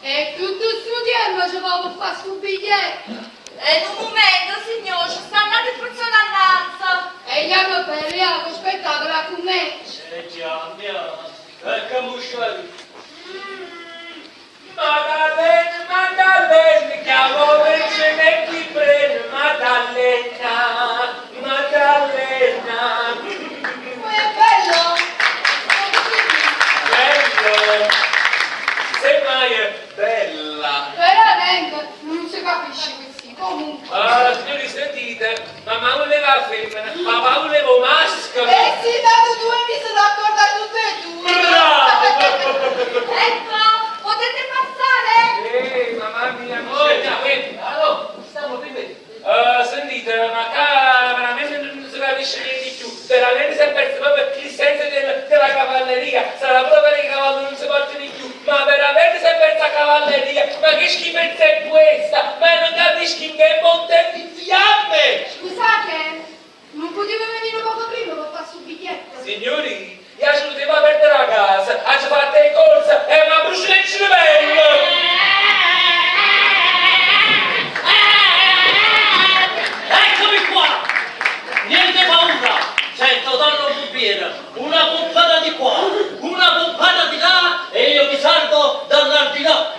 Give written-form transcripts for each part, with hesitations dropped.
E tutto stu tiempo ce vo pe fa stu biglietto. E nu mumento, signò, ce stanno ate perzone annanze. E jammo bello, ja, che 'o spettacolo accummencia. E già, andiamo, e che muscia Maddalena, Maddalena, chiamo vicino e chi prende, Maddalena, Maddalena. Poi è bello? Bello, semmai è bella. Veramente non si capisce questi, comunque. Ah, signori, sentite, mamma voleva la femmina, papà voleva un maschio. E sì, dato due mi sono d'accordo a tutte e due. Bravo! Ecco, potete passare? Ehi, mamma mia, allora, stiamo bene. Sentite, ma qua veramente non si capisce niente di più. Veramente si è perso proprio il senso della cavalleria. Sarà proprio che i cavalli non si portano di più. Ma veramente si è persa la cavalleria. Ma che schifezza è questa? Ma non capisci in che monte di fiamme! Scusate, non potevo venire poco prima per fare sul biglietto. Signori, io ci potevo perdere la casa, ci fatto le corse e mi ha bruciato il cervello! Eccomi qua! Niente paura! C'è Totonno Pompiere, una pompata di qua, una pompata di là e io mi salvo dall'aldilà!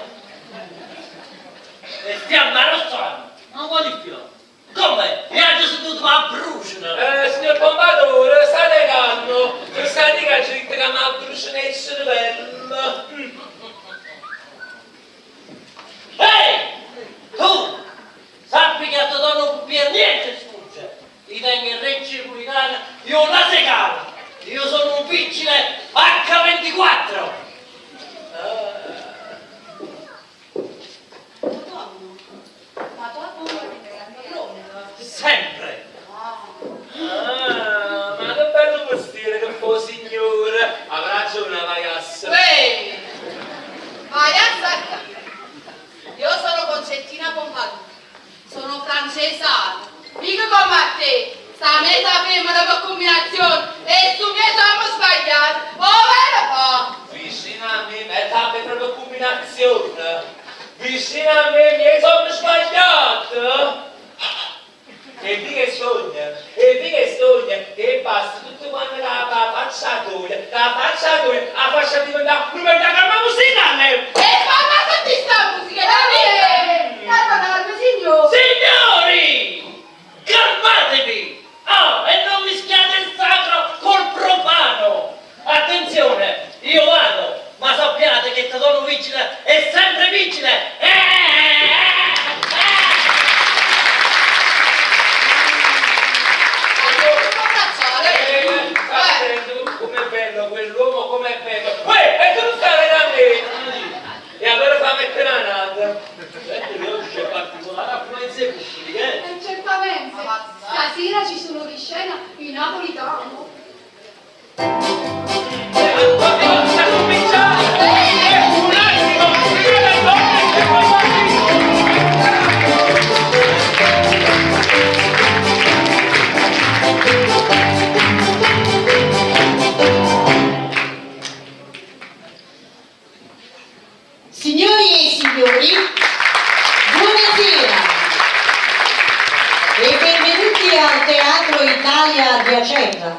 E fiamma rossa! Ma quali fiamma? Come? Mi hanno seduto a bruciare! Signor Pompadour, state calmo, state che ci dite che mi ha bruciato il cervello. Ehi! Tu! Sappi che a Totonno Pompiere niente sfugge! Ti tengo in Reggio Napolitana, io la segala! Io sono un vigile H24! Madonna, ma tu hai paura di padrone? Sempre! Ah, ma che bello mestiere che fa signore! Avrà ragione la vaiassa. Uè, vai a saccare. Io sono Concettina Pompadour, sono francesana, mica come a te, sta mezza femmina per combinazione e su che siamo sbagliati, oh vero po'? Vicino a me, metà per proprio combinazione. Vicino a me mi sono sbagliato. E di che sogna, e di che sogna, che passa tutto quanto la faccia tua, la faccia tua, la faccia diventare una calma musicale. E fammi sentire sta musica, dai! Calma, calma, signore. Signori! Calmatevi! Ah, e non mischiate il sacro col profano! Attenzione, io vado, ma sappiate che Totonno Vigile è sempre vigile! Attento, com'è bello quell'uomo, com'è bello. Uè, e tu non stai da me! E allora fa mettere la nata. Senti che oggi c'è particolare affluenza pubblica, eh? Certamente. Stasera ci sono di scena i napolitano. Sta cominciando! Un attimo, prima la donna che poi Italia di Acerra.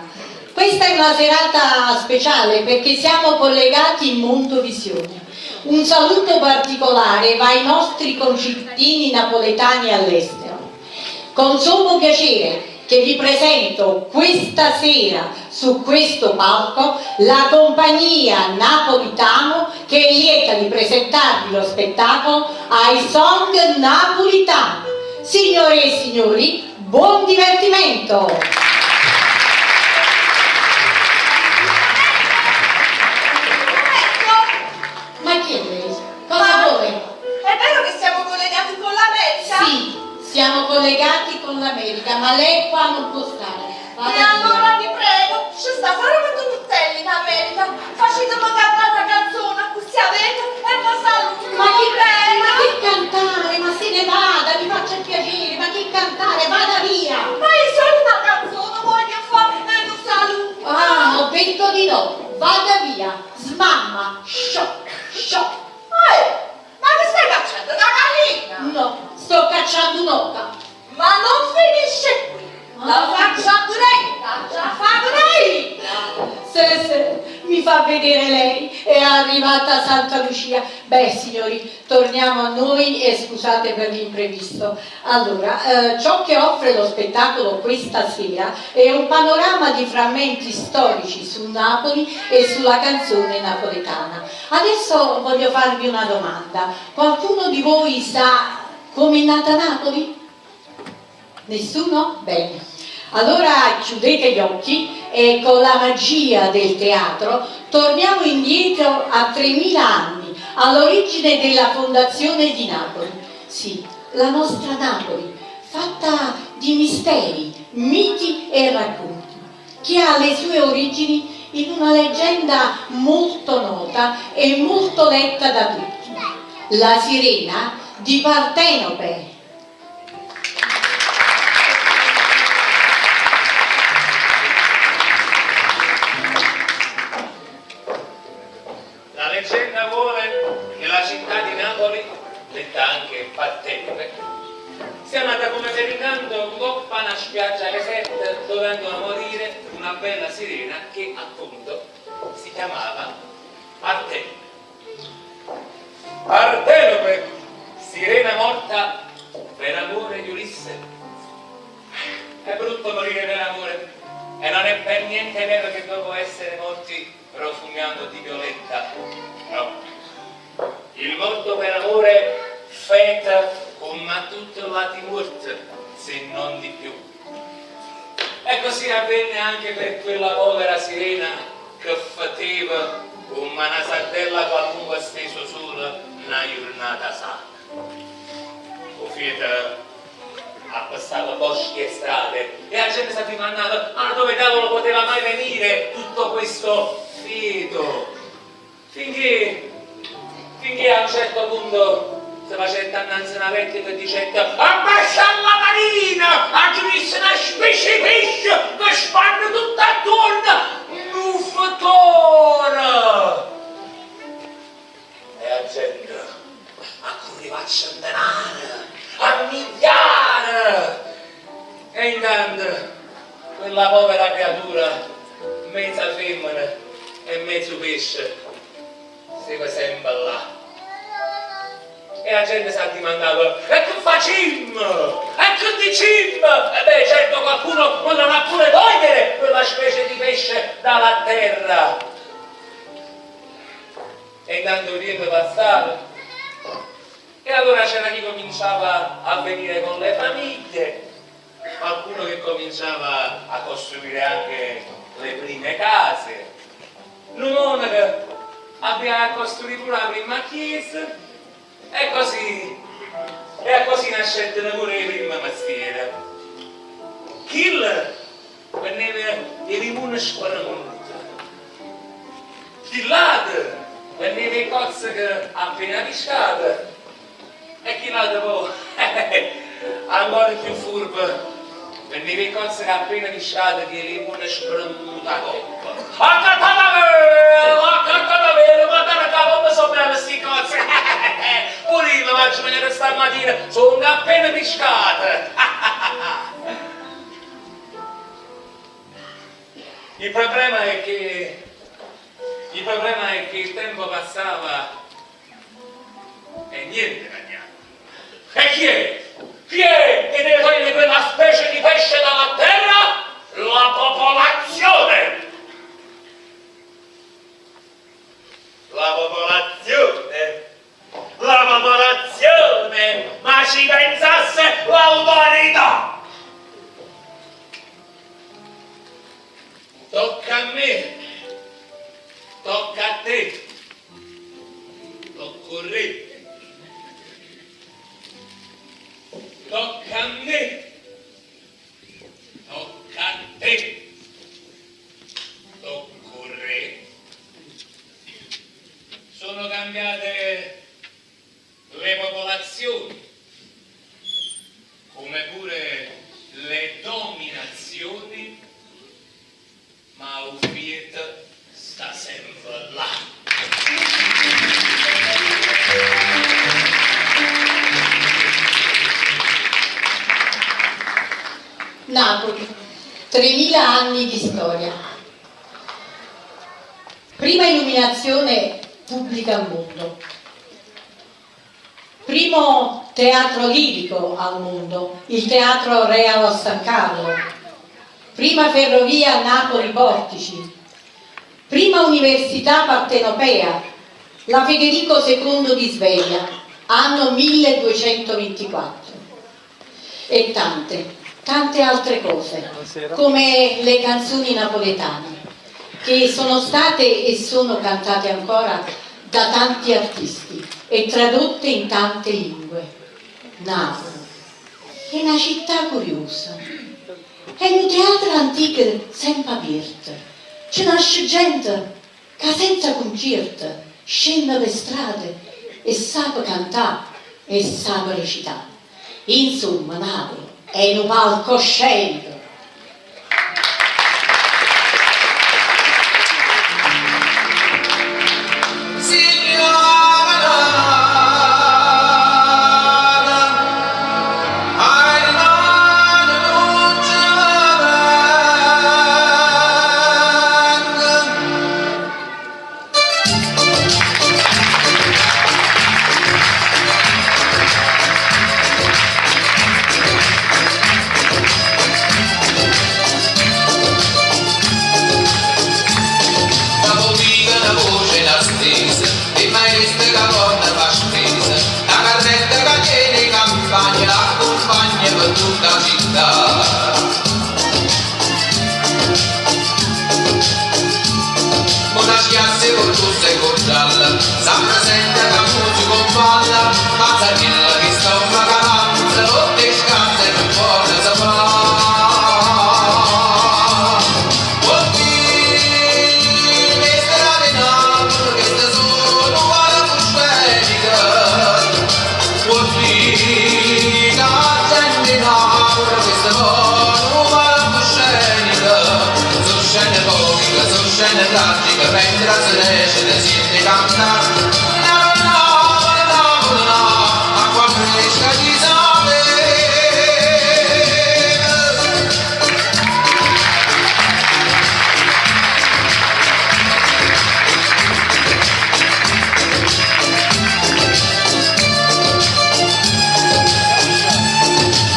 Questa è una serata speciale perché siamo collegati in Mondovisione. Un saluto particolare va ai nostri concittadini napoletani all'estero. Con sommo piacere che vi presento questa sera su questo palco la compagnia Napolitano che è lieta di presentarvi lo spettacolo I Song Napolitano. Signore e signori, buon divertimento! Ma chi è lei? Cosa vuole? È vero che siamo collegati con l'America? Sì, siamo collegati con l'America, ma lei qua non può stare. E Vada via. allora vi prego, ci sta Sara Turtelli in America, facetemi cantare una canzone, così avete, e poi saluto. Ma che, prego. ma che cantare? Ma se ne vada, mi faccia il piacere, ma che cantare? Vada via! Ma io solo una canzone voglio fare e non saluto. Ah, ho detto di no, vada via, smamma, shock, shock. Eh, ma che stai facendo? Una gallina? No, sto cacciando un'oca. Ma non finisce qui. La faccia pure io, la fa pure io. Se, se, mi fa vedere lei, è arrivata Santa Lucia. Beh, signori, torniamo a noi e scusate per l'imprevisto. Allora, ciò che offre lo spettacolo questa sera è un panorama di frammenti storici su Napoli e sulla canzone napoletana. Adesso voglio farvi una domanda. Qualcuno di voi sa come è nata Napoli? Nessuno? Bene. Allora chiudete gli occhi e con la magia del teatro torniamo indietro a 3000 anni, all'origine della fondazione di Napoli. Sì, la nostra Napoli, fatta di misteri, miti e racconti, che ha le sue origini in una leggenda molto nota e molto letta da tutti. La sirena di Partenope. La leggenda vuole che la città di Napoli, detta anche Partenope, sia nata come per incanto coppa una spiaggia deserta dove andò a morire una bella sirena che appunto si chiamava Partenope. Partenope, sirena morta per amore di Ulisse. È brutto morire per amore e non è per niente vero che dopo essere morti profumiamo di violetta. No. Il morto per amore feta come a tutto l'atimurt, se non di più. E così avvenne anche per quella povera sirena che faceva come una sardella qualunque steso sola una giornata sana. O fieta passava boschi e strade e la gente si domandava ma dove diavolo poteva mai venire tutto questo feto? Finché a un certo punto si faceva innanzi una vecchia che diceva abbassa la marina, ha visto una specie di pesce che spanne tutta attorno, un fotore! E la gente accorreva a centenare, a migliaia! E intanto quella povera creatura, mezza femmina e mezzo pesce, stava sempre là. E la gente si addimandava, e che facciamo? E che dicimmo? E beh, certo qualcuno potrà pure togliere quella specie di pesce dalla terra. E intanto il tempo passava. E allora c'era chi cominciava a venire con le famiglie, qualcuno che cominciava a costruire anche le prime case. Un monaco aveva a costruire pure la prima chiesa. E così nascette pure il primo mestiere. Kill veniva i limoni squaramuti. Chi l'altro veniva i cozze che appena pescate. E chi l'altro poi, ancora più furbo, veniva i cozze che appena pescate che i limoni spremuti a coppa. A catavere, ma da come sono belle questi cozze! Pure io mi faccio venire stamattina, sono appena pescate! Il problema è che il problema è che il tempo passava e niente cagnava. E chi è? Chi è che deve togliere quella specie di pesce dalla terra? La popolazione! La popolazione! La popolazione! Ma ci pensasse l'autorità! Tocca a me! Tocca a te! Tocca a re! Tocca a me! Tocca a te! Tocca a re! Sono cambiate le popolazioni, come pure le dominazioni, ma 'o fieto sta sempre là. Napoli, 3000 anni di storia. Prima illuminazione pubblica al mondo. Primo teatro lirico al mondo, il Teatro Real a San Carlo. Prima ferrovia Napoli-Portici. Prima università partenopea, la Federico II di Svevia, anno 1224. E tante, tante altre cose, come le canzoni napoletane, che sono state e sono cantate ancora da tanti artisti e tradotte in tante lingue. Napoli è una città curiosa, è un teatro antico sempre aperto, ci nasce gente che senza concerto scende per strade e sa cantare e sa recitare. Insomma, Napoli è un palcoscenico. Capovica una voce la stesa, e maestra che donna fa spesa, la carretta che tiene campagna, l'accompagna per tutta la città. Una schiasse con rossa e con gialla, sa presenta che musica con balla, mazzanilla che sta una calanza, rotte scarse e non può sapere. Scene tragica, mentre se ne esce, ne sente cantare. Na, na, na, na, na, acqua fresca di sale.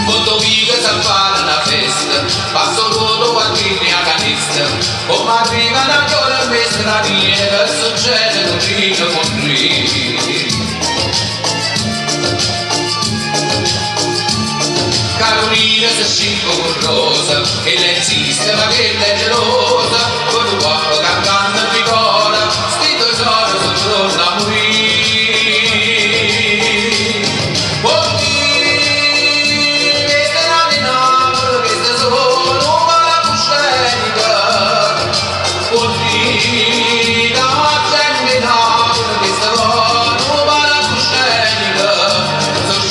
Mondovica sa fare una festa, passo l'uomo quattrini a canista, come arriva una giornata per straniera, che succede con Gino con lui. Carolina si scicca con Rosa, e lei insiste ma che lei è gelosa, con un uomo cantando in piccola, sti due sono sono torna a morire.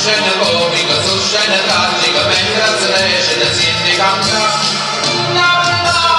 Scena comica, su scena tragica, mentre se ne esce, si sente cantare. Na, na,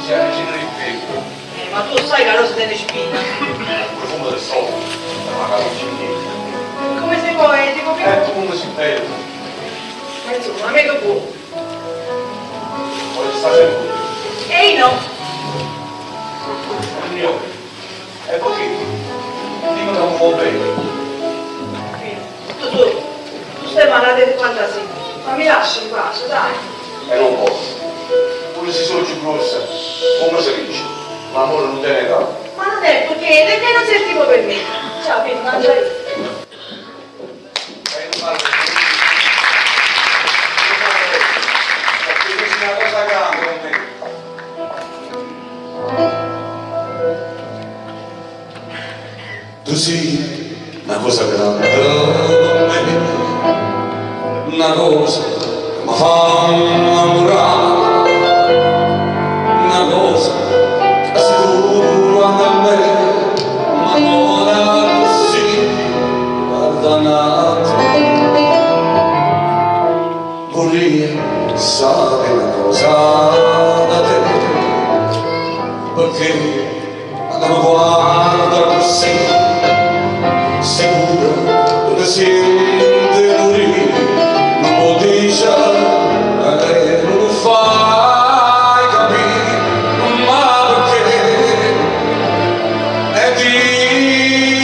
Si 'a regina d' 'e femmene. Eh, ma tu 'o ssaje ca 'a rosa tene 'e spine. O profumo del sole, ma ca non c'è niente. Comme sei poetico, che. E tu comme si bella. Ma insomma, 'a me che vuò? Voglio sta sempe cu te. E io no. Signore, e pecché? Dimme ca me vuò bene. Tu, tu, tu stai malato di fantasia, ma mi lasci in pace, dai. E non posso. Pure si so' cchiù gruossa, comme se dice, l'ammore nun tene età. Ma non è perché, perché non sei il tipo per me. Ciao, Pino, mangia io. E nun parlo cchiù. Nun parlo perché tu si' na cosa grande pe me. Tu si' na cosa grande pe me, na cosa ca me fa 'nnammurà, na cosa ca si tu guarde a me, m'ammore accussì, guarda n'ato. Vurria sapè na cosa da te, pecché quando me guarde accussì, sicuro tu te siente 'e murì, nun m' 'o dicere e nun 'o fai capì, ma pecché? E dillo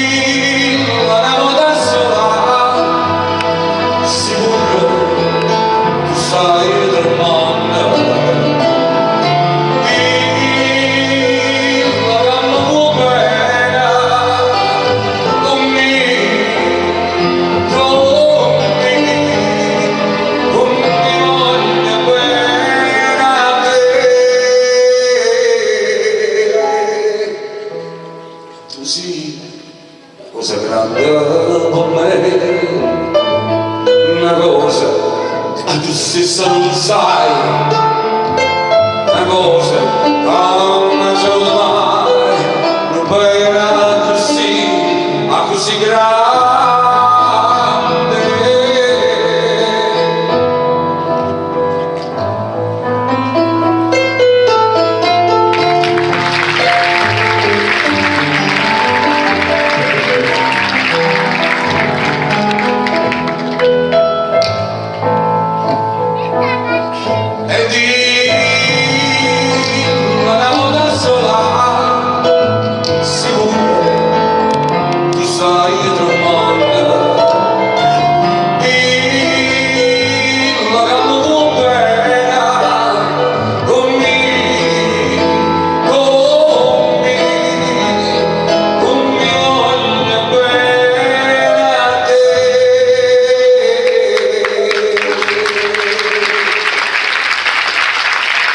na vota sola, si pure tu staje tremmanno, dillo ca me vuo' bene, comm'i', comm'i', comm'i' voglio bene a te. Tu si' na cosa grande pe me, na cosa ca tu stessa nun saje, na cosa ca nun aggio avuto maje, nu bene accussì, accussì grande. E dillo na vota sola, si pure tu staje tremmanno, dillo ca me vuo' bene, comm'i', comm'i', comm'i' voglio bene a te.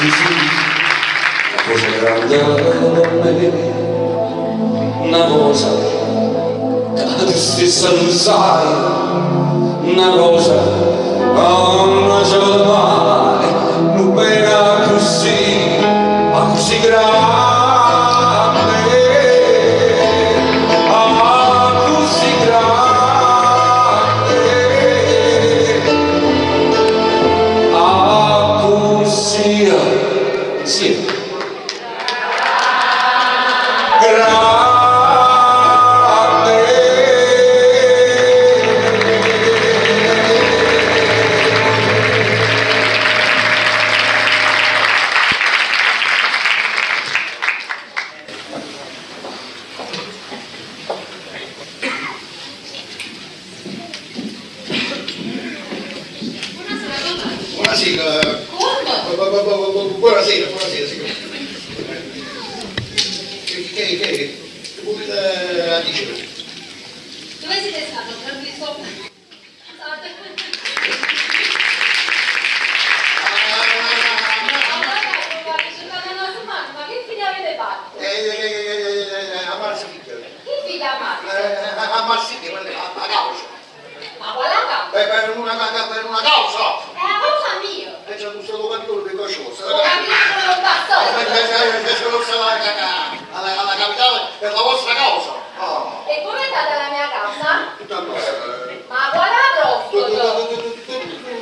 Tu si' na cosa grande pe me, na cosa ca tu stessa nun saje, na cosa ca nun aggio avuto maje, nu bene accussì, accussì grande, accussì grande, accussì, sì. Grande. Buonasera, Tommaso. Buonasera. Come? Buonasera, buonasera, signore. Che volete dicere? Dove siete stato, Francisco? Scusate. Allora, una settimana, ma che fine avete fatto? Ammazza figlio. Che figlia ammazza? Ammazza figlio, quella è la causa. Ma quale causa? Per una causa. È la causa mia. E c'è un solo capitolo di cosa. Ho capito quello bastardo. Alla capitale per la vostra causa. Ah, E com'è andata la mia causa? Tutto a posto. Ma quale prossimo?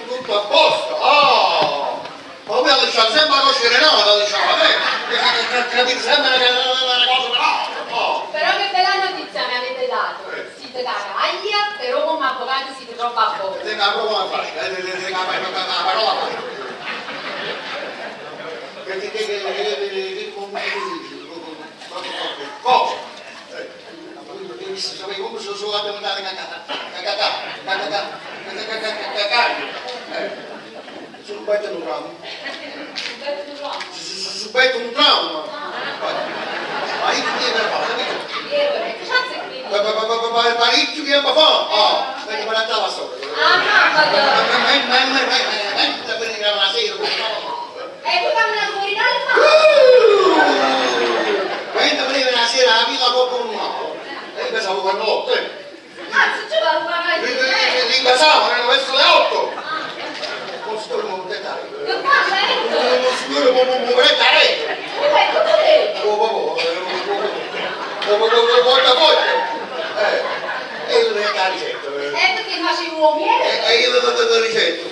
Tutto a posto. Ah! Ma voi lasciate sempre la coscia renata, diciamo, eh? Capito sempre una cosa per l'altra. Oh. Però che bella notizia mi avete dato. Siete da Caglia, però come avvocati siete troppo a poco. Tenga la parola facile, tenga la parola facile. Che come si dice? Cosa? Come sono andare Subito un trauma. Subito un trauma. Ma io che devo fare? Parecchio tempo fa. Oh, perché mi raccontava la storia. Ah, E tu cammina fuori dal Quando veniva una sera la vita con un uomo, e io pensavo per notte. Anzi, ci va a fare. Li pensavo, erano verso le 8. Non signore mi volete dare. Che fa, Non signore mi volete dare. Porta E io le la ricetta. E perché facevo uomo? E io le la ricetta.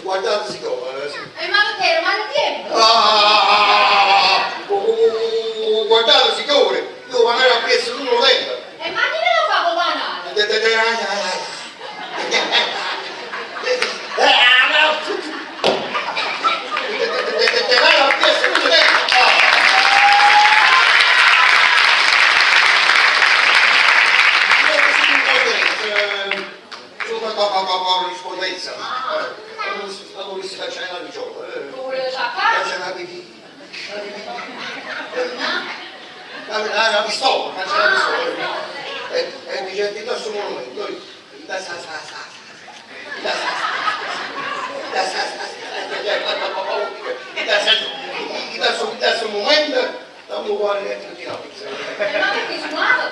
Guardate si come. E ma perché era male tempo? Ah, guardate signore, io magari ho preso l'uno tempo. E ma chi me lo fa comandare? Corrispondenza. Allora si faccia la La pistola, faccia la pistola. E dice, ti do monumento. Da sa sa sa. Da sa sa. Da sa sa. Da sa momento, da un uguale di Ma perché suonava?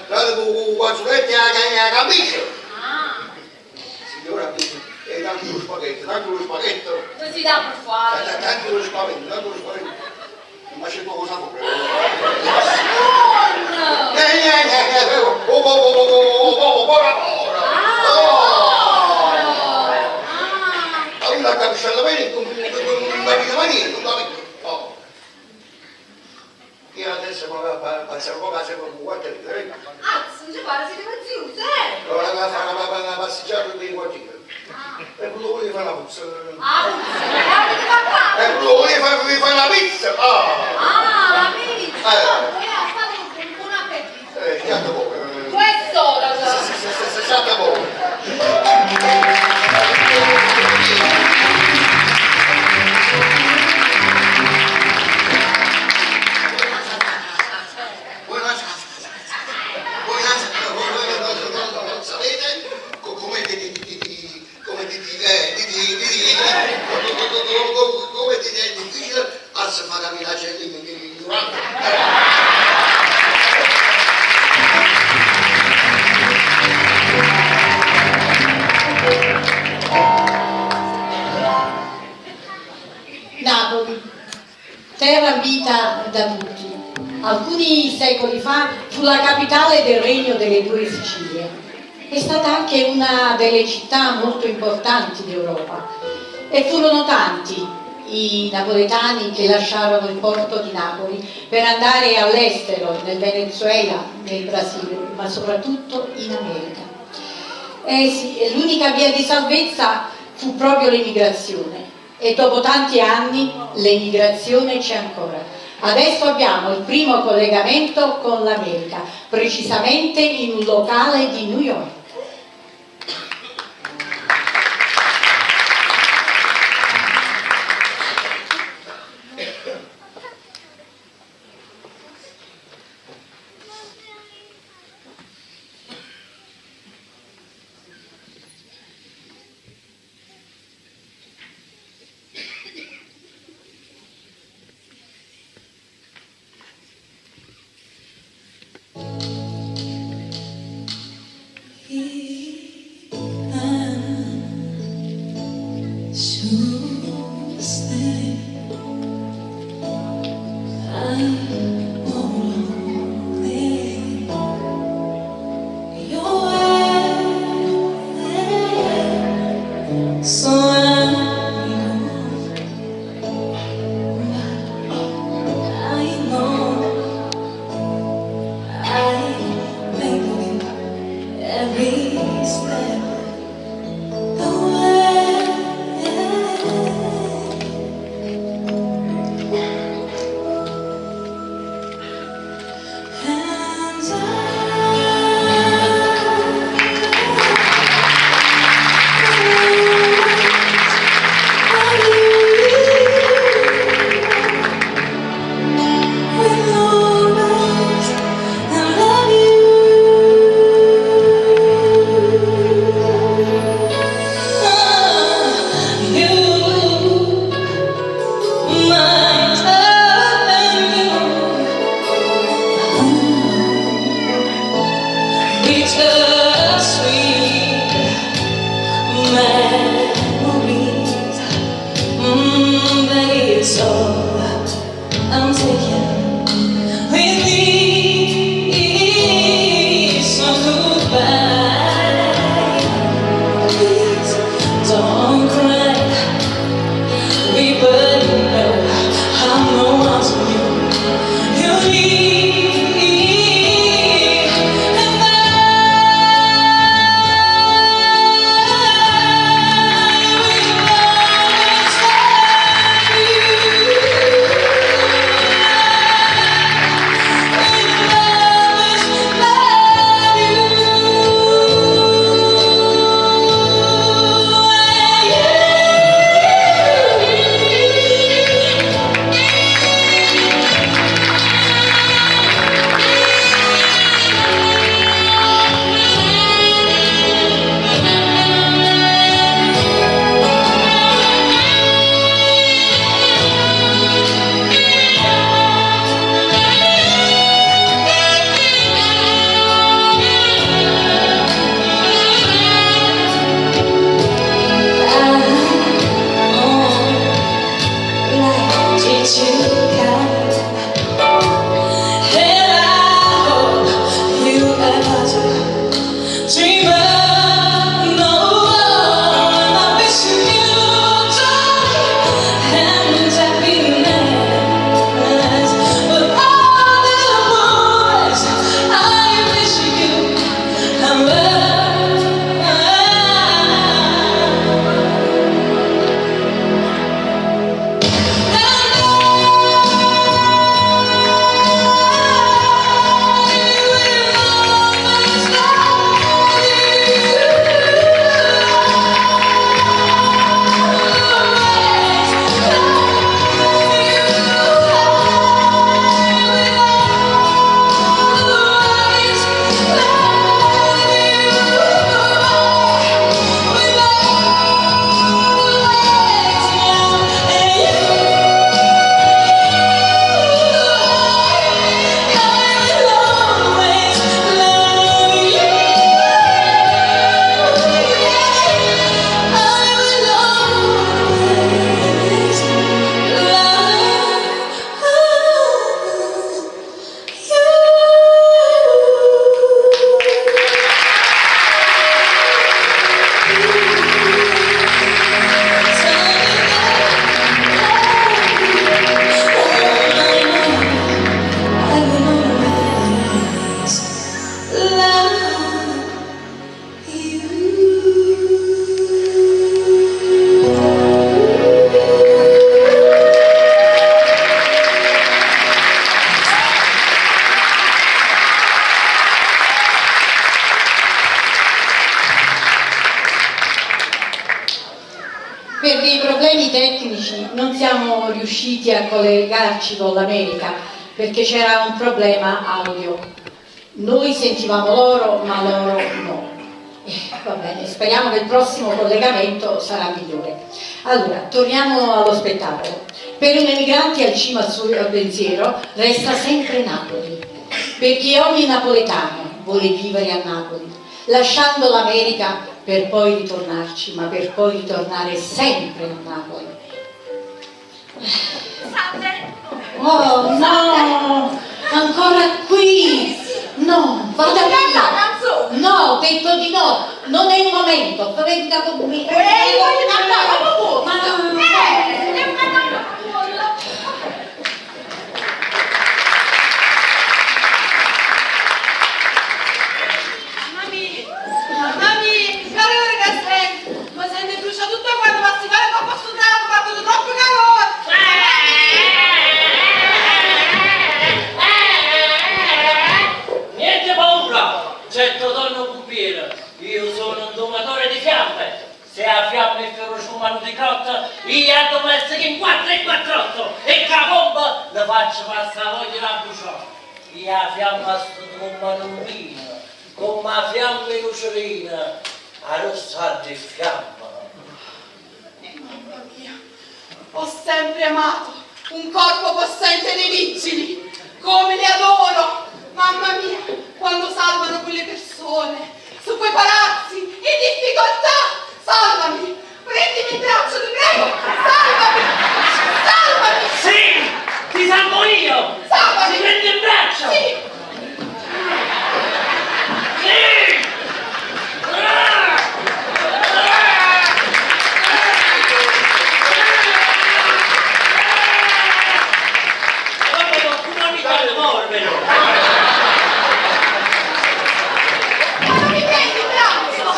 La camicia. Signora, e tanto lo spaghetto, tanto lo spaghetto. Non si dà per fare. Tanto lo spavento, tanto lo spavento. Ma c'è poco sapore. Allora capisce bene, non capito mai niente, non capito. Io adesso passiamo poco a sempre con qualche lira. Ah, non ci pare, siete preziosi, eh? Allora fare una passeggiata per i quartieri. E quello volevo fare la pizza. Ah, puzza, avete fatto? E quello volevo fare la pizza. Ah, la pizza! Oh, è stato un buon appetito. Schiatta poco. Questo lo so. Schiatta poco. Voi non sapete come come è difficile a si fare capire la gente ignorante. Napoli, terra ambita da tutti. Alcuni secoli fa fu la capitale del regno delle due Sicilie. È stata anche una delle città molto importanti d'Europa e furono tanti i napoletani che lasciarono il porto di Napoli per andare all'estero, nel Venezuela, nel Brasile, ma soprattutto in America. Eh sì, l'unica via di salvezza fu proprio l'emigrazione e dopo tanti anni l'emigrazione c'è ancora. Adesso abbiamo il primo collegamento con l'America, precisamente in un locale di New York. So non siamo riusciti a collegarci con l'America perché c'era un problema audio. Noi sentivamo loro, ma loro no. Va bene, speriamo che il prossimo collegamento sarà migliore. Allora, torniamo allo spettacolo. Per un emigrante al cima al suo pensiero resta sempre Napoli, perché ogni napoletano vuole vivere a Napoli, lasciando l'America per poi ritornarci, ma per poi ritornare sempre a Napoli. Salve! Oh no! Ancora qui! No, vada Bella via! canzone! No, ho detto di no! Non è il momento! Venga con me! Eh, voglio cantare, ma può! Ma Devo cantare una canzone! Mamma mia, mamma mia, che calore che sento! Mi sento brucia tutta quando ma si fa troppo sudato, ho fatto troppo calore! Niente paura, c'è Totonno Cupiero. Io sono un domatore di fiamme. Se a fiamme il ferrociumano di crotta, io devo essere in 4 e 4 e ca bomba le faccio passare voglia la bruciò. Io a fiamma sto come un vino, come a fiamma in lucerina, a rossa di fiamma. Mamma mia, ho sempre amato un corpo possente dei vigili, come li adoro! Mamma mia, quando salvano quelle persone, su quei palazzi, in difficoltà! Salvami! Prendimi in braccio, ti prego! Salvami! Salvami! Sì, ti salvo io! Salvami! Ti prendo in braccio! Sì! Sì! Ah! Ah! Vabbè, qualcuno mi fa l'amore, però. Ma non mi prendi in braccio!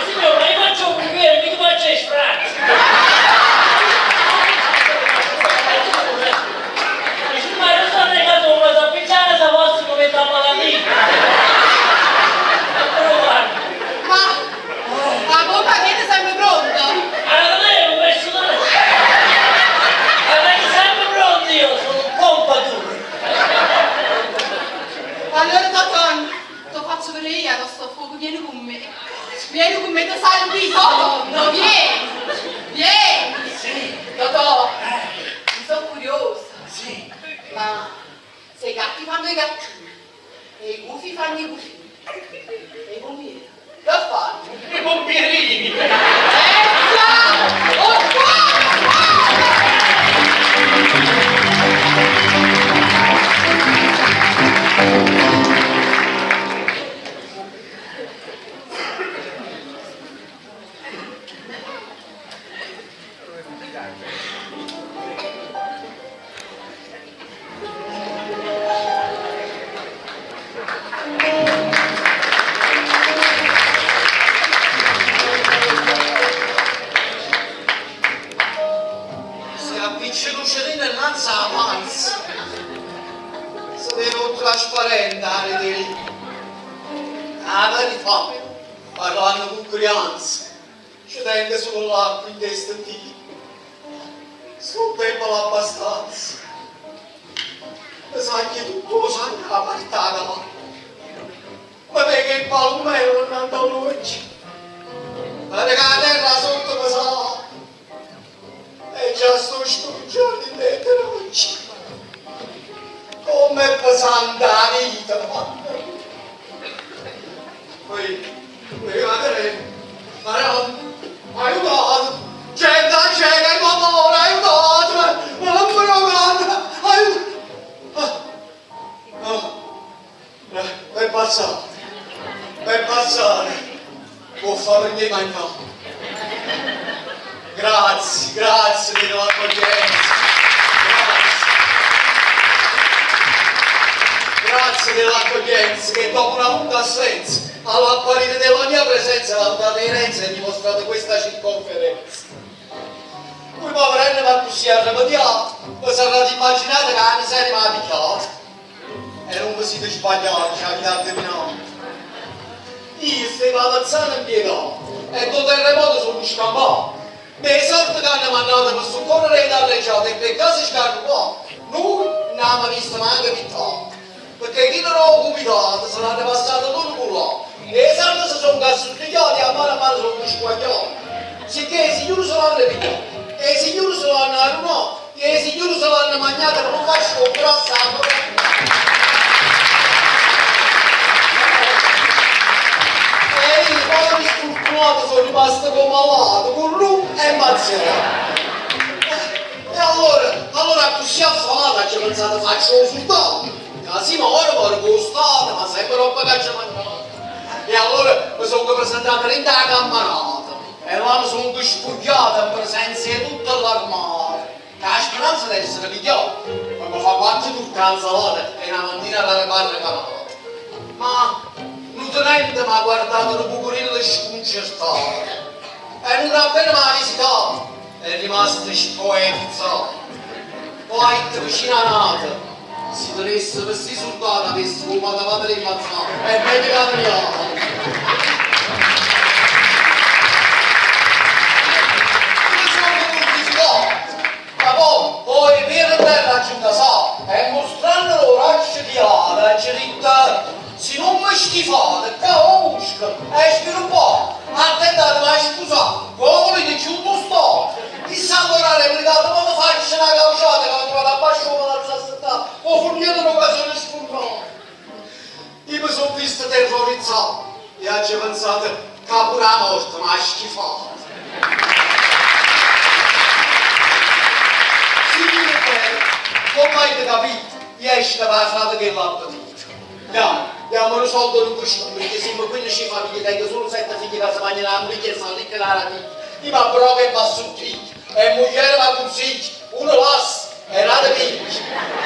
Signora, io faccio un priviere, mica faccio i sfratti. Dice, ma io sono recato come sa picciare se posso come sta malattia. Però guarda, Ma la bomba viene sempre pronta! allora lei non questo da Avete sempre pronto io, sono un pompatur. Allora Toton, ti faccio vedere io adesso fuoco, vieni con me. Vieni con me, ti salvi, Totonno, vieni! Vieni! Sì, Totò, mi sono curiosa, sì. ma se i gatti fanno i gattini e i gufi fanno i gufini, e i pompieri, che fanno? I pompierini. Eh già! Oh, fuoco, fuoco! Se appiccia lucerina innanzi alla panza, se devo trasparente dei... La verità, parlando con crianza, ci tengo solo l'acqua in testa di. Sono debole abbastanza. Mi sa che tutto lo sangue la partata, ma... Ma te che il palomero non andò oggi. Ma che la terra sotto mi sa. E già sto stucciando in dentro oggi. Come è pesante la vita, mamma. Poi, poi madre, ma aiutate, gente cieca, in favore, aiutatemi, ma non mi grande, aiutate. Ah, ah, per passare, per passare, può fare niente mangiare. Grazie, grazie dell'accoglienza. Grazie. Grazie dell'accoglienza che dopo una lunga assenza, all'apparire della mia presenza, l'aderenza e dimostrate questa circonferenza. Voi poverelli ma così arrabbiato, vi sarete immaginate che la miseria mi ha picchiato. E non vi siete sbagliati, ci avete indovinato. Io stavo avanzando in pietà e do terremoto sono scampato. Ma 'e solde che hanno mandato per soccorrere 'e danneggiate e p' 'e case sgarrupate, nuje nun 'ammo visto manco pittate. Pecché chille d' 'o cumitato se l'hanno passata l'uno cu ll'ato e 'e sorde se songo assurtigliate e a mano a mano songo squagliate. Sicché 'e signure se l'hanno pigliate, 'e signure se l'hanno arunate e 'e signure se l'hanno magnate pe nun fà sciopero a sabato. E io, povero sfurtunato, so' rimasto comme a ll'ate, cu rum e mazziate. E allora, allora accussì affamato aggio pensato faccio 'o surdato, ca si moro, moro cu 'o Stato, ma sempe roba ch'aggio mangiato. E allora me songo presentato dint' 'a cammarata e là me songo spugliato 'n presenza 'e tutta ll'armata, cu 'a speranza d'essere pigliato pe me fa quacche turco 'a 'nzalata e na mantina arrecamata. Ma nu tenente m'ha guardato nu pucurillo scuncertato e nun appena m'ha visitato, È rimasto spoetizzato. Po' ha 'itto vicino a n'ato, Si tenesse pe sti surdate avesse fumato patre 'e mazzate. È meglio ca me ne vaco. Me songo murtificato. Ma po', po' 'e piede 'nterra aggio 'ncasato e mustrannole 'o vraccio chiaro aggio ditto, Si nun me schifate, ccà 'o musco è sviluppato, attentate m'ha spusà, comme vulite cchiù tustato. Isso allora ha replicato, Mo ve faccio na cauciata ca ve truvate abbascio 'o palazzo assettato, 'o furniello d' 'o casone sfurnato. Io me so' visto terrorizzato e aggio pensato ca pure 'a morte m'ha schifato. Signore belle, comme avite capito, io esco p' 'a frate chell'appetito. Jammo, jammo risolto nu costume, pecché simmo 15 famiglie, tengo sulo sette figlie ca se magnano 'a muliglia e s'alliccano 'a ratiglia. Io m'abbroco e m'assuttiglio e muglierema cunsiglia, uno lassa e n'ato piglia.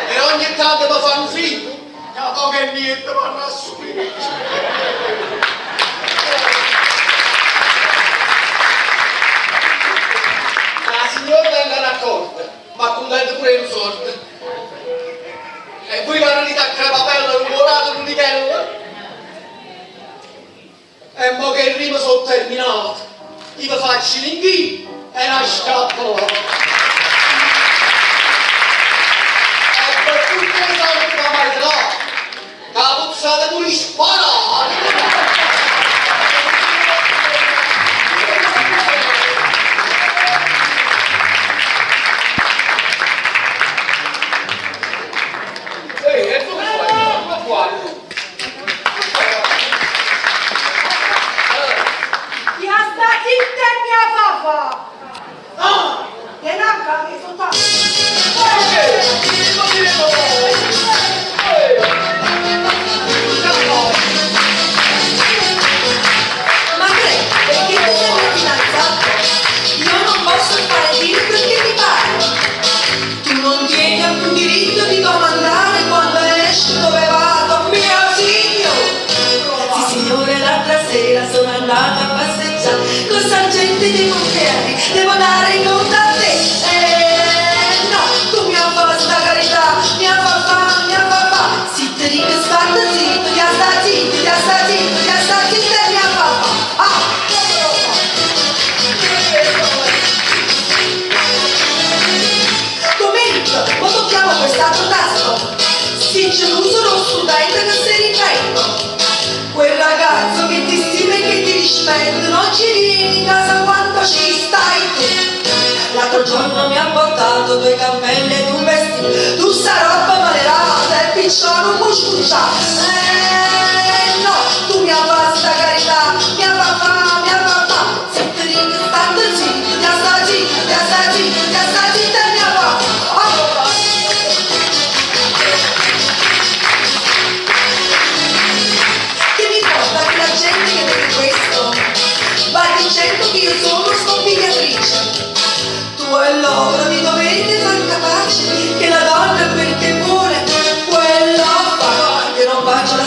E ogni tanto me fa nu figlio ca poco e niente m'arrassumiglia. A signora tengo n'accordo, m'accuntento pure 'e nu sordo. E vui ca tenite a crepapella nun 'o date nu nichello? E mo che 'e rime so' terminate, io ve faccio n'inchino e na scappolata. E per tutte 'e solde ca m'avite dato, ca puzzate pure sparate! Ehi, e tu che fai? Come guardi? Ja sta zitta e mia papà! Ah! Vieni a ca che sono Ma che? Perché tu sei mio fidanzato? Io non posso fare dire quel che mi pare. Tu non tieni alcun diritto di comandare quando esco dove vado, mio signore. Sì signore, l'altra sera sono andata a passeggiare con sergente dei pompieri, devo dare conto a te. Eh no, tu mi fa sta carità, mi fa fa, mi fa fa. Si te dico state zitto, ja sta zitto, ja sta zitto, ja sta zitto e mi fa fa. Ah! Domenico, ma tocchiamo quest'altro tasto. Si c'è l'uso lo studente che si ripete. Quel ragazzo che ti stima e che ti rispetta, non ci vieni in casa quanto ci stai tu. L'altro giorno mi ha portato due cappelli ed un vestito, tu sta roba malerata e piccione un muscuccia. Eh no, tu mi fa sta carità, mia papà, mia papà, se ti dico state zitto, ti sta zitto, ti sta zitto, ti sta zitto e mia papà. Ah. Che mi porta che la gente che vede questo va dicendo che io sono scompigliatrice. Tu e loro vi dovete far capace che la donna quel che vuole, quello fa. Io non faccio la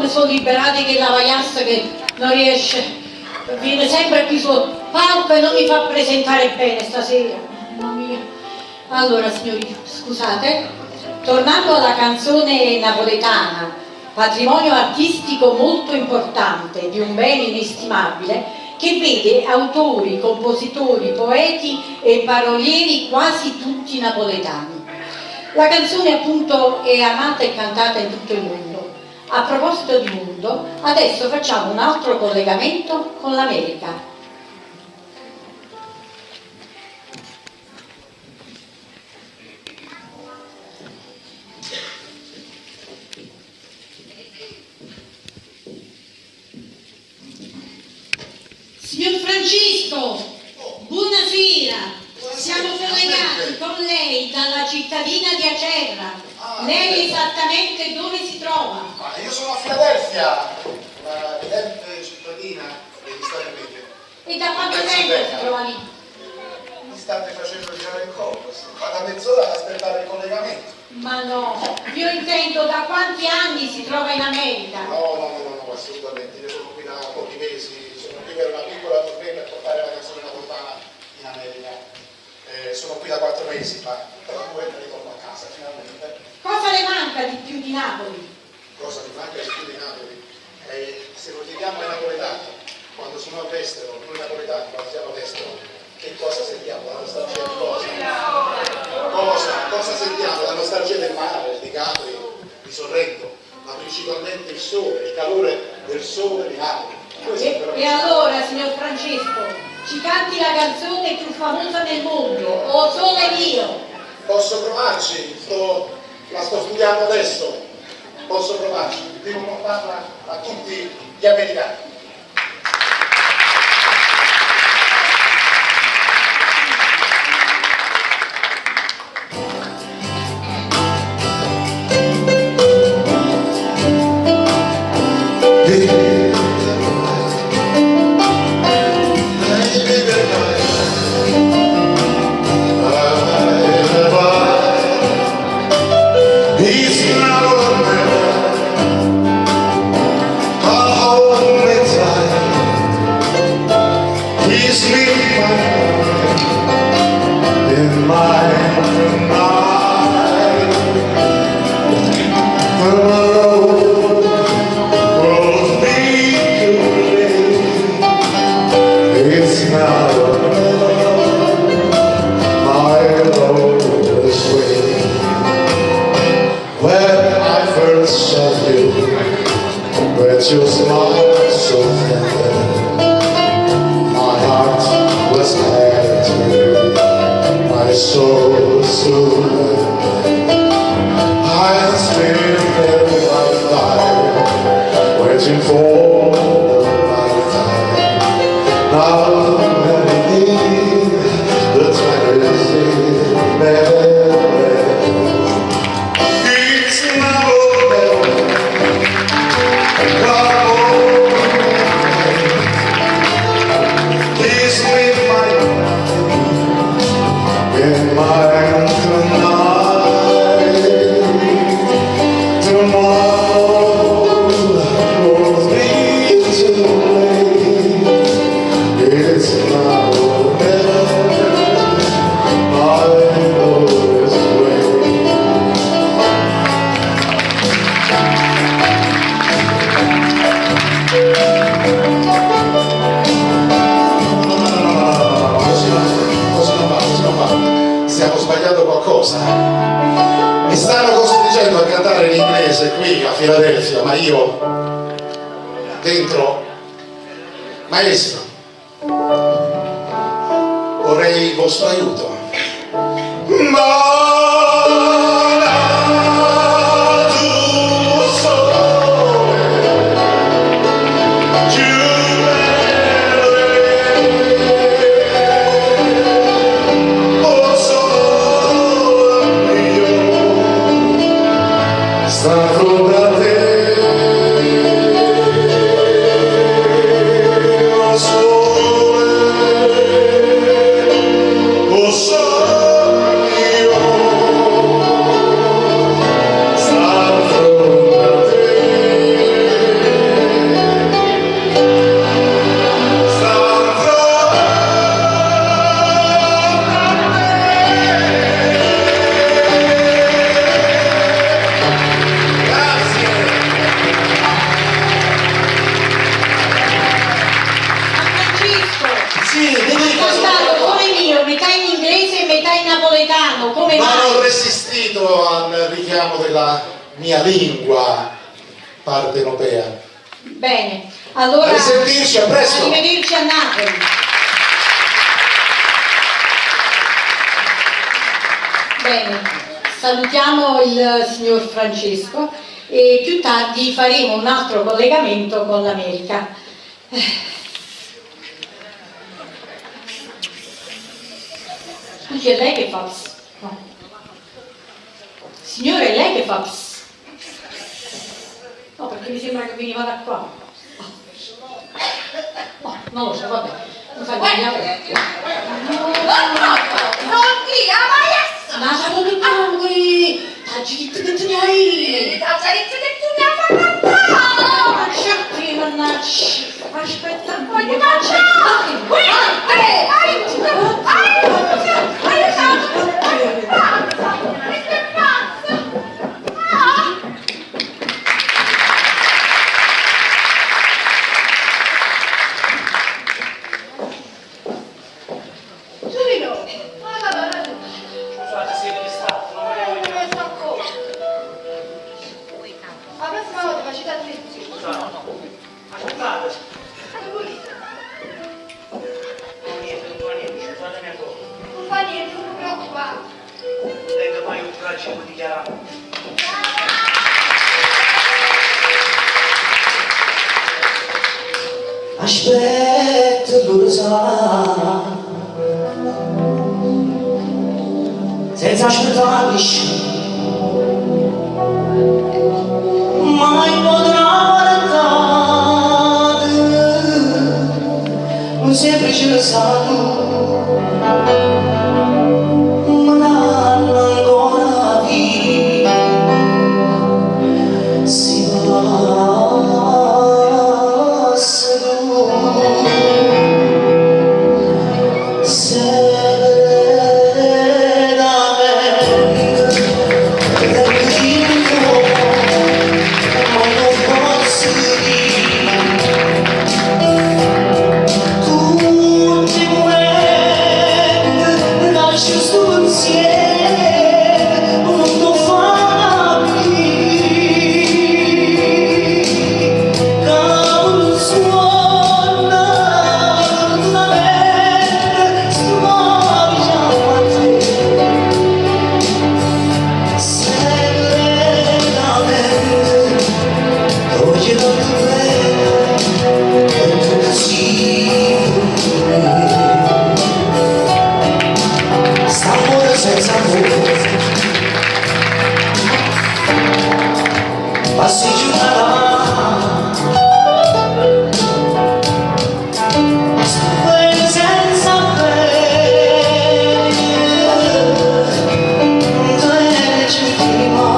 mi sono liberata di quella vaiassa che non riesce, viene sempre qui sul palco e non mi fa presentare bene stasera. Mamma mia. Allora, signori, scusate, tornando alla canzone napoletana, patrimonio artistico molto importante di un bene inestimabile, che vede autori, compositori, poeti e parolieri quasi tutti napoletani. La canzone appunto è amata e cantata in tutto il mondo. A proposito di mondo, adesso facciamo un altro collegamento con l'America. Signor Francesco, buonasera. Siamo collegati con lei dalla cittadina di Acerra. Lei esattamente dove si trova? Ma io sono a Filadelfia, una ridente cittadina degli Stati Uniti. E da quanto tempo si trova lì? Mi state facendo girare il collo, sono qua da mezz'ora ad aspettare il collegamento. Ma no, io intendo da quanti anni si trova in America? No, no, no, no, no, assolutamente. Io sono qui da pochi mesi, sono qui per una piccola tournée per portare la canzone napoletana in America. Sono qui da 4 mesi, ma tra 2 me ne torno a casa finalmente. Cosa le manca di più di Napoli? Cosa mi manca di più di Napoli? Se lo chiediamo ai napoletani, quando sono all'estero, noi napoletani quando siamo all'estero, che cosa sentiamo? La nostalgia di cosa? Cosa? Cosa sentiamo? La nostalgia del mare, di Capri, di Sorrento, ma principalmente il sole, il calore del sole di Napoli. Questo è quello che E ci allora, signor Francesco, ci canti la canzone più famosa nel mondo, O Sole Mio. Posso provarci, la sto studiando adesso, posso provarci, devo portarla a tutti gli americani. Your smile so tender, my heart was empty, my soul surrendered. I still felt my fire, waiting for the right time. Now that the time is near. It's now or never. Kiss me, my in my tonight. Tomorrow will be too late. It's now or never. I always wait. No, no, no, no, no, no, no, così non, così non va, così non va. Stiamo sbagliando qualcosa. Mi stanno costringendo a cantare in inglese qui a Filadelfia, ma io dentro, maestro, vorrei il vostro aiuto. Ma tu sole, o sole mio, sta da te, o sole, o sole mio. richiamo della mia lingua partenopea. Bene, allora... A risentirci, a presto! Arrivederci a Napoli. Bene, salutiamo il signor Francesco e più tardi faremo un altro collegamento con l'America. Scusi, è lei che fa ps? No. Signore, è lei che fa ps? No, perché mi sembra che veniva da qua. No, non lo so, vabbè. Non fa niente. Pronti, a vai Ma siamo tutti qui. T'ha detto che tu ne hai. T'ha detto che tu mi hai fatto cantare. Ma certo, mannaggia. Aspetta. Voglio mangiare. Qui, aiuto, aiuto, aiuto. Pazza, questo è pazzo. Ah. Giulino, ma va, va, va. Scusate se vi stato, non volevo Non me lo so ancora. La prossima volta facete attenzione. Scusate. Aspettate. Che volete? No, niente, non fa niente, scusatemi ancora. Non fa niente, non vi preoccupate. Non tengo mai un coraggio di dichiarare. Aspetta pure sa Senza aspettare nessuno Mai potrà guardare Un semplice saluto Ma danno ancora vita Si passa tu Serenamente Tranquillo Ma non posso dire Tutti i momenti Lascio sto pensiero Non ti fa capire Che un suono Fortunatamente Sto chiama a te Serenamente Voglio tanto bene E tu sì per me St'amore senza amore Passi giornata Sto senza bene Non te ci prima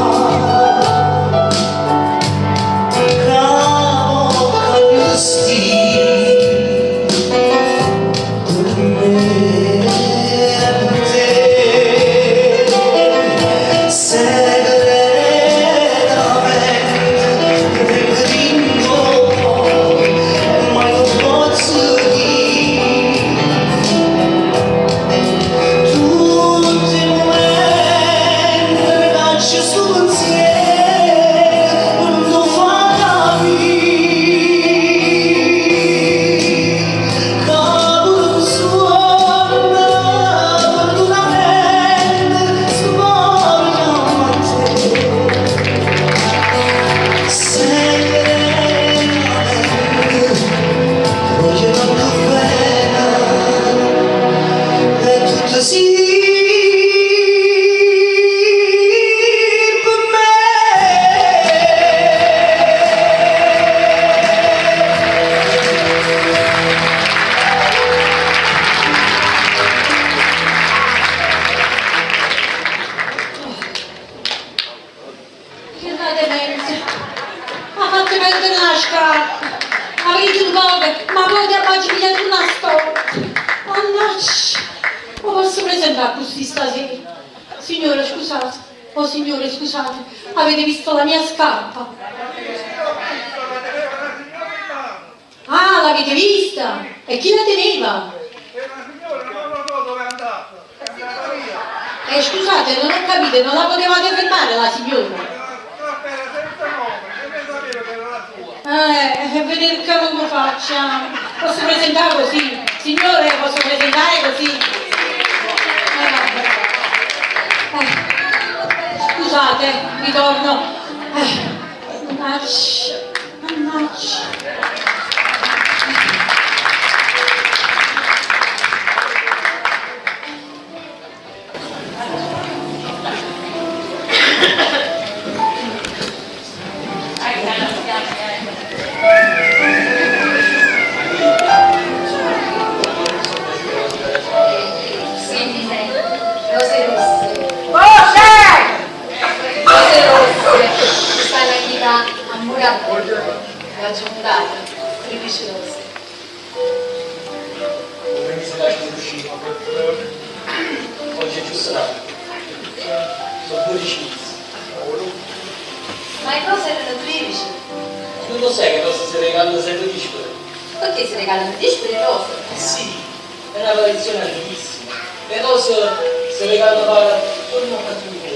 Bravo capisti Per me e te Segretamente Dentro Ma non posso dire Tutti i momenti Caccio su pensiero Non ti fa capire Che un suono Fortunatamente Sbagliamo a te Segretamente Voglio tanto bene E tutto sì per me. Che la demenza. Ma fate perdere una scarpa. Aprite un poco, ma poi ti abbaci pigliato una storta. Mannaggia. Lo posso presentare così stasera? Signora, scusate. Oh signore, scusate. Avete visto la mia scarpa? Ah, l'avete vista? E chi la teneva? Era una signora, non lo so dove è andata. È andata via. Eh, scusate, non ho capito, non la potevate fermare la signora? Vedere come facciamo. Posso presentare così? Signore, posso presentare così? Vabbè. Scusate, ritorno. Mannaggia, mannaggia. Senti, senti, rose rosse. Voce! Rose rosse, stanno a chiamare a Murabba. L'ho mutata, 13 rose. Come mi si lascia uscire? Oggi è giusto là. Sono 12 Ma le cose erano 13. Non lo sai che cosa si regalano se 12 per? Perché si regalano 10 per le rose? Sì, è una tradizione antichissima. Le rose si regalano per torno a fattura. E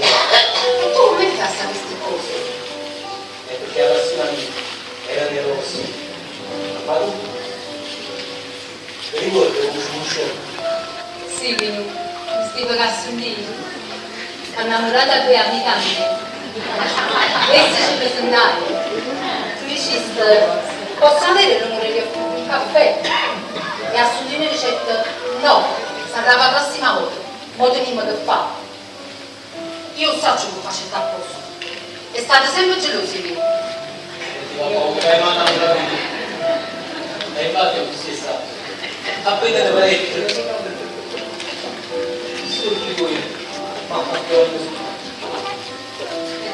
tu come fai a sapere queste cose? È perché la passione mia era le rose. Ma tu? Ti ricordi come ci conoscevo? Sì, Minu, mi scrivo Cassundino. Innamorata tua amica mia. Questa ci presentai. Tu diciste, posso avere il numero di un caffè? E Assuntina dicette, no, sarà la prossima volta. Mo teniamo che fa. Io so che faccio a posto. È stata sempre gelosa di me. Ti va paura, ma non E infatti è così stato. Appena ne parecchio. Solo di voi. Ma fatto E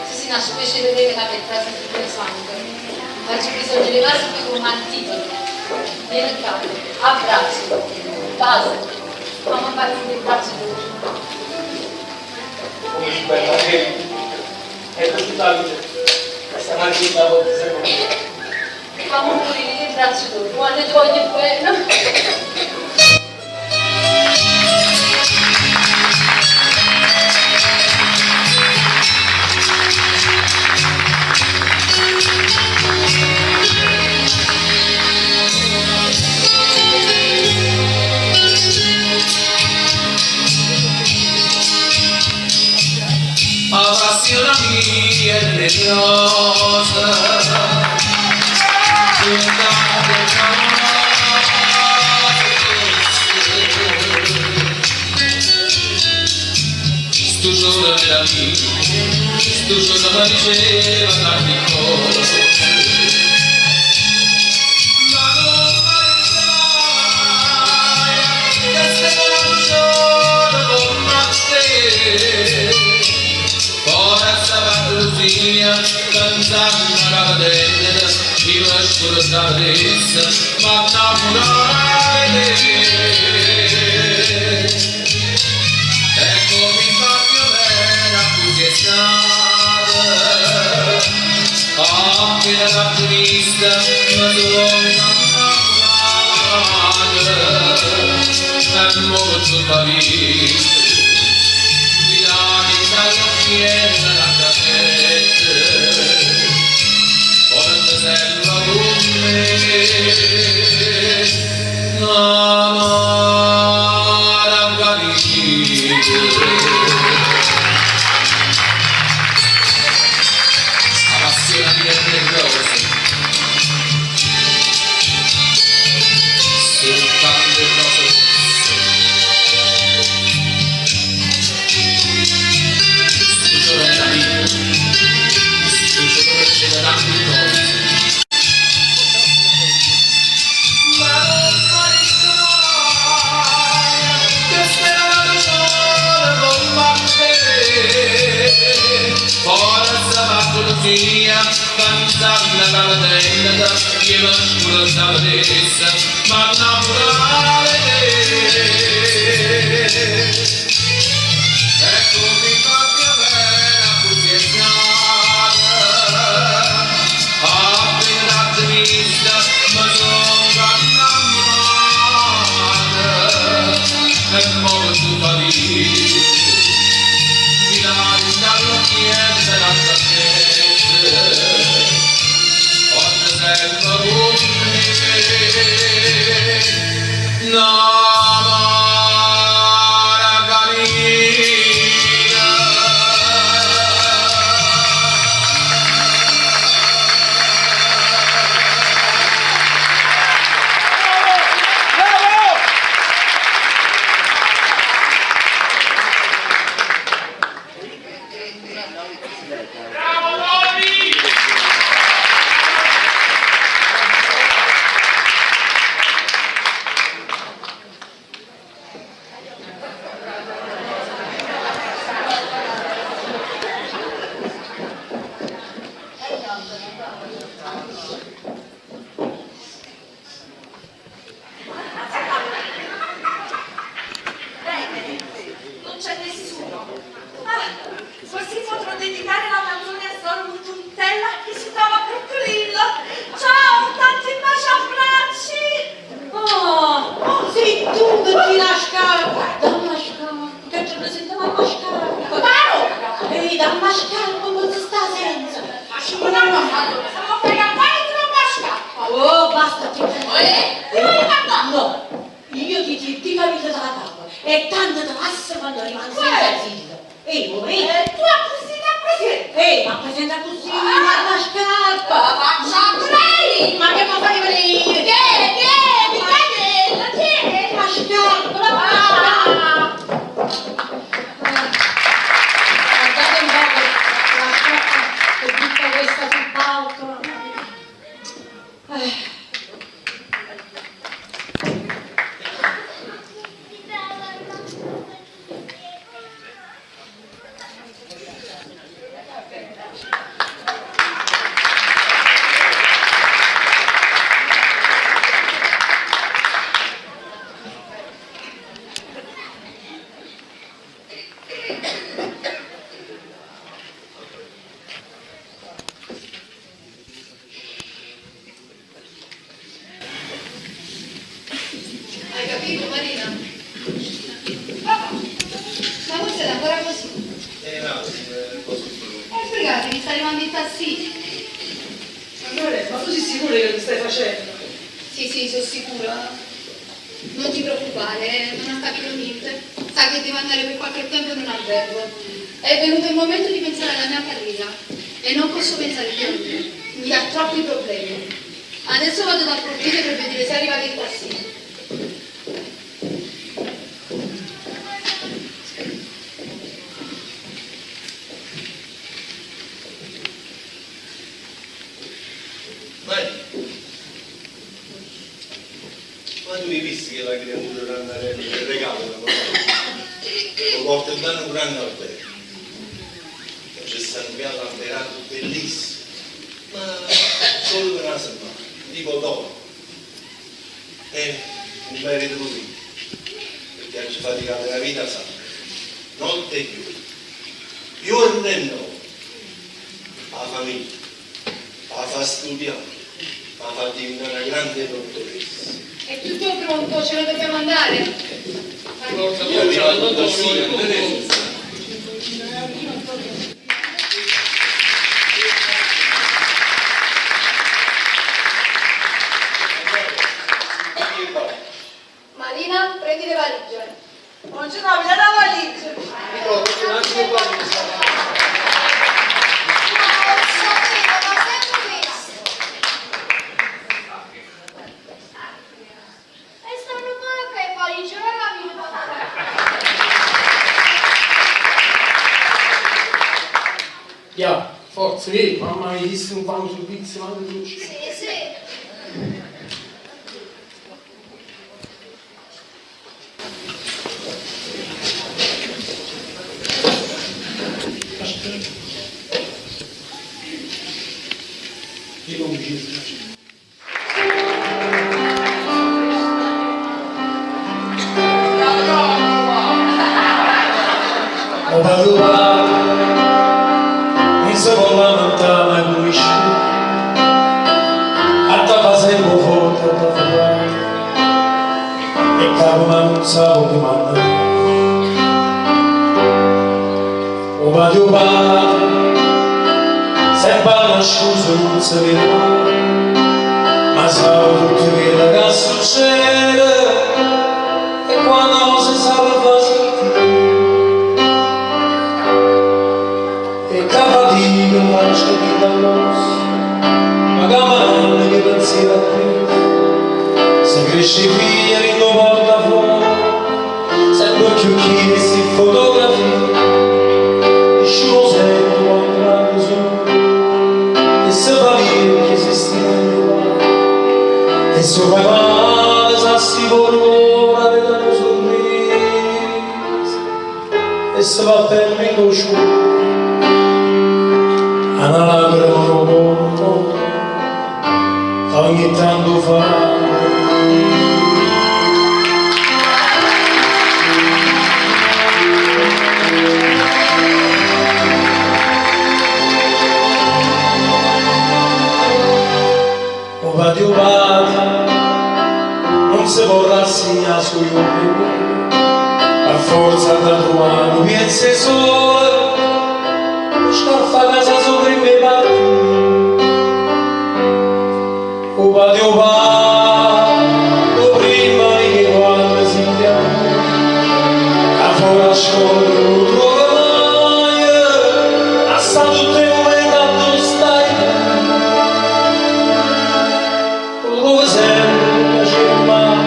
tu sei una specie di neve che trase sul mio sangue. Ma c'è bisogno di levarsi come un antidoto. Vieni qua, abbraccio, bacio, fammi partire il braccio tuo. Come ci bella che è per tutta la vita. Questa mattina la volta secondo. Fammi morire il braccio tuo, quando ti voglio bene. La passione mia è religiosa, Sto giorno della vita, sto giorno mi diceva tante cose. Ma non mai che se non giorno con te. Ora stava Lucia, pensando alla vedetta, mi lascio stava dessa, ma innamorare Ecco mi fa più bene così è stata, appena l'ho vista, mi sono innamorata, e mo tutta vita. Soltanto cose rosse. Sto giorno della vita, sto giorno c'era tante cose. Ma non mai che speravo solo con te. Ora stava Lucia, pensando alla tenda, che la scuola stava dessa, ma innamorare te. Ecco mi fa più bene così è stata, appena l'ho vista, mi sono innamorata, e mo tutta vita. Così potrò dedicare la canzone a Sor Mutuntella che si trova a Brooklyn. Ciao, tanti baci abbracci! Oh, sei tu che ti la scarpa! Dammi la scarpa, che ci presenta la scarpa! Parocca! Ehi, dammi la scarpa, non si sta senza! Facciamo una cosa allora, se lo fai cantare ti rompo la scarpa! Oh, basta, ti Eh? Ti voglio cantare? No, io ti ti ti capito dalla tavola e tanto te passa quando rimani senza zitto. Ehi, vuoi? Tu a così ti presenti? Ehi, ma presenta così, ma la scarpa! La faccia lei! Ma che mi fai venire? Tieni, tieni, tieni, tieni! La scarpa, la scarpa! Guardate un po' che la scarpa che butta questa sul palco. Eh. Hai capito, Marina? Papà, ma voi siete ancora così? Eh no, un po' sotto. E sbrigate, mi sta arrivando il tassì. Amore, ma tu sei sicura che lo stai facendo? Sì, sì, sono sicura. Non ti preoccupare, non ho capito niente. Sa che devo andare per qualche tempo in un albergo. È venuto il momento di pensare alla mia carriera e non posso pensare più a me. Mi dà troppi problemi. Adesso vado dal portiere per vedere se è arrivato il tassì. Maria, ma tu hai visto che la creatura Rannarello che regalo la porta? Lo porta in mano un grande albergo. C'è San Piano alberato bellissimo, ma solo per una settimana, tipo dopo. È un merito così, perché ci faticate la vita sana, notte e giorno, giorno e notte, la famiglia, la fa studiare, la fa diventare una grande dottoressa. È tutto pronto, ce ne dobbiamo andare. Forza, Io forza, arrivo non al tassì, Andrea. Marina, prendi le valigie. Non c'è una la valigia. Un attimo qua mi sta. Ma lo sapevo, ma sempre questo. E stanno ancora che valigie la mia. Ya, forza, vedi, mamma mia, esiste un fanno servizio, ma non Sì, sì. Io non ci O padre, non si può lamentare mai come A te fa sempre forte, a te fa forte. E capo ma non sa come mandare. O padre, o padre, sempre nascosto non si vede mai. Ma sa tutto quello che succede e quando si sa fa sentire. E che fatica faccio di dall'osso, ma che male che pensiero a te. Se cresci figlia in un portafoglio, sempre più chi si fotografia, nessuno sente quando vanno su, e se va via chi si stima e sopra male sa si vorrà di dare un sorriso, e se va per me cosciuto. Una lacrima roboto ogni tanto fa. piezz' 'e sole scarfa 'a casa soja primma 'e partì. 'O pate 'o pate 'o primmo amico 'e quanno si' criatura ca fore 'a scola nun 'o truove maje a sta tutt' 'e mumente addò staje tu. 'O truove sempe cu piacere 'mmano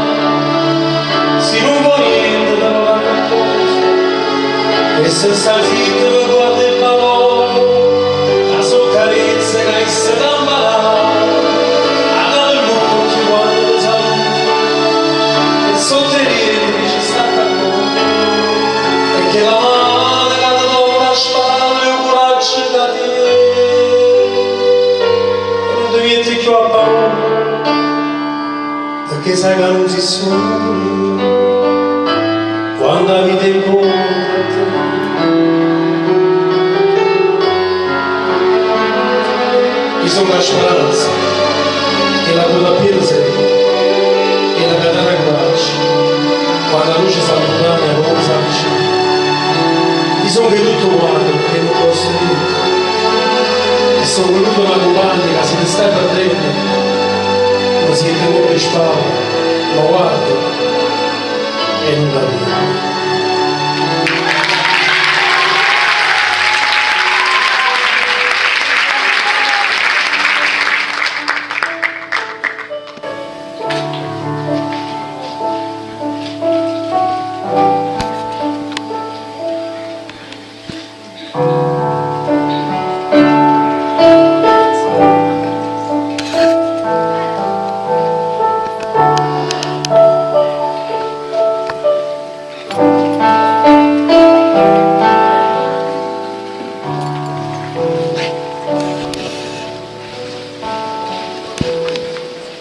si nun vuò niente te dà quacche cosa e se stai zitto te guarda 'e parole ca so' carezze ca isso t'ha 'mparato arape ll'uocchie quanno te saluta e sott' 'e diente dice statte accorta e chella mano ca te tocca 'a spalla e 'o curaggio ca tiene e nun te miette cchiù appaura pecché sai ca nun si' sulo quando 'a vita è contro a te. Io songo 'a speranza, chella ca a piede serena, chella ca te dà curaggio quando 'a luce s'alluntana e 'a paura s'avvicina. Io songo 'e tutto quanto pecché nun costa niente. E songo l'urdema cumpagna ca si te stai perdenno, me siente 'ncopp' 'e spalle, me guarde e nun t'arrienne.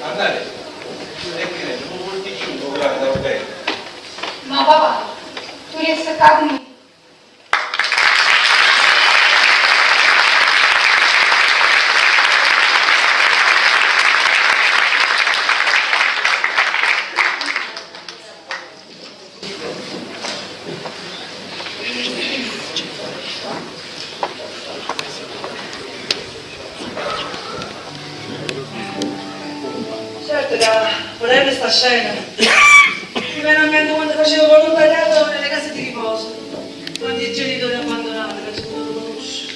Annarè, e che è, nu puorti cchiù 'o grande albergo? Ma papà, tu rieste ccà cu me. Certo ca vedenno sta scena mi vene a mente quando facevo volontariato nelle case di riposo, quanti genitori abbandonati che aggio potuto conoscere.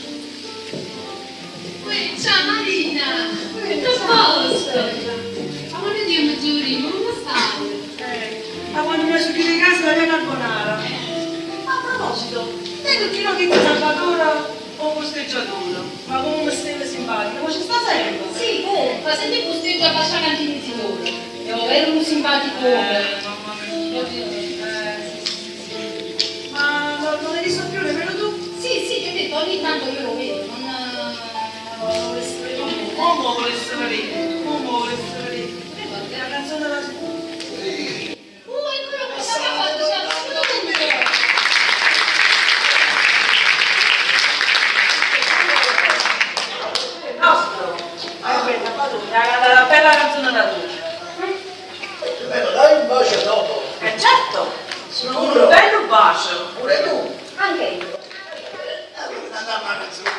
Uè, ciao Marina! Tutto a posto? Ma quando Dio mi giuri, ma come stai? Eh, 'a quanno me so' ghiuto 'e casa da via Carbonara. A proposito, tengo cchiù notizia 'e Salvatore 'o pusteggiatore, ma comme me steva simpatico, ma ce sta sempe? Sì, cumpa', se te pusteggia abbascio 'a cantina 'e Zitore. È overo nu simpatico ome. Eh, mamma mia. Eh, sì, sì, sì, sì. Ma non l'hai visto più nemmeno tu? Sì, sì, ti ho detto, ogni tanto io lo vedo, non lo volesse vedere. Mo m' 'o vulesse vedé, mo m' 'o vulesse vedé. La canzone la. Uh, eccolo qua, papà, c'è assunto! Nostro. Aspetta, padrone, ha cantato 'na bella canzone da tu. Me lo dai un bacio dopo? Eh certo! Sicuro? Un bello bacio! Pure tu? Anche io. Allora andiamo a canzone.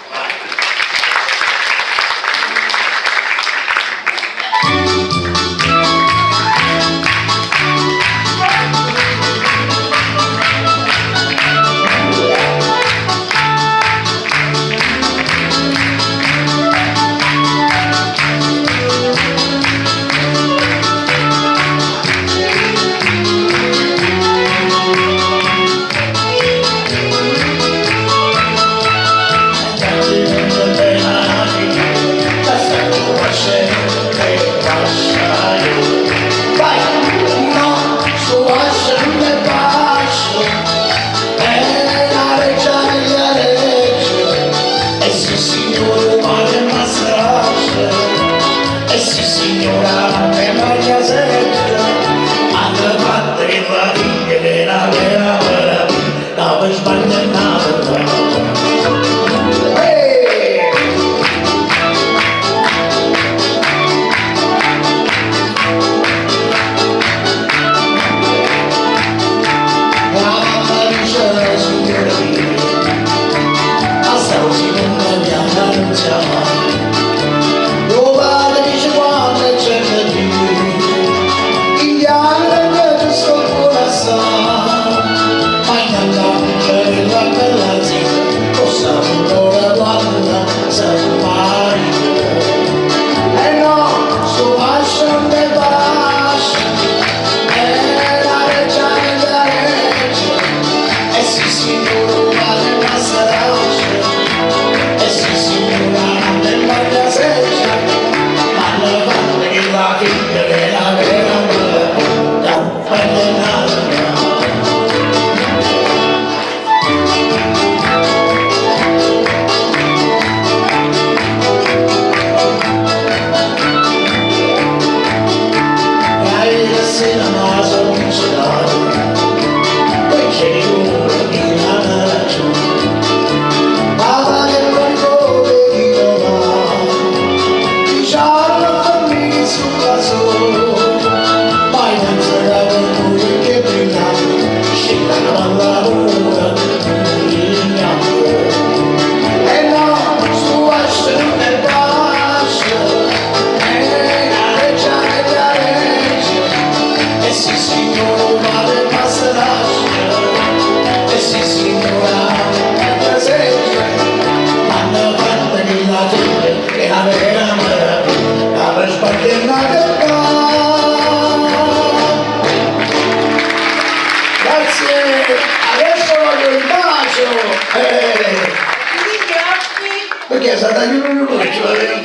Chiudi l'uocchio, va bene.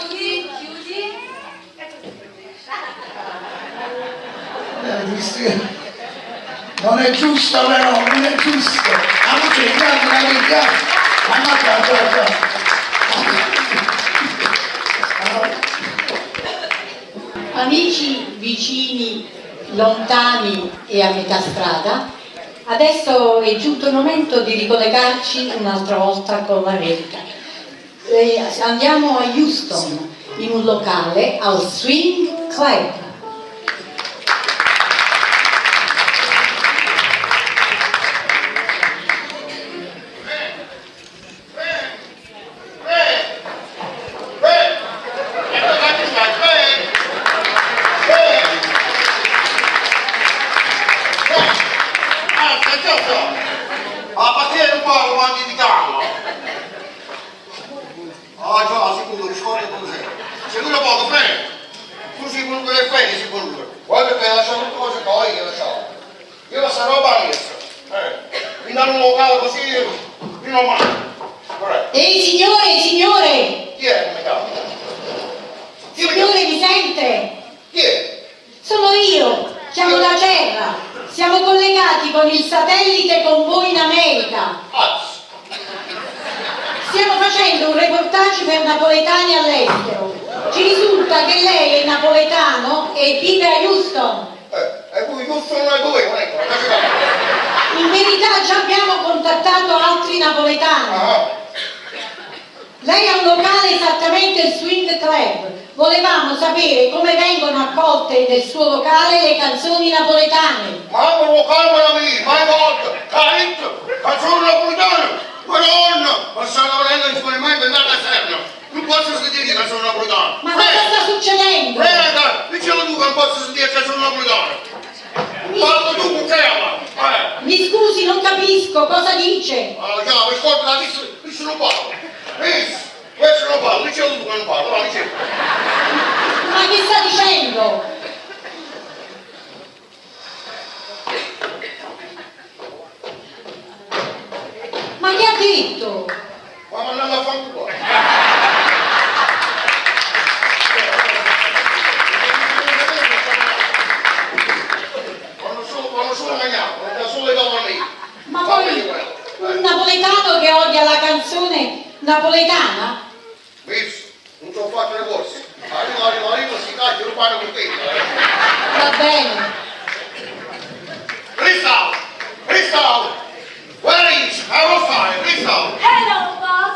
Chiudi, chiudi. E così Visto che non è giusto però, non è giusto. Amici, andiamo, andiamo. Andiamo, andiamo. Amici vicini, lontani e a metà strada, adesso è giunto il momento di ricollegarci un'altra volta con l'America. Andiamo a Houston, in un locale al Swing Club. A partire un po' quando ti chiamo. Ah già, sicuro, scorda come sei. Sicuro poco, Fred. Tu sei voluto le ferie, sei voluto. Guarda che hai lasciato tutte cose qua, io lasciato. Io la sarò adesso. Mi danno un locale così, io non mangio. Ehi signore, signore! Chi è che mi chiama? Signore, mi sente? Chi è? Sono io, chiamo da Terra. Siamo collegati con il satellite con voi in America. Stiamo facendo un reportage per napoletani all'estero. Ci risulta che lei è napoletano e vive a Houston. E qui Houston non è dove, non è In verità già abbiamo contattato altri napoletani. Lei ha un locale esattamente il Swing Club. Volevamo sapere come vengono accolte nel suo locale le canzoni napoletane. Ma un locale meraviglioso, mai volta, Caritto, canzone napoletana, Madonna, ma stanno venendo in esperimento andate a serno. Non posso sentire canzone napoletana. Ma cosa sta succedendo? Prega, dicelo tu che non posso sentire canzone napoletana. Parla tu con chiama. Mi scusi, non capisco, cosa dice? Ah, già, mi scordo, adesso non parlo. Questo non parlo, dicelo tu che non parlo, va, dicelo. Ma che sta dicendo? Ma che ha detto? Ma mandando a fanculo. Quando solo mangiamo, quando solo le donne. Ma poi un napoletano che odia la canzone napoletana? Visto, non ci ho fatto le corse. Arrivo, arrivo, arrivo, si caccia, lo fanno con te. Va bene. Crystal! Crystal! Where is our fire? Crystal! Hello, boss.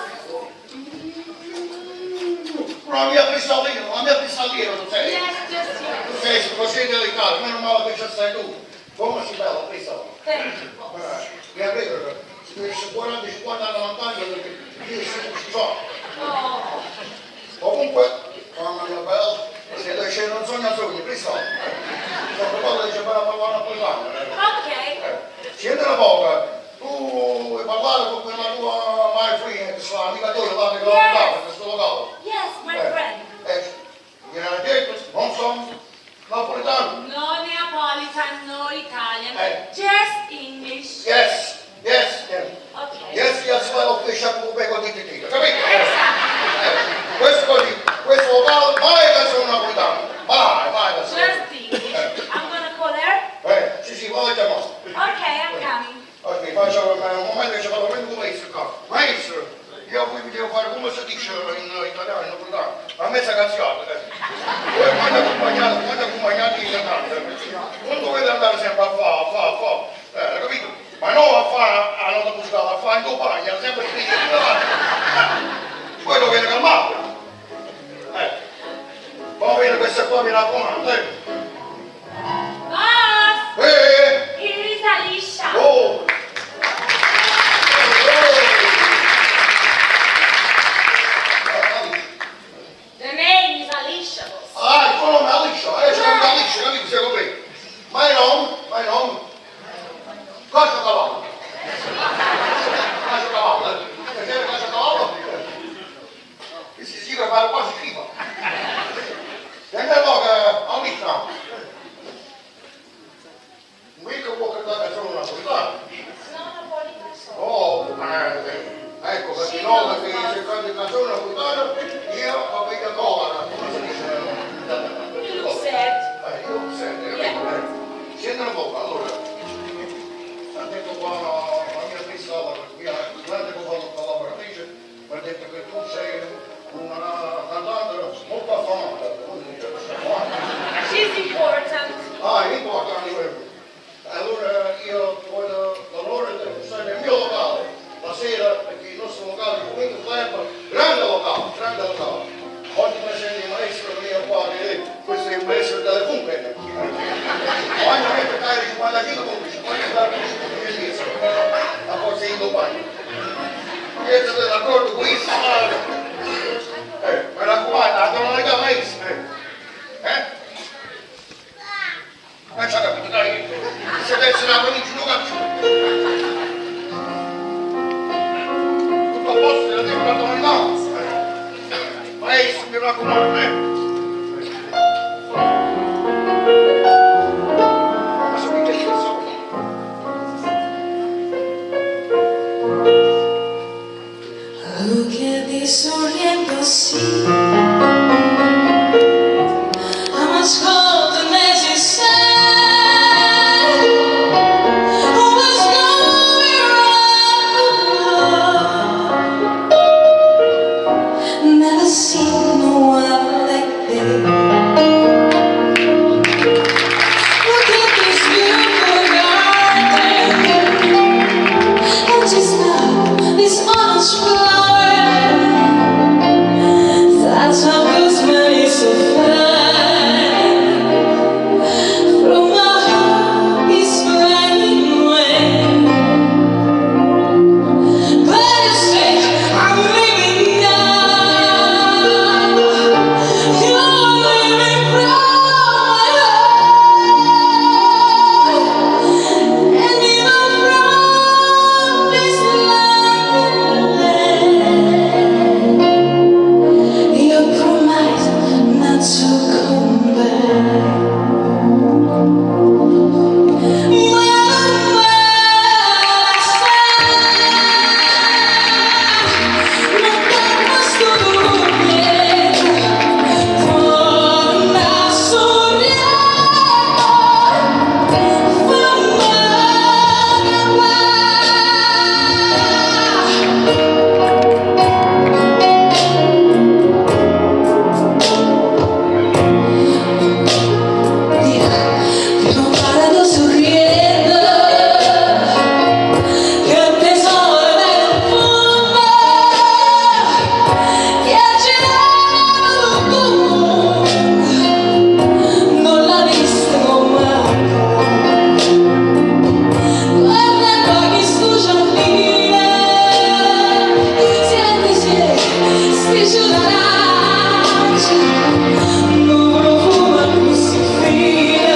La mia cristallina, la mia cristallina, tu sei? Yes, just you. Tu sei così delicato, meno male che ci stai tu. Come si bella, Crystal? Thank you, boss. Mi arrivo, 40, 50 anni montagna perché io ci sono. Oh. Comunque, mamma mia bella, se c'è non sogna sogni, Crystal. Sono proprio dice per parlare napoletano. Ok. Senti una poca, tu vuoi parlare con quella tua my friend, sua amica tua, là che locale, questo locale. Yes, my friend. Gliel'ha detto, non sono napoletano. No Neapolitan, no Italian. Just English. Yes, yes, yes. Ok. Yes, yes, ma pesce con pecco di titino, capito? Esatto. Questo così, questo locale, mai canzone napoletano. Mai, mai canzone. Just English. I'm gonna call her. Sì, sì, vai a chiamare. Ok, I'm coming. Ok, faccio un momento che ci vado prendo con maestro qua. Maestro, io poi vi devo fare come si dice in italiano, in napoletano, a mezza cazziata. Voi quando accompagnate, quando accompagnate i cantanti, non dovete andare sempre a fare, a fare, a fare, capito? Ma non a fare la nota musicale, a fare in compagna, sempre lì, Voi dovete calmarvi. Poi viene questa qua, mi raccomando, eh. Boss! Here is Alicia. Oh! The name is Alicia, boss. Ah, il tuo nome è Alicia, c'è anche Alicia, capito, sei capito? Ma il nome, ma il nome? Cacio cavallo. Cacio cavallo, eh? Piacere cacio cavallo? Che si dice fare quasi schifo. Senti poco, Alicia. Mica vuoi cantare solo napoletano. No Napolitan song. Oh, ecco, perché no, perché se canti canzone napoletana Look at this Sorrento sea. How much coldness inside. What's going wrong? Never seen no one like this. Look at this beautiful garden. And just now, this orange flower. Such a good is so fine. From my heart is running away. But you say I'm leaving now. You're leaving from my heart, and even from this land. You promise not to come back. Parado sonriendo, che tesoro nel fumo, che ha girato tutto il mondo, non l'ha visto mai. Guarda qua che sto giardino, senti se si d'arancia, non profuma così fine.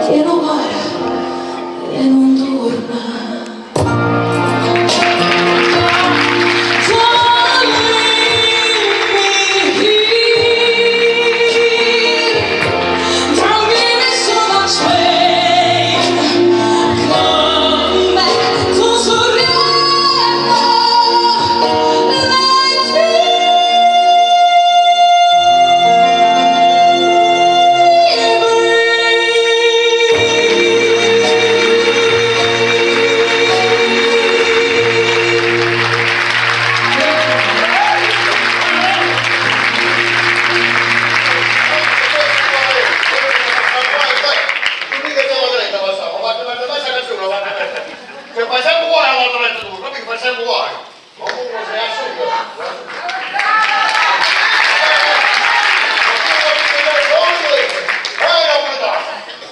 Che non muore e non torna. Don't leave me here. Don't give me so much pain. Come back to Sorrento. Let me Se fai sempre uguale all'altro letto tu, capito? Fai sempre uguale. Comunque sei assurdo.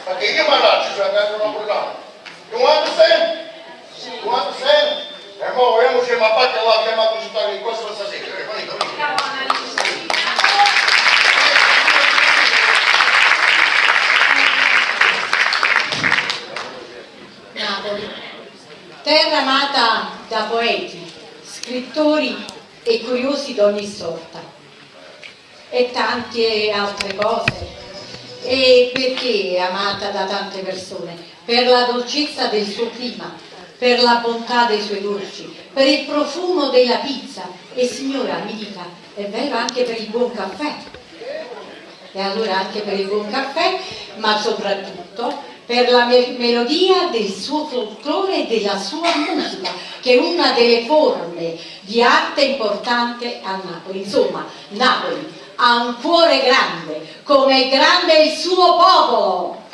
Perché io mi allaccio, cioè vengo napoletano. You understand? You understand? E mo vogliamo uscire a parte là, andiamo a consultare questo stasera. Venite, venite. Napoli, terra amata da poeti, scrittori e curiosi d'ogni sorta e tante altre cose. E perché è amata da tante persone? Per la dolcezza del suo clima, per la bontà dei suoi dolci, per il profumo della pizza e signora mi dica, è vero anche per il buon caffè? E allora anche per il buon caffè, ma soprattutto per la melodia del suo folklore e della sua musica, che è una delle forme di arte importante a Napoli. Insomma, Napoli ha un cuore grande, come è grande il suo popolo.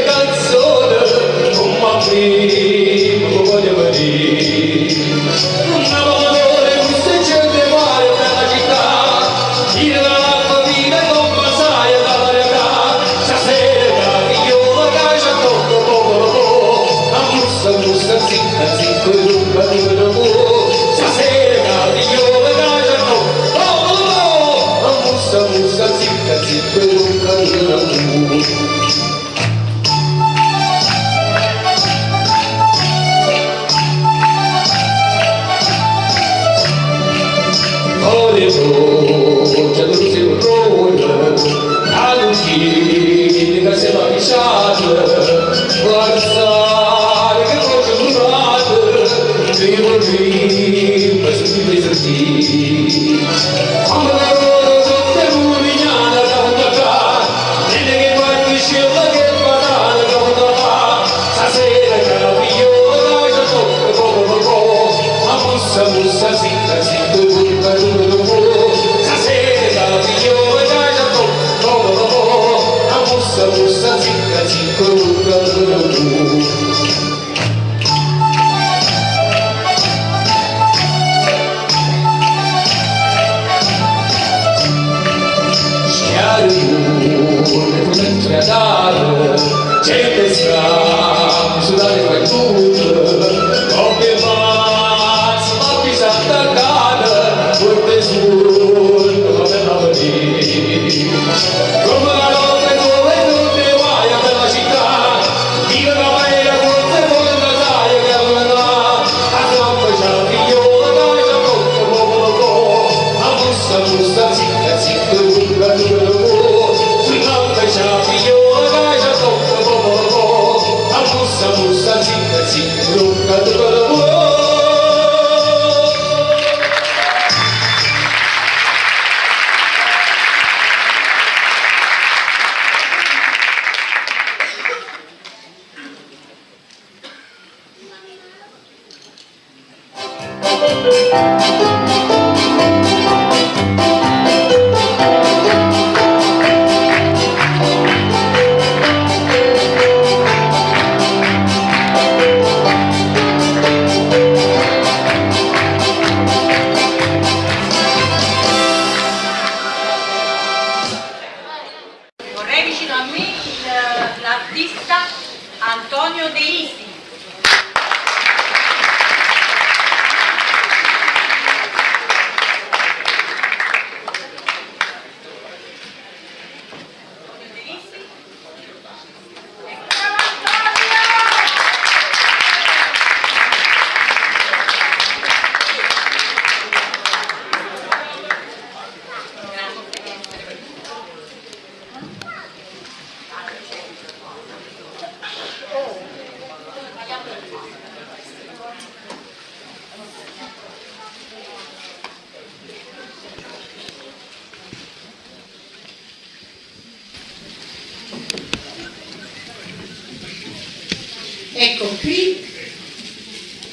Canzone, come prima. Vorrei vicino a me l'artista Antonio De Lisi. Ecco qui,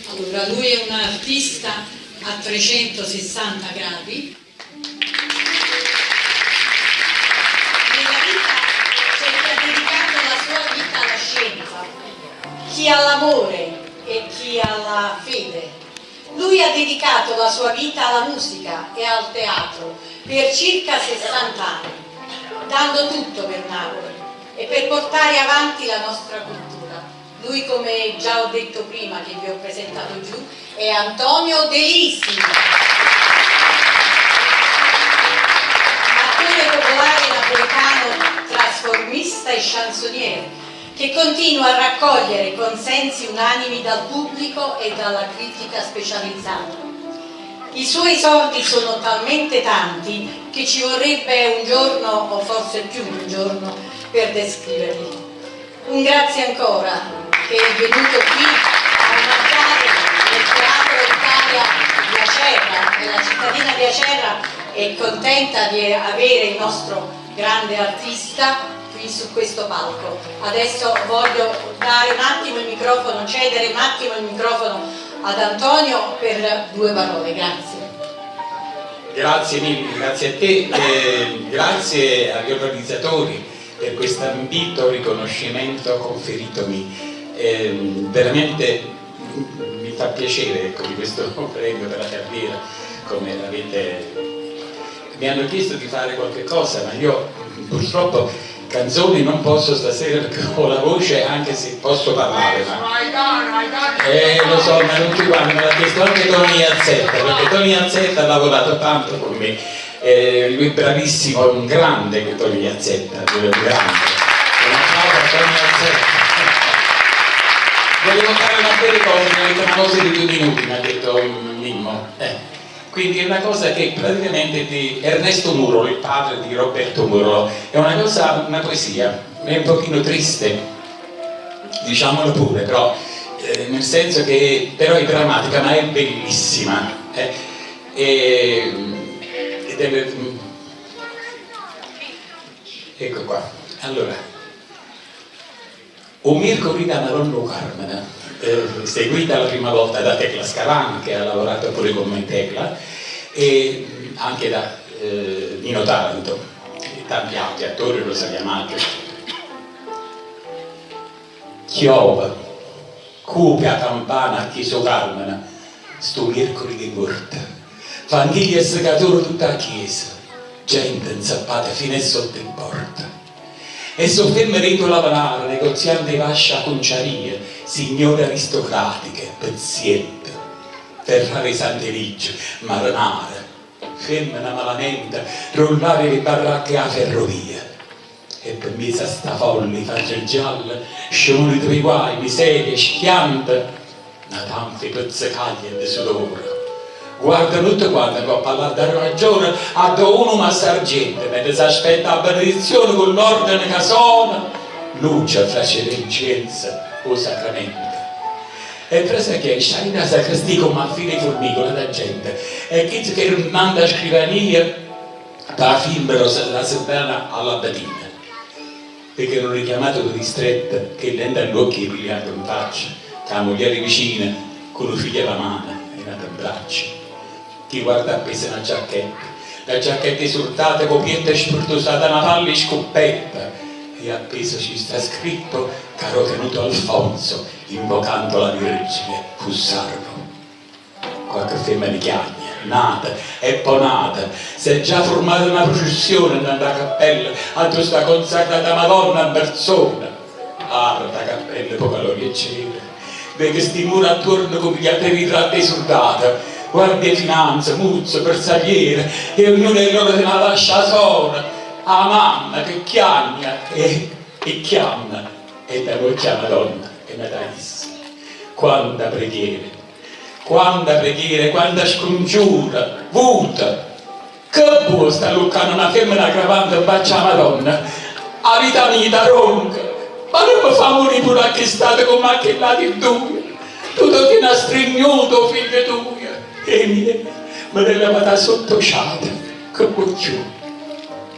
allora lui è un artista a 360 gradi. Nella vita c'è chi ha dedicato la sua vita alla scienza, chi all'amore e chi alla fede. Lui ha dedicato la sua vita alla musica e al teatro per circa 60 anni, dando tutto per Napoli e per portare avanti la nostra cultura. Lui, come già ho detto prima che vi ho presentato giù, è Antonio De Lisi. Attore popolare napoletano, trasformista e chansonnier, che continua a raccogliere consensi unanimi dal pubblico e dalla critica specializzata. I suoi soldi sono talmente tanti che ci vorrebbe un giorno, o forse più di un giorno, per descriverli. Un grazie ancora che è venuto qui a omaggiare il Teatro Italia di Acerra, e la cittadina di Acerra è contenta di avere il nostro grande artista qui su questo palco. Adesso voglio dare un attimo il microfono, cedere un attimo il microfono ad Antonio per due parole. Grazie. Grazie mille, grazie a te, eh, grazie agli organizzatori per questo ambito riconoscimento conferitomi. Eh, veramente mi fa piacere ecco, di questo premio per la carriera, come avete... Mi hanno chiesto di fare qualche cosa, ma io purtroppo canzoni non posso stasera perché ho la voce anche se posso parlare. Ma... Eh, lo so, ma non ti guarda, me l'ha chiesto anche Tony Azzetta, perché Tony Azzetta ha lavorato tanto con me. Eh, lui è bravissimo, è un grande Tony Azzetta, un grande. Un applauso a Tony Azzetta. Volevo fare una breve cosa, mi ha detto una cosa di due minuti, mi ha detto Mimmo. Eh. Quindi è una cosa che praticamente di Ernesto Murolo, il padre di Roberto Murolo, è una cosa, una poesia, è un pochino triste, diciamolo pure, però, eh, nel senso che però è drammatica, ma è bellissima. Eh. E, ed è, ecco qua. Allora, un Mirko da Madonna Carmine, eh, seguita la prima volta da Tecla Scaran, che ha lavorato pure con me Tecla, e anche da eh, Nino Taranto, e tanti altri attori, Rosaria Maggio. Chiova, cupia campana a Chiso Carmine, sto mercoledì di morte, fanghiglia e segatura tutta la chiesa, gente inzappata fino a sotto in porta. E sofferma dentro la vanara, negoziante di vascia conciaria, signore aristocratiche, pezziette, Ferrari Sant'Eligio, marinare, femmina malamente, rollare le baracche a ferrovia. E per mezzo a sta folla, faccia gialla, sciamuri i guai, miseria, schiante, una tanfa pezzecaglia di sudore. Guarda tutto quanto, a parlare da ragione, a do uno ma sergente, mentre si aspetta la benedizione con l'ordine che suona, luce fra incenso o sacramento. E presa che stai in sacrestia come a fine formicola da gente, e chi che manda a scrivania, da fimbro la settimana alla bettina, perché erano richiamato di distretto che lenta gli occhi pigliato in faccia, che la moglie vicina, con lo figlio alla mano e nata in braccio. Chi guarda appesa na giacchetta, na giacchetta 'e surdato cu 'o pietto spurtusato 'a na palla 'e scuppetta e appeso ci sta scritto Caro tenuto Alfonso invocando la Vergine fu salvo. Quacche femmena chiagne, n'ata e po' n'ata, s'è già furmata na prucessione 'nnante 'a cappella addò sta consacrata 'a Madonna 'n perzona. Arde 'a cappella po' calore e cera, veco sti mure attuorno cummigliate 'e ritratte 'e surdate, guardie 'e finanza, muzze, bersagliere e ognuno 'e loro tene 'a fascia 'a sora, 'a mamma che chiagne e e chiamma e da n'uocchio 'a Madonna e n'ata a isso. Quanta preghiere! Quanta preghiere, quanta scongiura, vuta! Che buo' sta alluccanno na femmena gravante 'nfaccia 'a Madonna? A vita mia t'a ronco, ma nun me fa murì pure a chest'ata comme a chell'ati ddoje. Tu t'o tiene astrignuto 'o figlio tujo e mie me l'he levato 'a sotto 'o ciato, che buo' cchiù?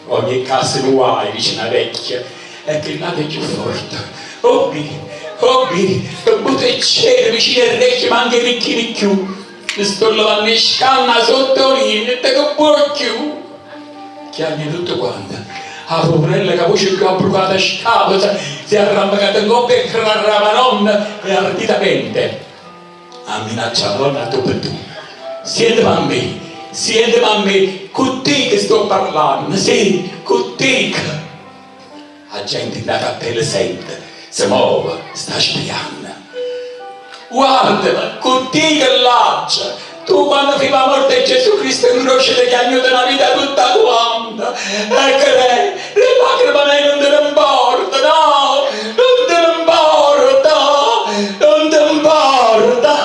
Ogni casa nu guaio, dice na vecchia, e chell'ata è cchiù forte. O bbì, o bbì, te butto 'e ccere vicino 'e rrecchie manco 'e ricchine cchiù. Me sto levanno 'e scanne 'a sotto 'o lietto, che buò cchiù? Chiagne tutte quante. 'A puverella ca voce cchiù abbrucata scàveza s'è arrampecata 'ncopp' 'e ccrare d' 'a Madonna e arditamente amminaccia 'a Madonna a tu pe tu. Sienteme a me, sienteme a me, cu tico sto parlanno, sì, cu tico. A gente 'int' 'a cappella sente, se move, sta spianno. Guardeme, cu tico ll'aggio, tu quanno fino 'a morte 'e Gesù Cristo 'ncroce t'hê chiagnuto na vita tutta quanta e che d'è, d' 'e lacrime meje nun te ne 'mporta, no, nun te ne 'mporta, nun te 'mporta.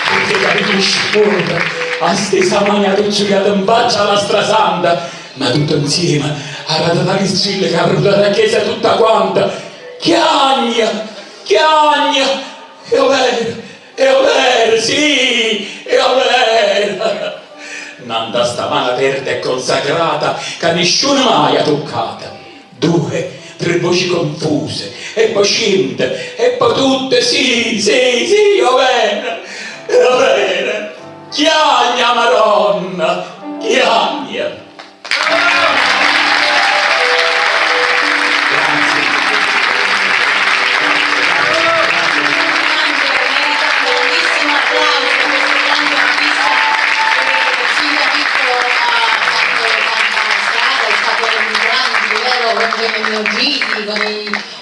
Pecché capito 'o scuorno, 'a stesa mano ha tuzzuliato 'nfaccia 'a lastra santa, ma tutto 'nzieme ha dato tali strille che ha arrutato 'a chiesa tutta quanta. Chiagne! Chiagne! È overo! È overo! Sì! È overo! Nnante a sta mano aperta e consacrata ca nisciuno maje ha tuccata. Due, tre voci confuse e po' ciente e po' tutte sì, sì, sì, è overo! È overo! Chiagne 'a Maronna! Chiagne!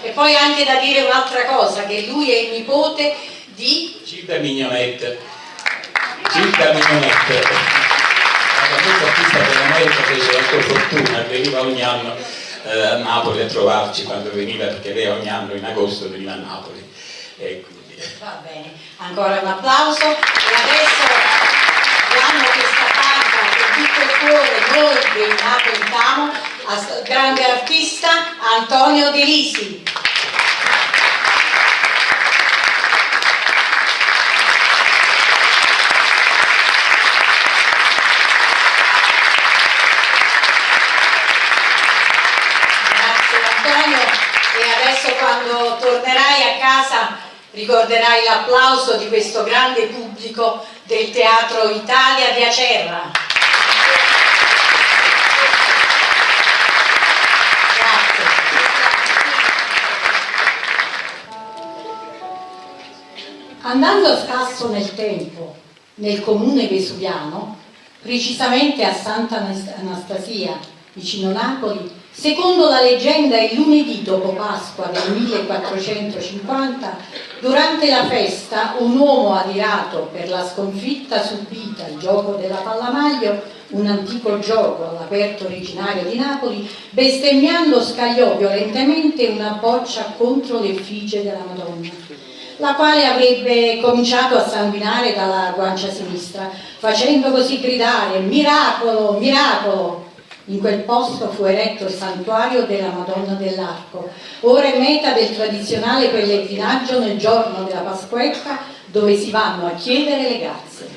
E poi anche da dire un'altra cosa, che lui è il nipote di Gilda Mignonette. Gilda Mignonette, la famosa artista dell'America fece la sua fortuna, veniva ogni anno a Napoli a trovarci quando veniva, perché lei ogni anno in agosto veniva a Napoli. E quindi... Va bene, ancora un applauso e adesso diamo questa targa con tutto il cuore noi dei Napoli Tamo al grande artista Antonio De Lisi. Grazie Antonio e adesso quando tornerai a casa ricorderai l'applauso di questo grande pubblico del Teatro Italia di Acerra. Andando a spasso nel tempo, nel comune vesuviano, precisamente a Santa Anastasia, vicino Napoli, secondo la leggenda il lunedì dopo Pasqua del 1450, durante la festa un uomo adirato per la sconfitta subita al gioco della pallamaglio, un antico gioco all'aperto originario di Napoli, bestemmiando scagliò violentemente una boccia contro l'effigie della Madonna, la quale avrebbe cominciato a sanguinare dalla guancia sinistra, facendo così gridare Miracolo, miracolo! In quel posto fu eretto il santuario della Madonna dell'Arco, ora è meta del tradizionale pellegrinaggio nel giorno della Pasquetta dove si vanno a chiedere le grazie.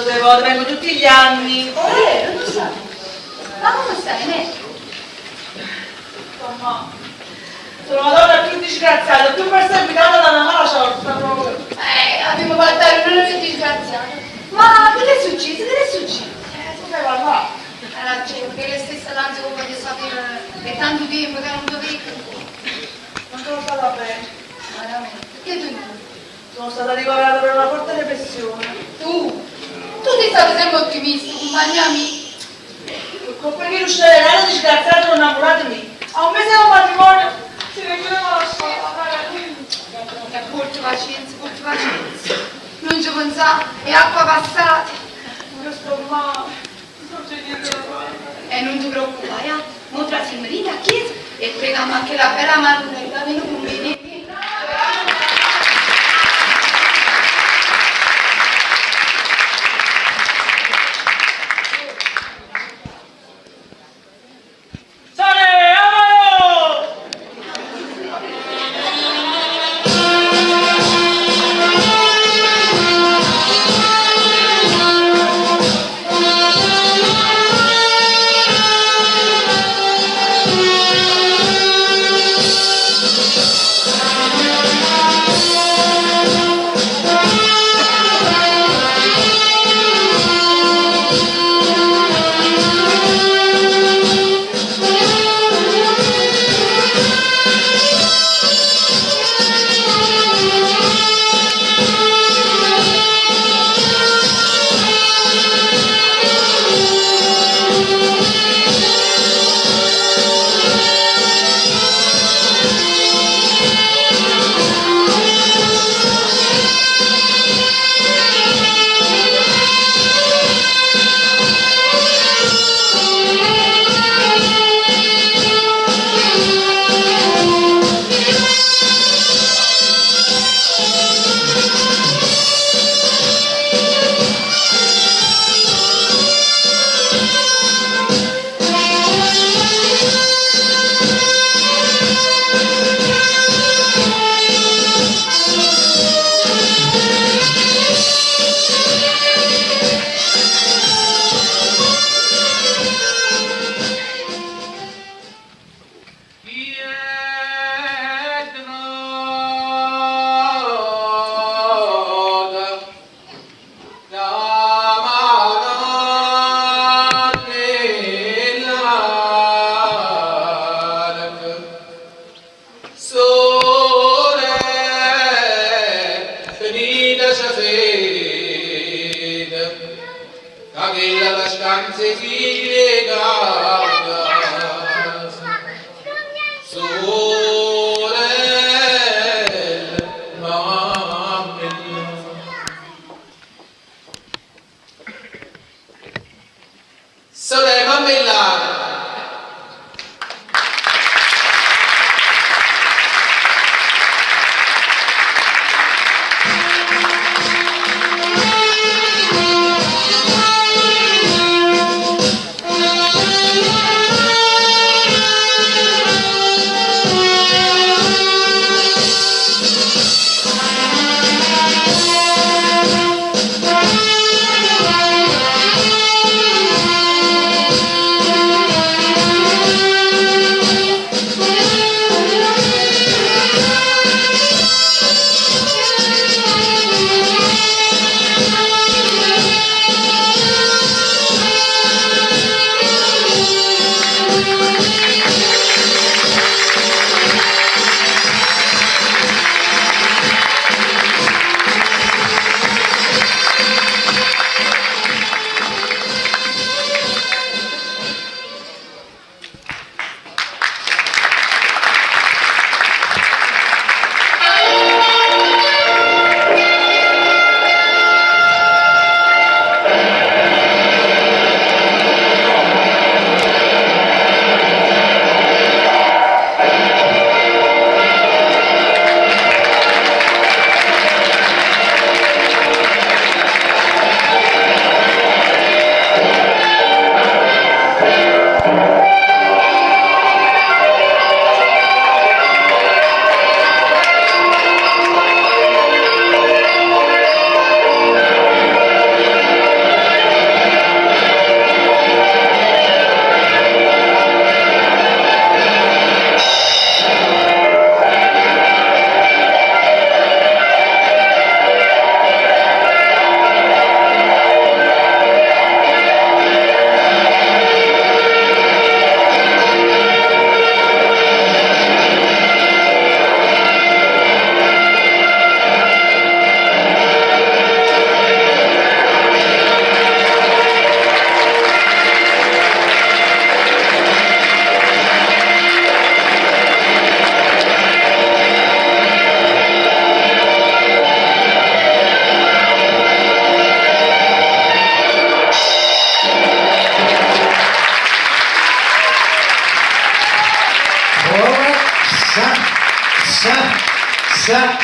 tanto devoto, vengo tutti gli anni. Oh, eh, non lo sai. Ma come stai, ne? Insomma, sono la donna più disgraziata, più perseguitata dalla mala sorte proprio. Abbiamo fatto un nome disgraziato. Ma che le è successo? Che le è successo? Tu fai parlare. Hai ragione, che le stessa l'ansia che voglio sapere è tanto tempo che non ti vedo. Non sono stata bene. Veramente. Perché tu no? Sono stata ricoverata per una forte depressione. Tu? Tu sei stato sempre ottimista, compagna mia. Per colpa che riuscire disgraziato non innamorato di me. A un mese dal matrimonio si richiudeva la scuola. E porta pazienza, porta pazienza. Non ci pensare, è acqua passata. Io sto male, non c'è niente da fare. E non ti preoccupare, eh? Mo trasiamo lì a chiesa e preghiamo anche la bella Madonnella, vieni con me. Vieni. Sale, amaro! Sore Mammella! Thank you.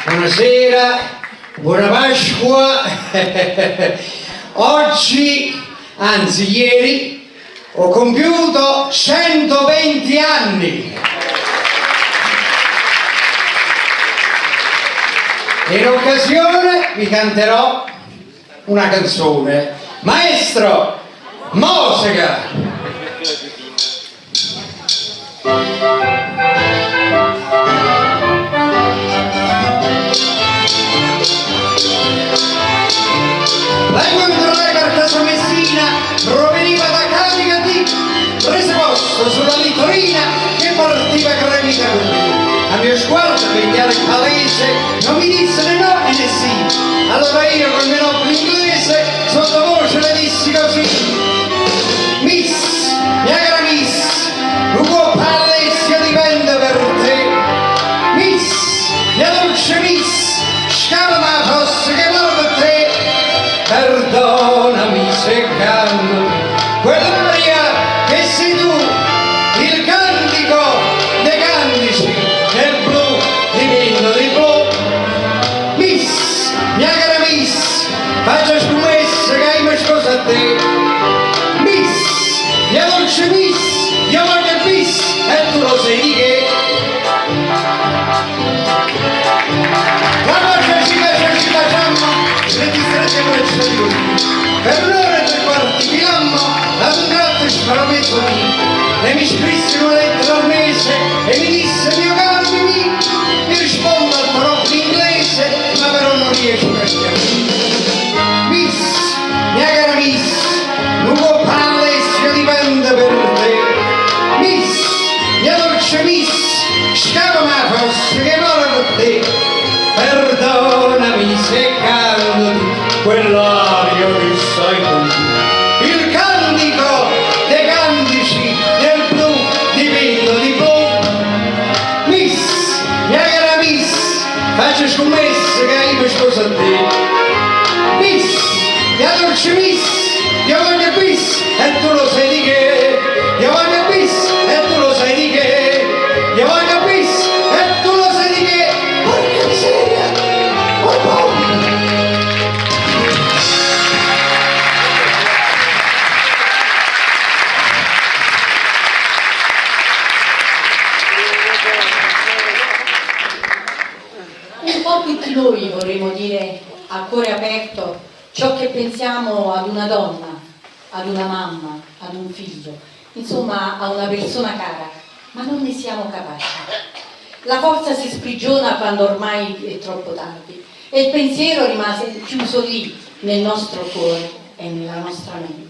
Buonasera, buona Pasqua. Oggi, anzi ieri, ho compiuto 120 anni. In occasione vi canterò una canzone. Maestro, musica! La incontrai per caso Messina, proveniva da Cavicati, prese posto sulla littorina che partiva gremita con me. A mio sguardo, per chiaro e palese, non mi disse né no né sì. Allora io col mio nobile inglese, sottovoce le dissi così. Miss, mia cara miss, Ugo Palesio dipende per te. Miss, mia dolce miss, scava la fossa che muore per te. Perdonami se canto quell'aria che sei tu, il cantico dei cantici nel blu dipinto di blu. Miss, mia cara miss, faccio scommessa che io mi sposo a te. Miss, mia dolce miss, io voglio il bis e tu lo sai di che. La voce ci piace, ci facciamo, registrate braccia di lui. Per un'ora e tre quarti filammo, ad un tratto sparò mezzo dì. E mi scrisse una lettera al mese e mi disse, mio caro Mimì, mi rispondo al proprio inglese, ma però non riesco a capire. Miss, mia cara miss, Lugo Palesio dipende per te. Miss, mia dolce miss, scava ma fosse che muore per te. Perdonami se canto di quell'aria che sai tu. Il cantico dei cantici nel blu dipinto di blu. Miss, mia cara miss, faccio scommessa che io mi sposo a te. Miss, mia dolce miss, io voglio il bis e tu lo sai di che. Io voglio il bis e tu lo sai di che. Io voglio il bis e tu lo sai di che. Porca miseria! Oh, oh. Un po' tutti noi vorremmo dire a cuore aperto ciò che pensiamo ad una donna, ad una mamma, ad un figlio, insomma a una persona cara, ma non ne siamo capaci. La forza si sprigiona quando ormai è troppo tardi e il pensiero rimase chiuso lì, nel nostro cuore e nella nostra mente.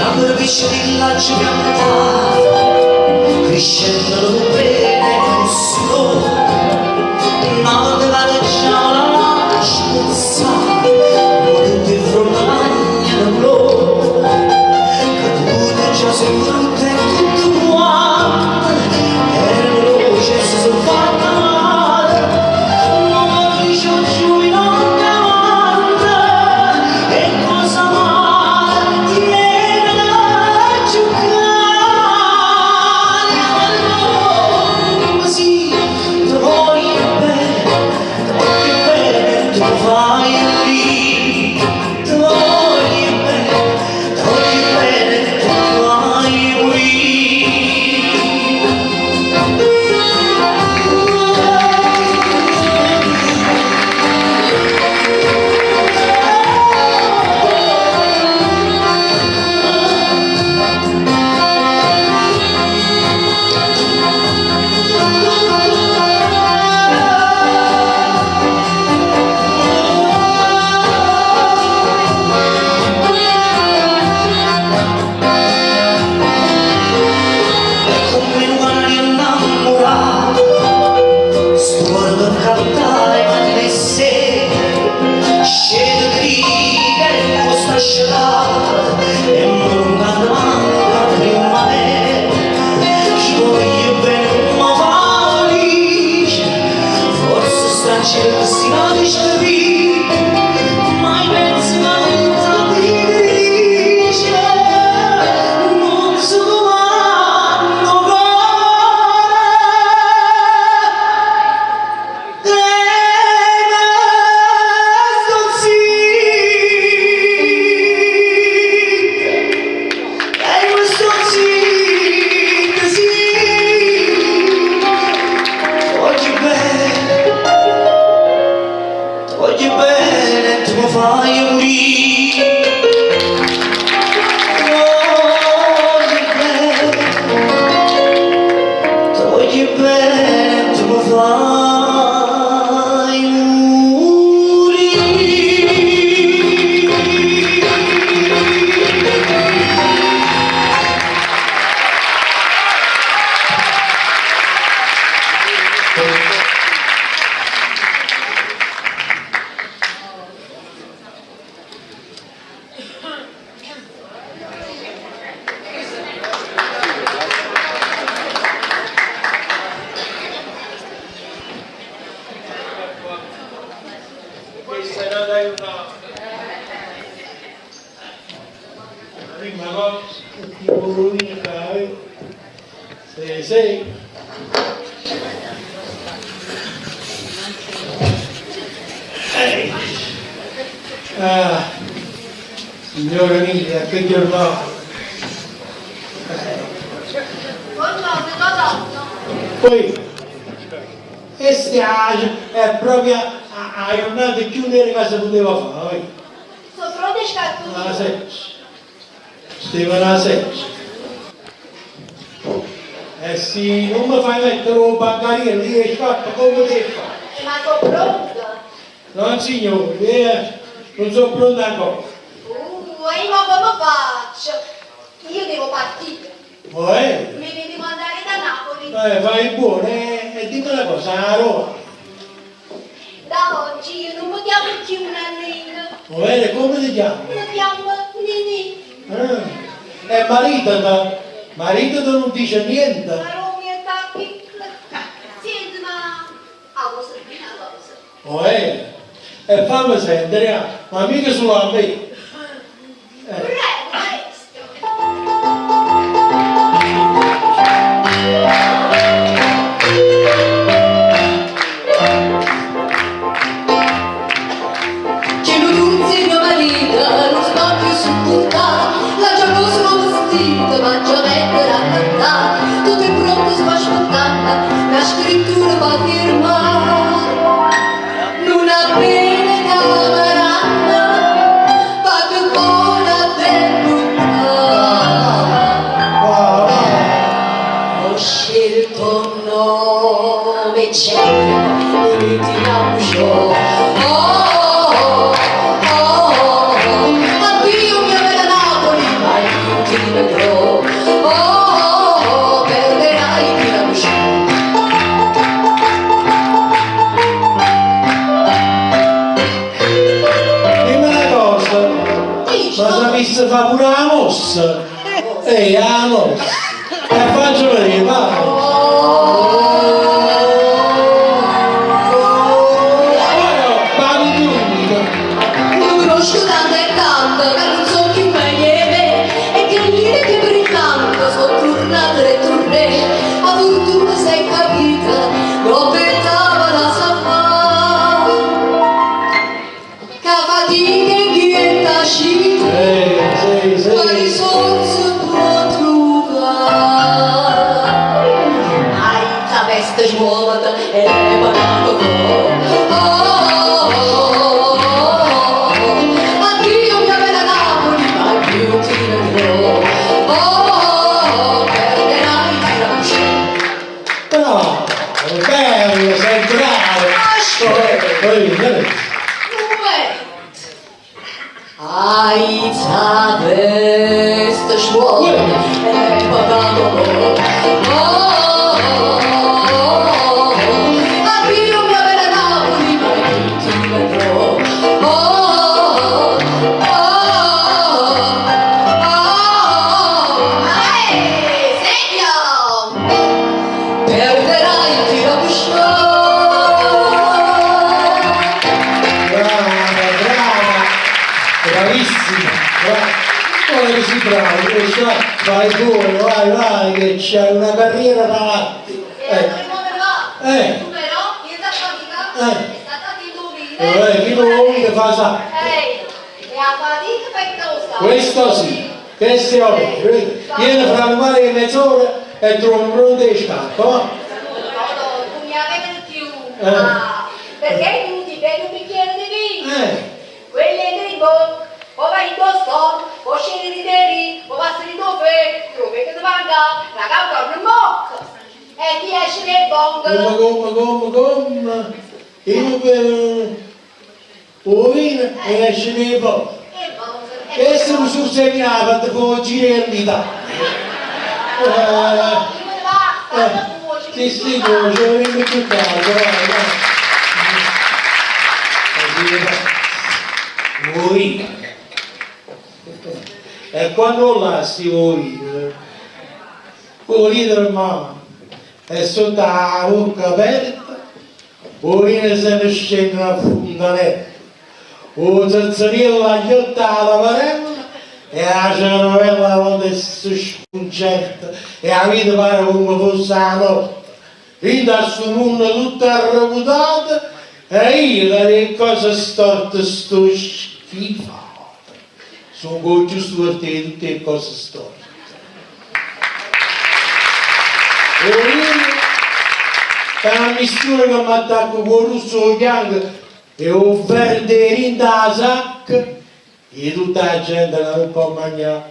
L'amore pesce di laccio cantava, crescendo bene con sudore, ma non va già la lascia ma tutti fronte magna da colore, caduta già sei brutta e tutto quanto, era veloce e si sono fatta male, ma mi giù in avanti, e cosa male tiene da giocare, Sì, sì. Ehi. Ah, signora mia, che giornata. Buongiorno, Totonno. Poi, questa è proprio la giornata più nera che si poteva fare. Sono pronte e scarponi. La seccia. Steva la seccia. E se non mi fai mettere un bancarino, io scappo come te fa. Ma sono pronta. No signore, io non sono pronto ancora. E ma come faccio? Io devo partire. Oh, eh? Me ne devo andare da Napoli. Fai buono, e dimmi una cosa, a Roma. Da oggi io non mi chiamo più Nannina. Oh, come ti chiami? Mi chiamo Nini. Ah, e maritata, maritata non dice niente. Ma Romeo è piccola. Senti, ma... Ah, vuoi sentire una cosa? Oh, E fammi sentire, ah, ma mica solo a me. Prego, maestro. Che l'udunzi mio marito non sto più sopportare, la già cosa vestita, ma già mettere a cantare, tutto è pronto, sto aspettando, la scrittura va a firmare. Non appena cameranno, vado buona a debuttare. Ho scelto un nome celebre, mi chiamo Joe. Oh, oh, oh, oh, addio mia bella Napoli, mai più ti rivedrò. Oh, oh, oh, perderai chi la Dimmi una cosa, ma sapessi fa pure la mossa? Ehi, la mossa! E faccio vedere, vai! Io conosco tante e tante che non so chi meglio è me e che lire che brillante sono tornate le tournée. A fortuna sei capita, non pensava la sa fa. Che fatica e chi è tacita, ma risorse può trovare. Ai, la veste svuota e le pagato. Oh, oh, oh, oh, addio mia bella Napoli, mai più ti vedrò. Oh, oh, oh, perderai chi la Bravo, bello, sei bravo! Poi, poi, Aiza testa svuota e le pagato. Oh, oh, oh, oh, addio mia bella Napoli, mai più ti vedrò. Oh, oh, oh, oh, oh, Ehi, sentiamo. perderai chi la Brava, brava, bravissima, brava. Come così bravo, tu sai, vai buono, vai, vai, che c'hai una carriera davanti. E allora mo me ne va. Eh. Tu però, niente a fatica. Eh. È stata chi tu Chi lo vuole fa sa. Ehi, e a fatica per cosa? Questo sì, questo è ovvio. Viene fra un mare e mezz'ora e trovo pronto e scarpa, va? No, no, tu mi avevi più. Eh. Ah, perché tu ti bevi un bicchiere di vino. Eh. Quelli entri in bocca, poi vai in tostone, poi scendi di teri, poi passi di dove, trovi che ti manca, la capa torna in bocca. E ti esce nel Come, bongolo. come, come, come. Io bevo un vino e esce nei bocca. E bongolo. E se non sono seminato, ti può girare l'Italia. Io me ne va, stanno cuoci, Sì, sì, ci vorremmo più tardi, vai, vai. Voi. E quando lassi voi, voi mamma, e sotto la bocca aperta, voi se ne scende a fontanella, o zazzanella la ghiotta alla varella, e la cervella quando si Cuncerto e 'a vita pare comme fosse 'a morte. Dint' a stu munno tutto arrevutato e io ca d' 'e ccose storte sto schifato. Songo 'o cchiù stuorto 'e tutt' 'e ccose storte. 'O vino è 'a mistura ca m'attacca cu 'o russo 'o ghianco e 'o vverde 'e dint' 'a sacca 'e tutta 'a gente ca nun pò magnà.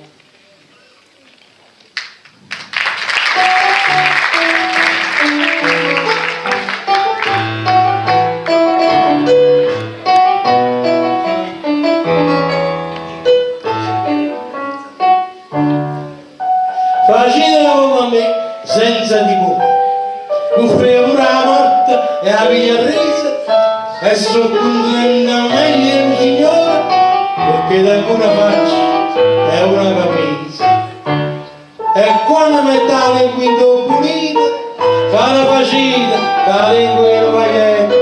Facitela comme a me, senza timore, cuffea pure 'a morte e 'a piglia a risa e so' cuntento meglio 'e nu signore pecché tengo una faccia e una cammisa. E quanno metto 'a lengua 'int' 'o pulito, fa na facina ca 'a lengua 'e nu paglietta.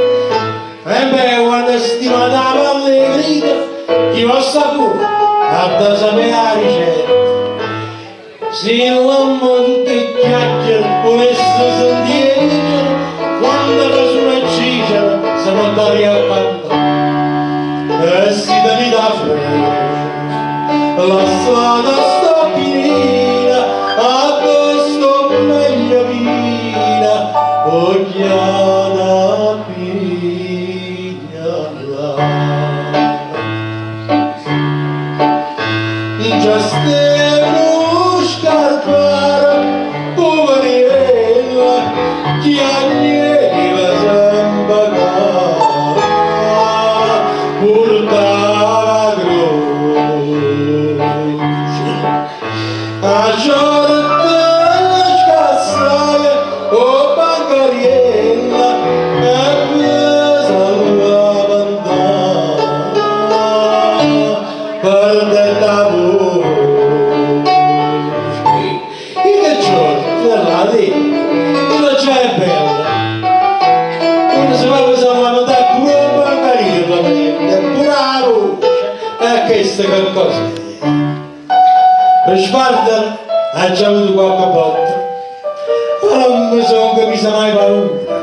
Embè quanno stimate 'a palla 'e vrito, chi vò sapure ha da sapè 'a ricetta. Si l'ommo tutt' 'e chiacchiere vulesse sentì 'e dicere, quanta fasule e cicere se mettarria a cantà. E si tenite 'a freva, lassate sta pinina, addò sto meglio vino, 'o chiano a piglià. Nce steva nu scarparo puveriello chiagneva sempe ca purtava 'a croce. A ciorta scassaje 'o bancariello e pe s'allamantà perdette 'a voce. I che ciorta la leva, illa già è bella. Uno se va pe s'allamantà pure 'o bancariello perde pure 'a voce e chesta che cos'è? Pe spartere aggio avuto quacche botta, ma nun me songo miso mai paura.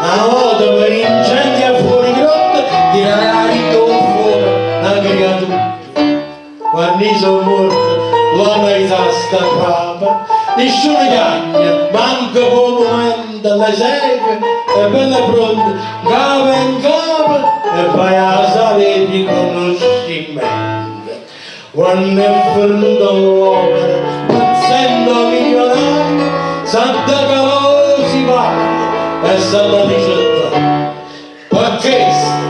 Na vota pe n'incendio a Fuorigrotta tiraje 'a dint' 'o ffuoco na criatura. Quann' io so' muorto l'hanno aizà sta crapa, nisciuno chiagne, manco p' 'o mumento, l'esequie è bella e pronta, 'ncapa e 'ncapa e vai 'a sala 'e riconoscimento. Quanno è fernuta l'opera, pezzente o milionario, s'adda calà 'o sipario e s'adda ricettà. Pe chesto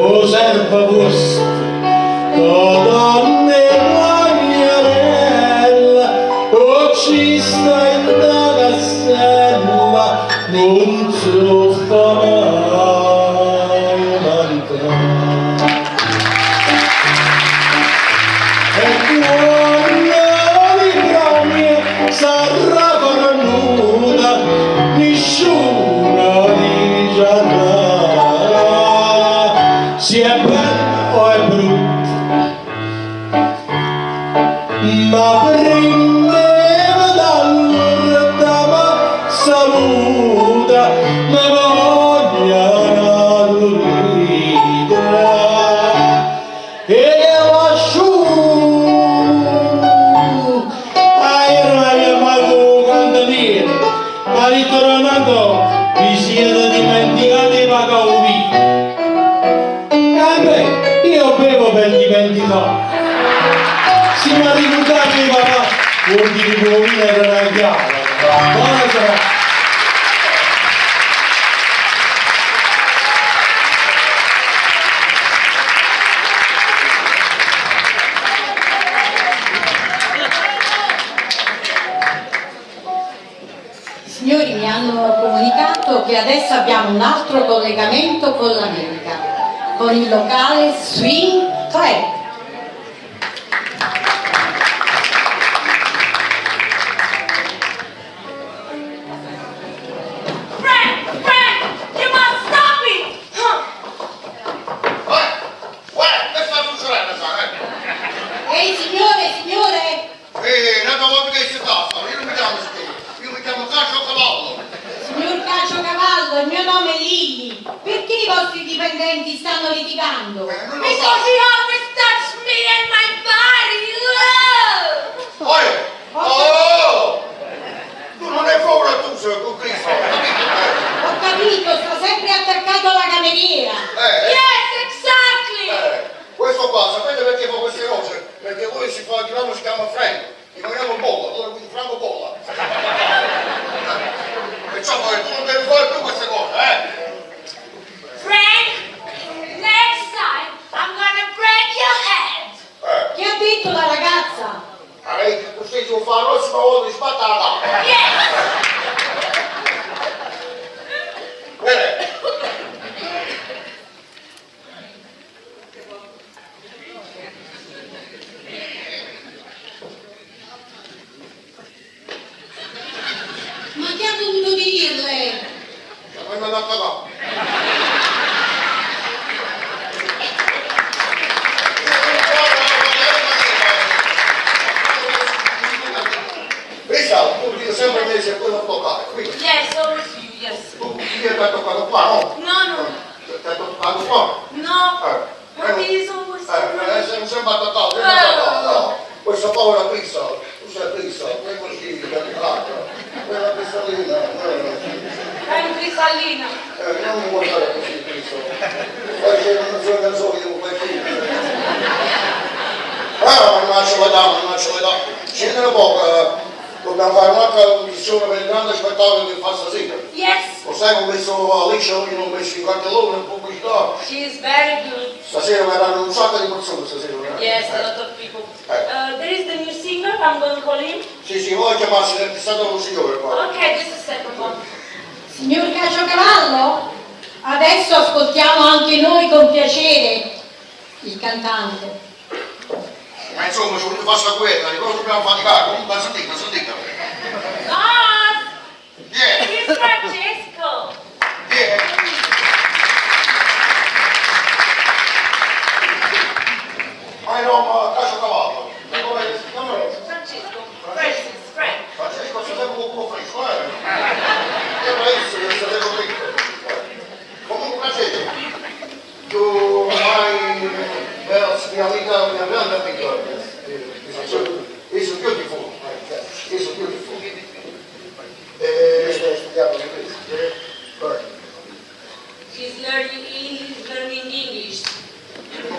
'o servo vuosto, Totonno 'e Quagliarella, 'o cisto 'int' 'a cassella nun s' 'o fa maje mancà. E quanno 'a vita mia sarrà fernuta, nisciuno diciarrà si è bella o è brutta. Ma primma 'e ve dà l'urdema saluta, me voglio n'atu ridere 'e chella sciù Ajere m'ha chiammato 'o canteniere, m'ha ditto Don Antò, vi siete dimenticato 'e pagà 'o vino. Embè, io bevo per dimenticare. Si m'arricurdate 'e papà, vuol dire che 'o vino era na chiava. Bona serata. Signori, mi hanno comunicato che adesso abbiamo un altro collegamento con l'America, con il locale Swing Club. Frank, Frank, you must stop it! Huh. Uè, che sta succedendo qua? Ehi signore, signore! Ehi, n'ata vota che Caciocavallo, il mio nome è Lilli. Perché i vostri dipendenti stanno litigando? Because he always touch me and my body. Oh! Oh! Tu non hai paura tu sei con Cristo, capito? Ho capito, sta sempre attaccato alla cameriera. Yes, exactly. Questo qua, sapete perché fa queste cose? Perché lui si fa chiamare, si chiama Frank, gli chiamiamo Bolla, allora quindi Franco Bolla. Perciò poi tu non devi fare più queste cose, eh? Frank, next time I'm gonna break your head. Che ha detto la ragazza? Allora, che così ti fa la prossima volta di sbattere la tavola. Yes. Bene. Ma che ha dovuto dirle? Poi mi ha dato qua. Risa, tu dici sempre che sei quello a toccare, qui. Yes, always you, yes. Tu chi ti ha toccato qua, no? No, no. Ti ha toccato qua? No. Eh. But he is always sempre attaccato, sempre attaccato, no? Questa povera Crisa, tu sei Crisa, poi così, delicata, quella cristallina, I'm Cristallina. non mi guardare così, Crisa. Poi c'è una sola canzone che devo fare qui. Ah, mannaggia la dama, mannaggia la dama. Scendere poco, dobbiamo fare un'altra audizione per il grande spettacolo che fa stasera. Yes. Lo sai che ho messo Alicia, io l'ho messo in cartellone in pubblicità. She is very good. Stasera verranno un sacco di persone stasera. eh. Yes, a lot of people. There is the new singer, I'm going to call him. Sì, sì, vuoi chiamarsi, è stato un signore qua. Okay, just a second one. Signor Caciocavallo, adesso ascoltiamo anche noi con piacere il cantante. Ma insomma, ci voglio fare sta guerra, di cosa dobbiamo faticare? Comunque, sentite, sentite. Boss! Yeah. He's Francesco. Yeah. Ma nome Caciocavallo. E come si chiama? Francesco. Francis, Frank. Francesco sta sempre con culo fresco, eh? È bravissimo, sta sempre fresco. Comunque, Francesco, tu hai mia amica, mia grande amica. It's beautiful. It's beautiful. E studiando l'inglese. She's learning, he's learning English. Un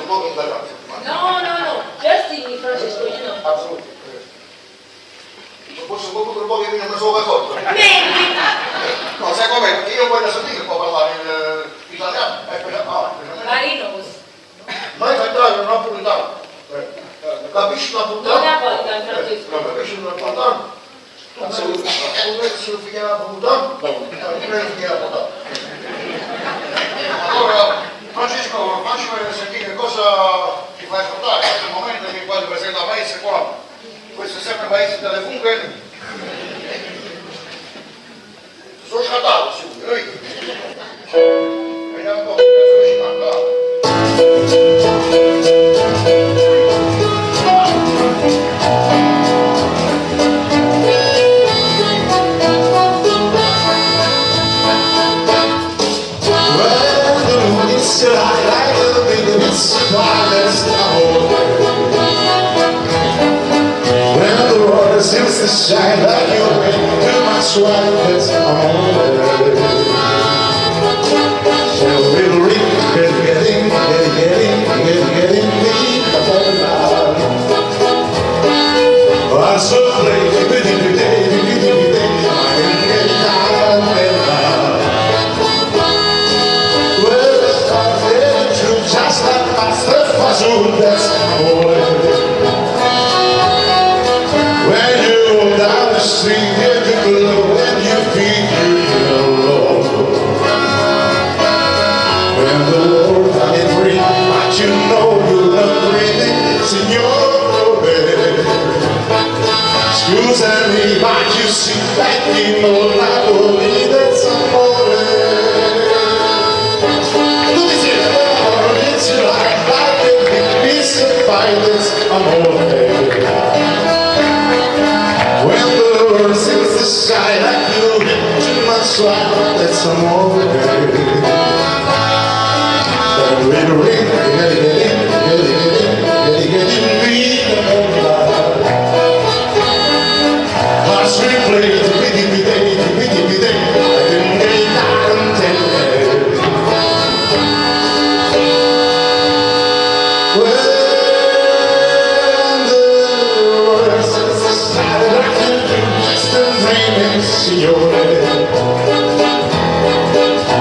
po' in italiano. No, no, no. Just English, Francesco, you know. Assolutamente. Forse un po' un po' che non mi sono accorto. Maybe. No, sai com'è? Perché io voglio sentire che può parlare italiano. No, But he knows. Ma italiano, napoletano. Capisci napoletano? Non napoletano, Francesco. No, capisci napoletano? Tu sei figlio napoletano? No, tu sei figlio napoletano. Allora, Francesco, facci sentire cosa ti fai ascoltare. Questo è il momento che qua ti presenta il paese qua. Questo è sempre il paese delle funghe. Sono scattato, sicuro. Vediamo un po' che cazzo ci manca. When the moon is high, like a big surprise, When the water seems to shine like you drink too much wine, that's amore. We'll read, get, getting, get, getting, get, getting, I'm so afraid, just like pasta fagioli, that's amore. When you go down the street, you glow and you feel you're alone. When the world is free, but you know you're not breathing, signore. Scusami, ma you see that in Napoli, that's amore. Tutti insieme. It's like a big piece of pie, that's amore. When the world seems to shine like you drink too much wine, that's amore. Signore,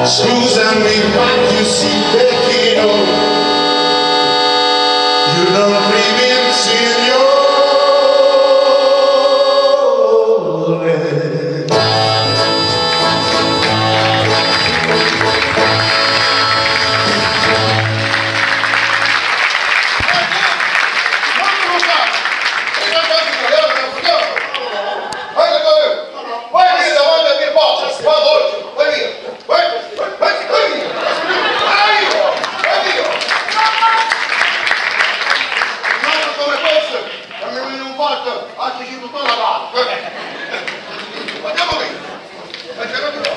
scusami ma tu sì perché no, io non primi il Signore. Vai via davanti a mio padre, vai oggi, vai via, vai, vai, vai, vai via, vai via, vai via. Un altro come questo, che mi viene un fatto, altri ci tutta la parte. Andiamo via, perché non ti va.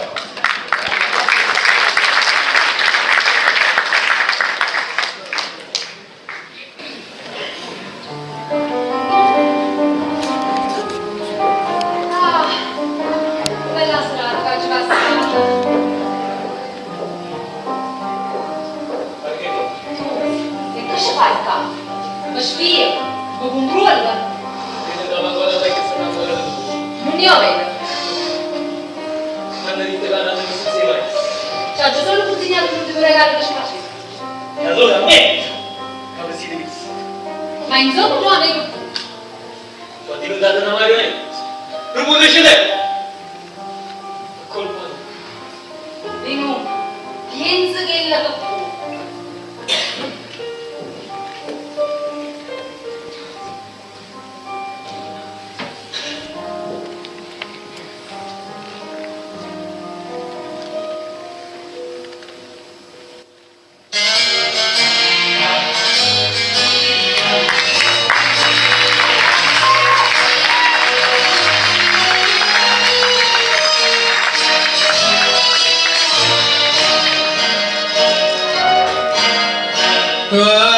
Ah, bella serata che ci passata. Tu, che cosa fai qua? Mi spia, mi controlla. Non ne ho vedo. Quando dite la non si va. Ci ho solo consegnato l'ultimo regalo che ci facevo. E allora a me, come siete visti? Ma insomma non avevo Sono diventata una marionetta. Non può decidere. È colpa tua. Venu, pensa che è la tua.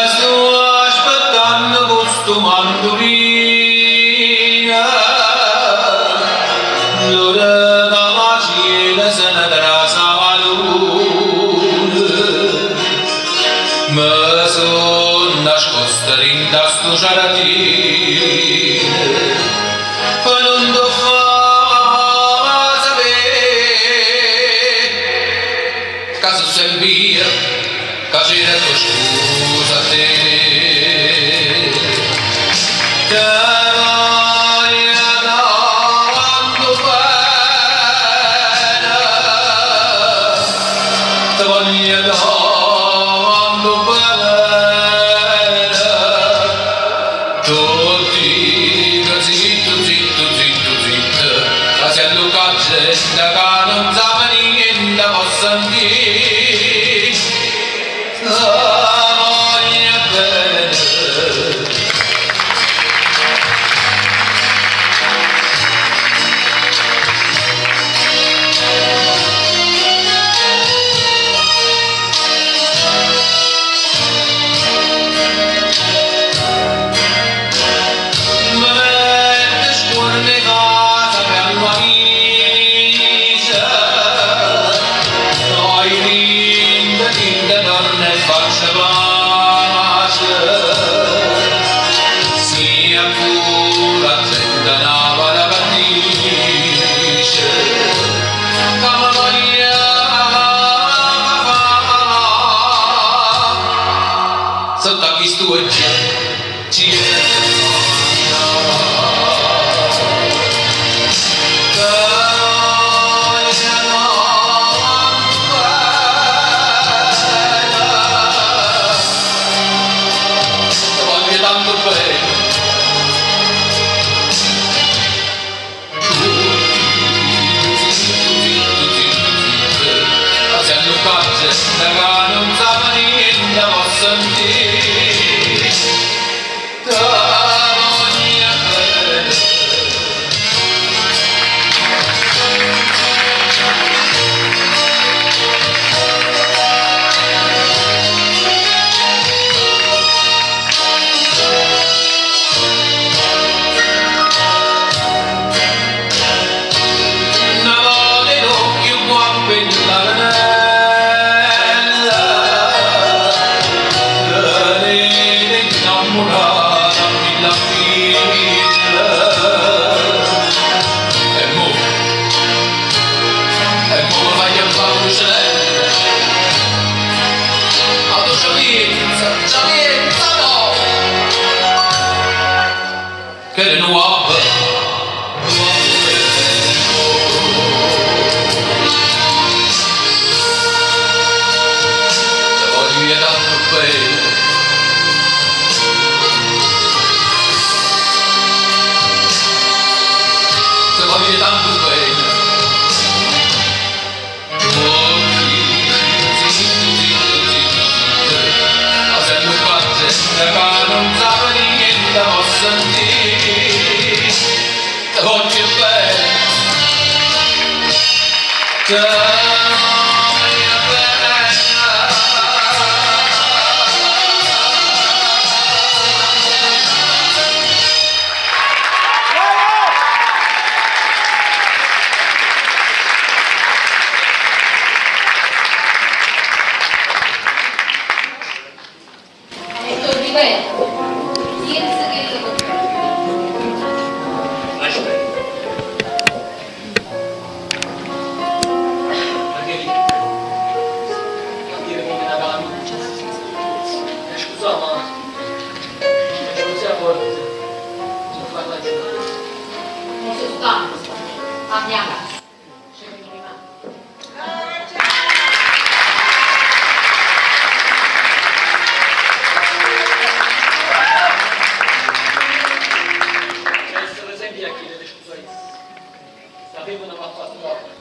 Sto aspettando questo mandolino, l'ora da macina se ne trasa la luna, mi sono nascosta in sto giardino, per non ti far sapere che sono sempre io, che cerco scusa a te. Te voglio tanto bene, te voglio tanto bene, tutti zitto, zitto, zitto, zitto, la si alluca gente che non sa niente possa dire. Te voglio bene. Che nuove. Te voglio tanto bene. Te voglio tanto bene. Oh, zitto, zitto, zitto, zitto, zitto. Ma se non faccio, che non sa niente, posso sentire. Te voglio bene. Te voglio bene. E te lo ripeto, piensa che lo Aspetta. Margherita, capire come una calamita. Scusa, ma la gelosia forte non fa ragionare. Non sono stanco, a mia casa. Ci vediamo. C'è essere sempre a chiedere scusa a essa. Sapevo non va fatto troppo.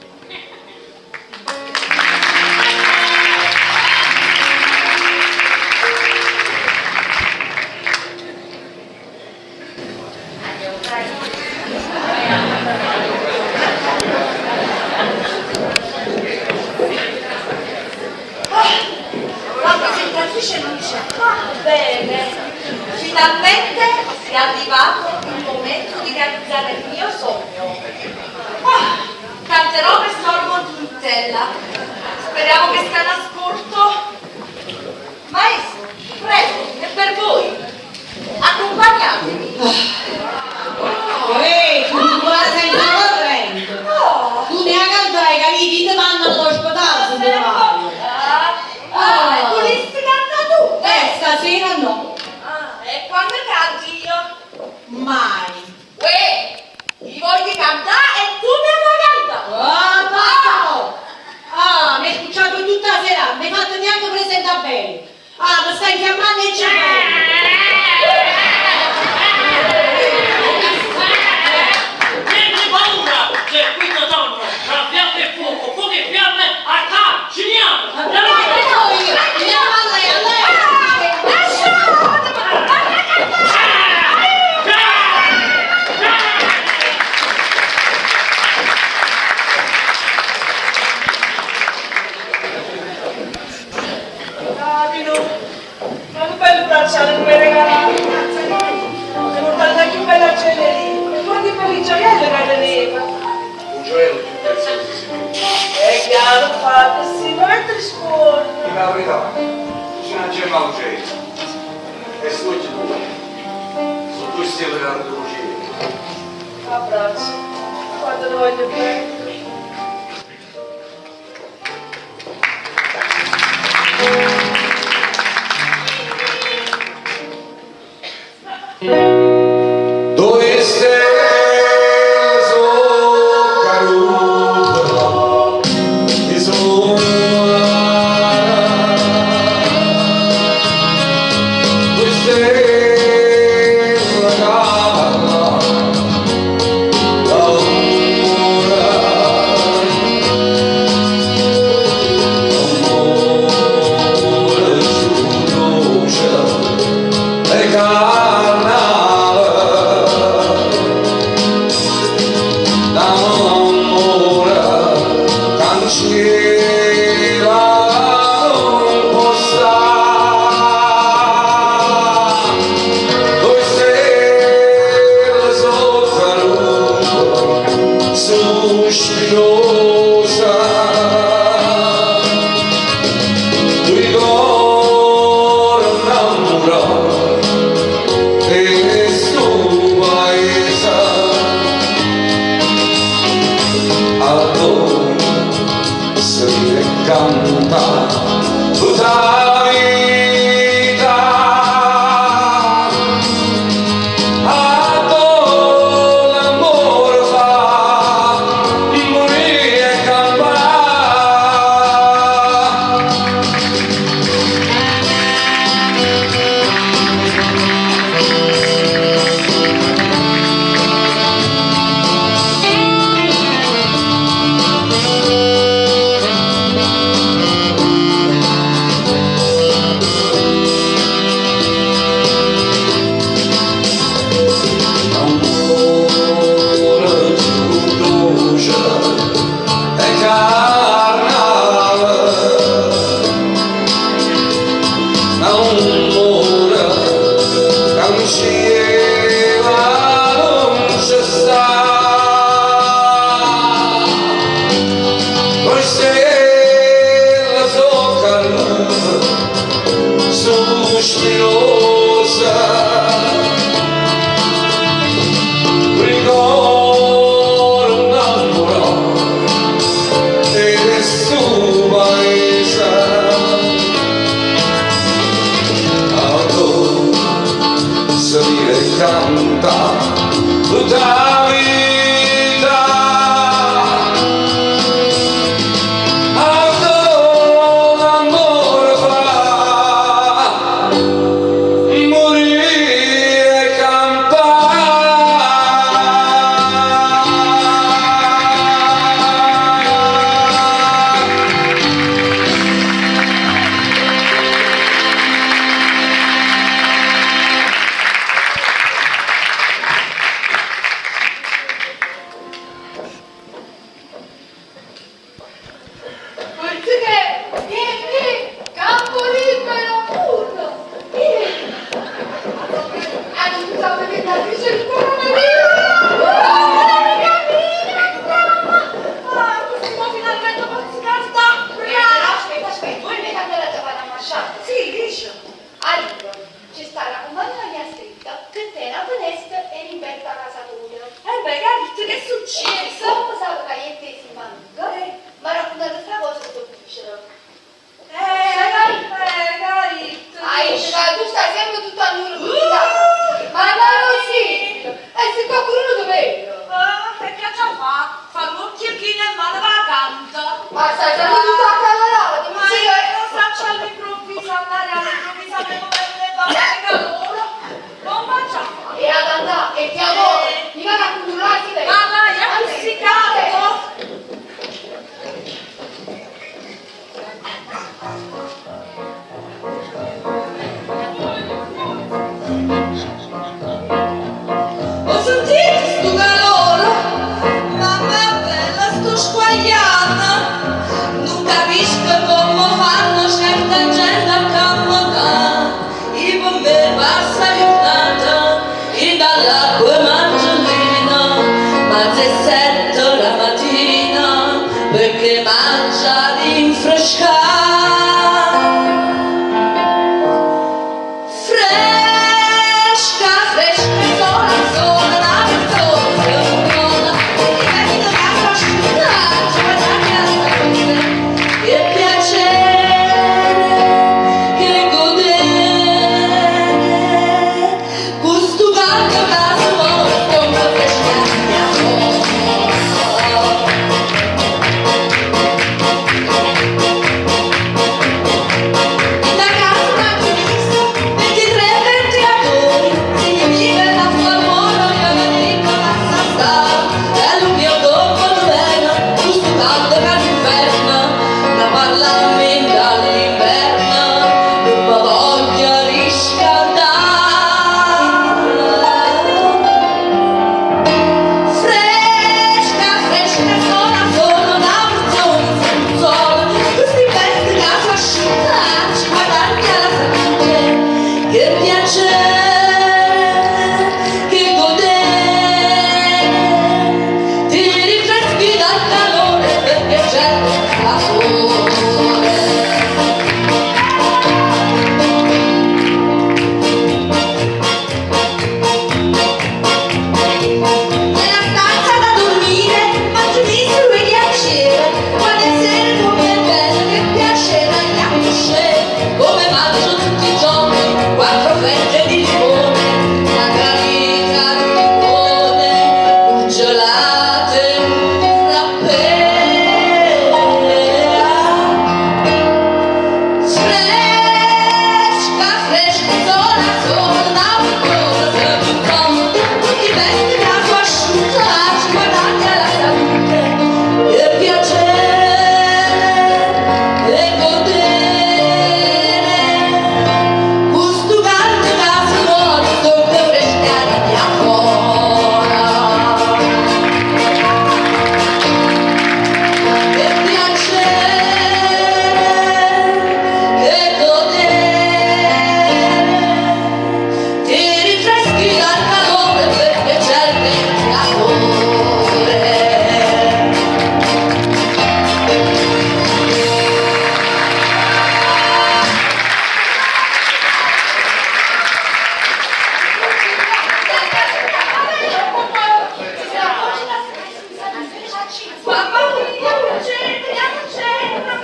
La presentatrice non c'è. Va bene. Finalmente è arrivato il momento di realizzare il mio sogno. Ah, canterò per Sorbo Nutella. Speriamo che stia in ascolto. Maestro, prego, è per voi. Accompagnatemi. Ehi, tu la sei corrente. Tu ne hai cantato, capito? Ti vanno all'ospedale se te ne vai. Ah, ah, e volessi cantare tu? Stasera no. Ah, e quando canti io? Mai. Uè, ti voglio cantare e tu mi fai cantare. Ah, basta! Ah, mi hai scucciato tutta la sera, mi hai fatto neanche presentare bene. Ah, mi stai chiamando e ci Niente paura! C'è qui Totonno, tra fiamme e fuoco, fuoco e fiamme, a ca, ci andiamo! Andiamo! Andiamo a lei, a lei! Ah, Pino, ma che bello bracciale che mi hai regalato. Mi hai portato la più bella gioielleria. E quanti belli gioielli che teneva. Un gioiello più prezioso, signore. È chiaro, fate, sì, ma mettere scuola. Dica la verità, c'è una gemma uccello. E su ci due. Su due stelle che hanno luce. Abbraccio, quando lo voglio bene. Dove stelle sono cadute, mi sono Due stelle cavallo, l'amore, l'amore su luce e carnale. L'amore cancella non può stare. Dove stelle sono cadute, sospirose. Due cuori innamorati e sto paese allora si canta tutta la vita. che vieni, campo libero, uno, vieni. Ah, non sapete che dice il coronavirus. Ah, così mo finalmente posso cantare. Aspetta, aspetta, voi mi andate a fare una masciata? Sì, dice. Allora, c'è sta la compagna mia stretta che te la finestra e rimpetta a casa tua. Eh beh, capito che è successo? Come sa che io te si manca? Ma raccontate questa cosa che ti dice. Capito. Ai, ma tu stai sempre tutto a nudo, Ma non così! E se qualcuno dove? Ah, che cazzo fa? Fa l'occhio chino e male va a canta. Ma stai sempre tutto a cavolare, Ma io non faccio all'improvviso andare all'improvviso a me come ne va a calore. Non faccio. E ad andare, e ti adoro, mi vado a controllare lei. Ma vai, è pizzicato. Ho sentito sto calore, mamma bella sto squagliata, non capisco come fanno certa gente a camminare, e per me passa giornata, e dall'acqua mangiolina, ma se sento la mattina, perché mangia rinfrescare. Fresca, fresca, sola, sola, la persona, buona, e capito che fa asciuttare, ci guadagna la salute. Che piacere, che godere, questo canto che si muove come fresca mia Da casa macchinista, 23 ventilatori, significa la sua buona, mia amica passa sta. E il mio corpo bene, questo caldo che l'inferno, ne parla dall'inverno, non mi voglio riscaldare. Fresca, fresca, sola, sono una persona senza questi pezzi che fa asciuttare, ci guadagna la salute. Che piacere, che godere, ti rinfreschi dal calore perché c'è la sole. Nella stanza da dormire mangio miso e piacere, quando è sera come è bello che piacere agli accusce, come mangio tutti i giorni, quattro fette di limone, una granita di limone, un gelato e un frappè. Fresca, fresca, sola, sola, una cosa, se un po', tutti vesti la tua asciutta, ci guadagna la salute. Che piacere, che godere, questo canto che si muore, tocca fresca la mia cuore. Che piacere, che godere, ti rinfreschi dal calore perché c'è il ventilatore. Mamma mia, non c'entra, non c'entra.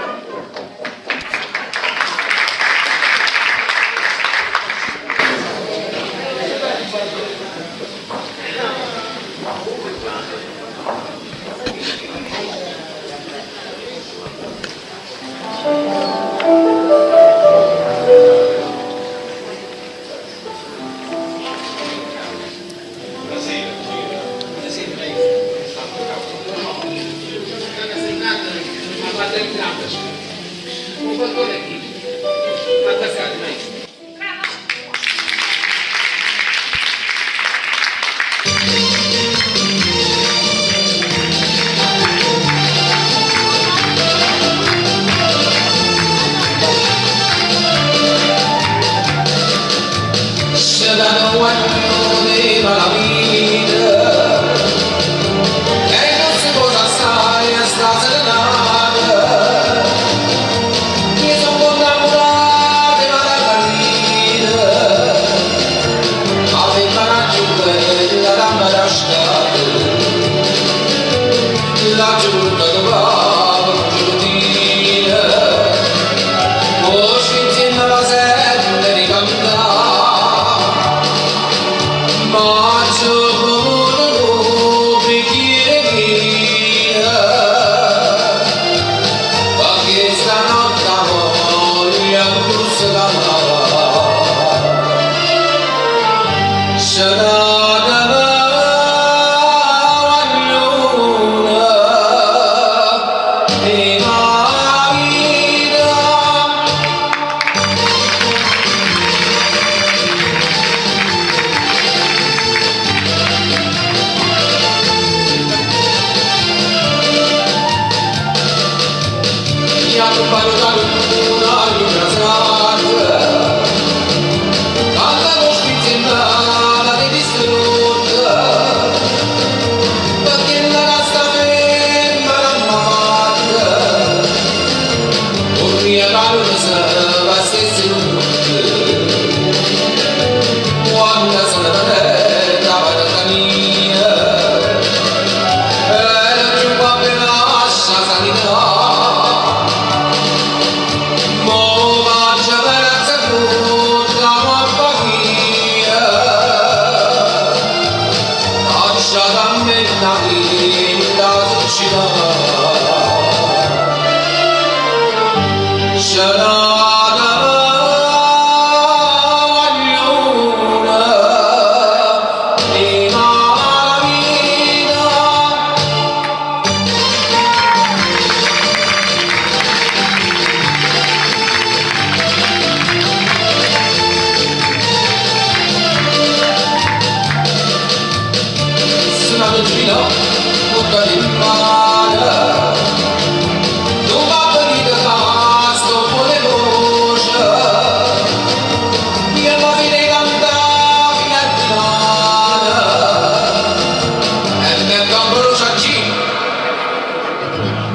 Un balcone qui. Attaccate, maestro. Thank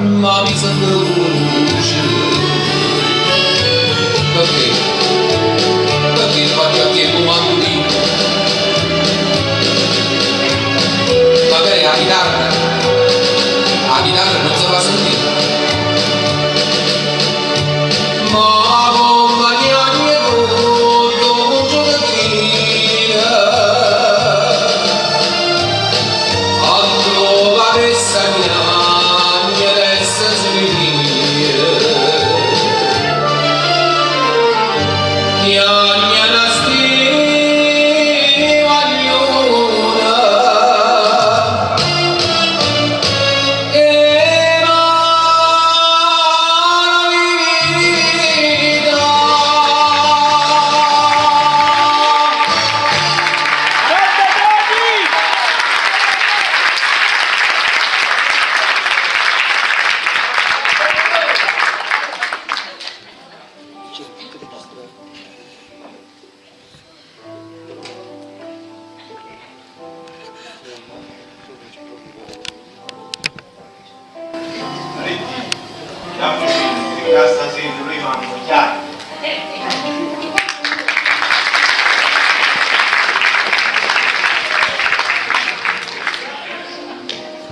Ma mi sento luce Perché? Perché fatti a te comando di Magari la chitarra La chitarra non si fa sentire Ma come niente tutto giocattino A trovare essa adesso svenire Chiagna la stivagliona E Andiamoci, che qua stasera noi manco chiaro.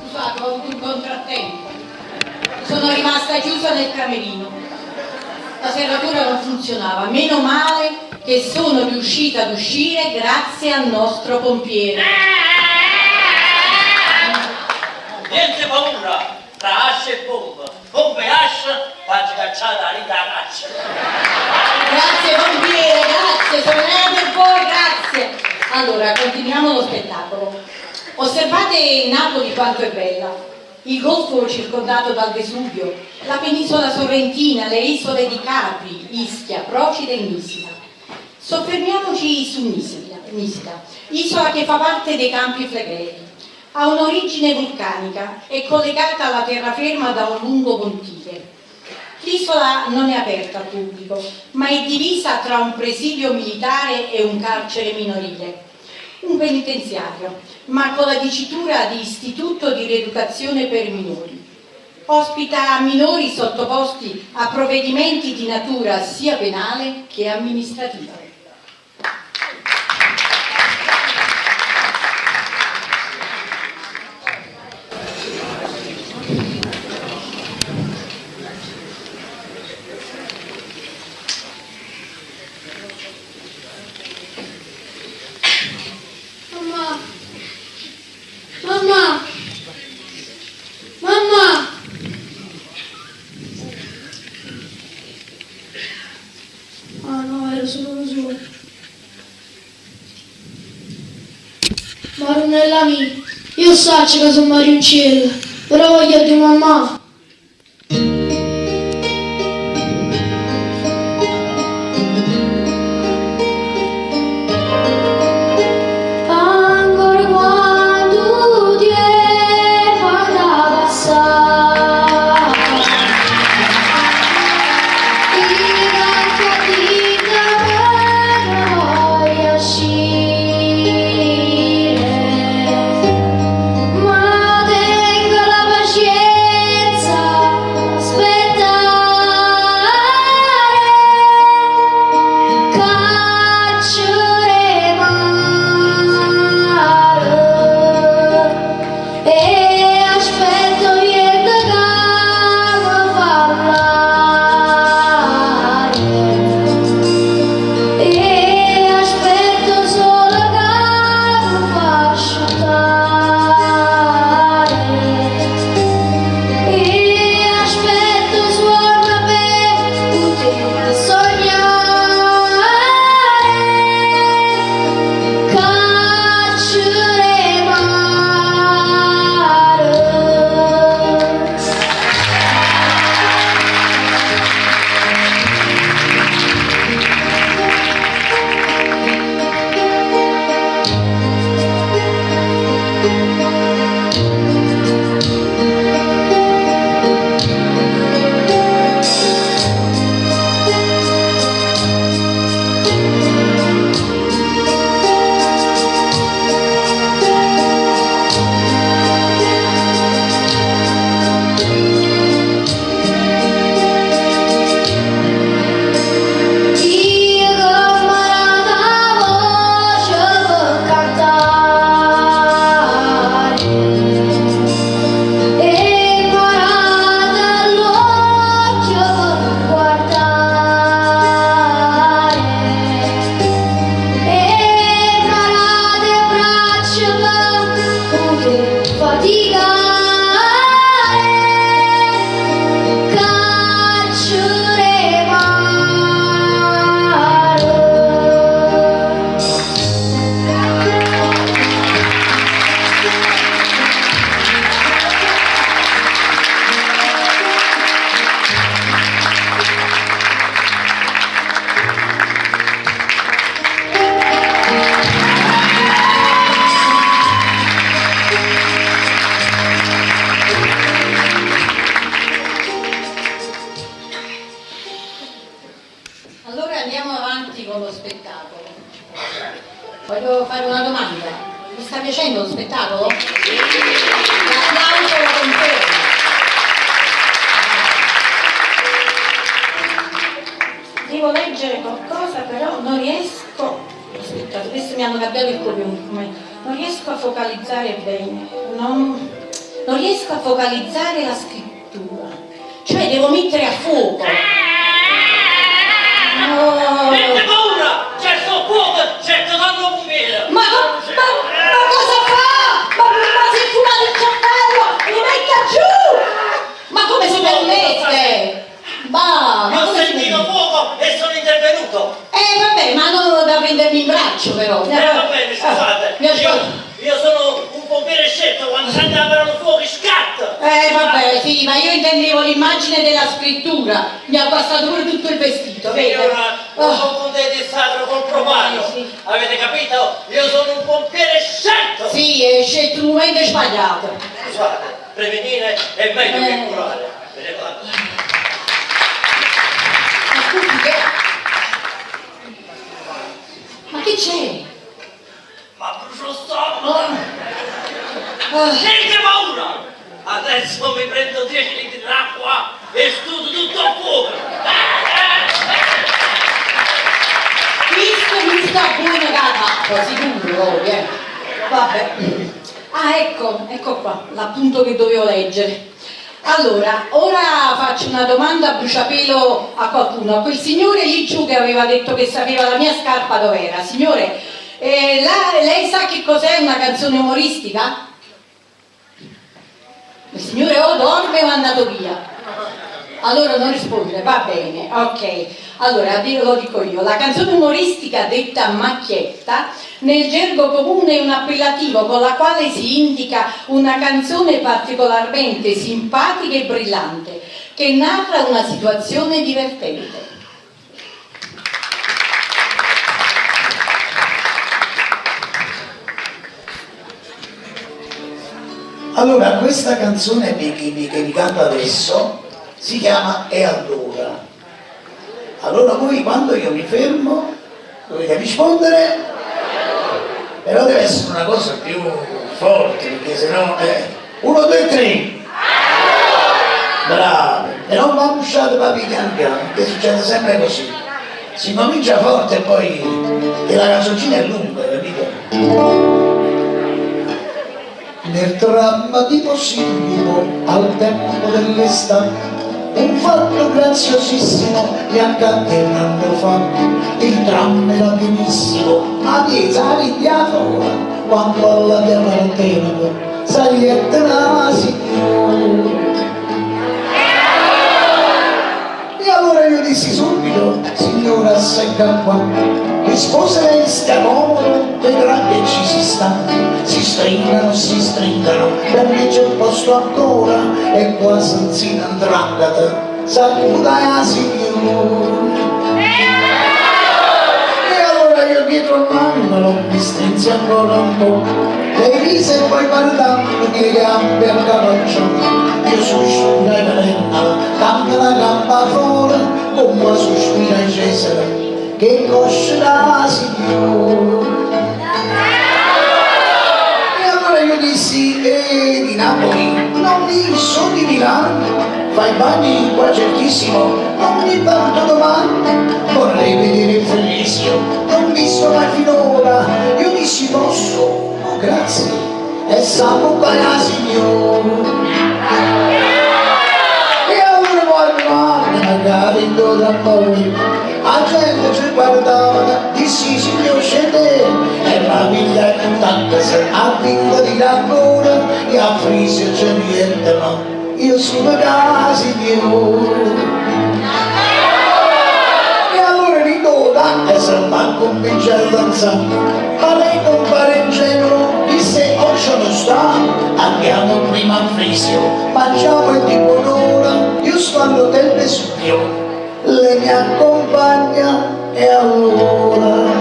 Scusate, ho avuto un contrattempo. Sono rimasta chiusa nel camerino. La serratura non funzionava. Meno male che sono riuscita ad uscire grazie al nostro pompiere. Niente paura, tra ascia e bomba, bomba e ascia, faccio cacciare la rita a caccia. Grazie pompiere, grazie, sono era per voi, grazie. Allora, continuiamo lo spettacolo. Osservate Napoli quanto è bella. Il golfo circondato dal Vesuvio, la penisola sorrentina, le isole di Capri, Ischia, Procida e Nisida. Soffermiamoci su Nisida, Nisida, isola che fa parte dei Campi Flegrei. Ha un'origine vulcanica e collegata alla terraferma da un lungo pontile. L'isola non è aperta al pubblico, ma è divisa tra un presidio militare e un carcere minorile, un penitenziario, ma con la dicitura di istituto di rieducazione per minori. Ospita minori sottoposti a provvedimenti di natura sia penale che amministrativa. Mamma! Mamma! Mamma! Ah no, era solo un sogno. Marunella mia, io so che sono marioncella, però voglio di mamma. Ancora quando tempo andava a passare, i per voglio uscire, ma tengo la pazienza. Voglio fare una domanda. Vi sta piacendo lo spettacolo? L'applauso lo conferma. Devo leggere qualcosa, però non riesco. Aspettate, questi mi hanno cambiato il copione. Non riesco a focalizzare bene. Non, non riesco a focalizzare la scrittura. Cioè devo mettere a fuoco. No. Niente paura! C'è sto fuoco, c'è tornando pompiere! Ma, ma, ma cosa fa? Ma, ma si è fumato il cervello! Mi metta giù! Ma come si permette? Ma, ma Ho come si sentito permette? fuoco e sono intervenuto! Eh vabbè, ma non da prendermi in braccio però. Eh va bene, scusate, Mi io, io sono un pompiere scelto, quando sento la parola fuoco scatto! Eh vabbè, sì, ma io intendevo l'immagine della scrittura. Mi ha passato pure tutto il vestito, vede? Signora, non Oh. confondete il sacro col profano! Avete capito? Io sono un pompiere scelto! Sì, è scelto il momento sbagliato. Scusate, prevenire è meglio Eh. che curare. Me ne vado. Ma scusi, che... Ma che c'è? Ma brucio lo stomaco! Ah. Niente paura! Adesso mi prendo 10 litri d'acqua e studo tutto il fuoco! Questo mi sta buono da tappa, sicuro proprio, eh. Vabbè. Ah, ecco, ecco qua, l'appunto che dovevo leggere. Allora, ora faccio una domanda a bruciapelo a qualcuno, a quel signore lì giù che aveva detto che sapeva la mia scarpa dov'era. Signore, eh, lei sa che cos'è una canzone umoristica? Il signore o dorme o è andato via. Allora non rispondere, va bene, ok. Allora lo dico io, la canzone umoristica detta macchietta nel gergo comune è un appellativo con la quale si indica una canzone particolarmente simpatica e brillante che narra una situazione divertente. Allora, questa canzone che vi, che vi canto adesso si chiama E allora. Allora voi quando io mi fermo dovete rispondere, però deve essere una cosa più forte, perché sennò... Uno, due, tre! Bravi! E non va pusciate papi piano piano, perché succede sempre così. Si comincia forte e poi... e la canzoncina è lunga, capito? Nel dramma di Posillipo, al tempo dell'estate, un fatto graziosissimo mi accadde un anno fa. Il tram era pienissimo, ma dietro di fuori, quando alla via Partenope sagliette la signora. E allora io dissi subito, signora secca qua, rispose lei stia comodo, vedrà che ci si sta, si stringano, perché c'è posto ancora, e qua senza 'ndrangheta, saluta la signora. E allora io dietro l'angolo mi strinsi ancora un po', lei rise e poi guardando che gambe a capaccione, io sospirai per cambia la gamba fuori, come sospira il Cesare, che coscia la signora. E allora io dissi, eh, di Napoli, non mi so di Milano, fai bagni qua certissimo, non mi parto domani, vorrei vedere il Frisio, non visto mai finora, io dissi posso, oh grazie, e siamo qua la signora. E allora guarda, magari da poi, la gente ci guardava, dissi signor scende, e la figlia tutta se a vinta di ancora, e a Frisio c'è niente, ma io sono da signore. E allora ritorna e se va comincia a danzare, ma lei non pare ingenuo, disse oh non sta, andiamo prima a Frisio, mangiamo e di buon'ora, io sto all'hotel Vesuvio, lei mi accompagna e allora...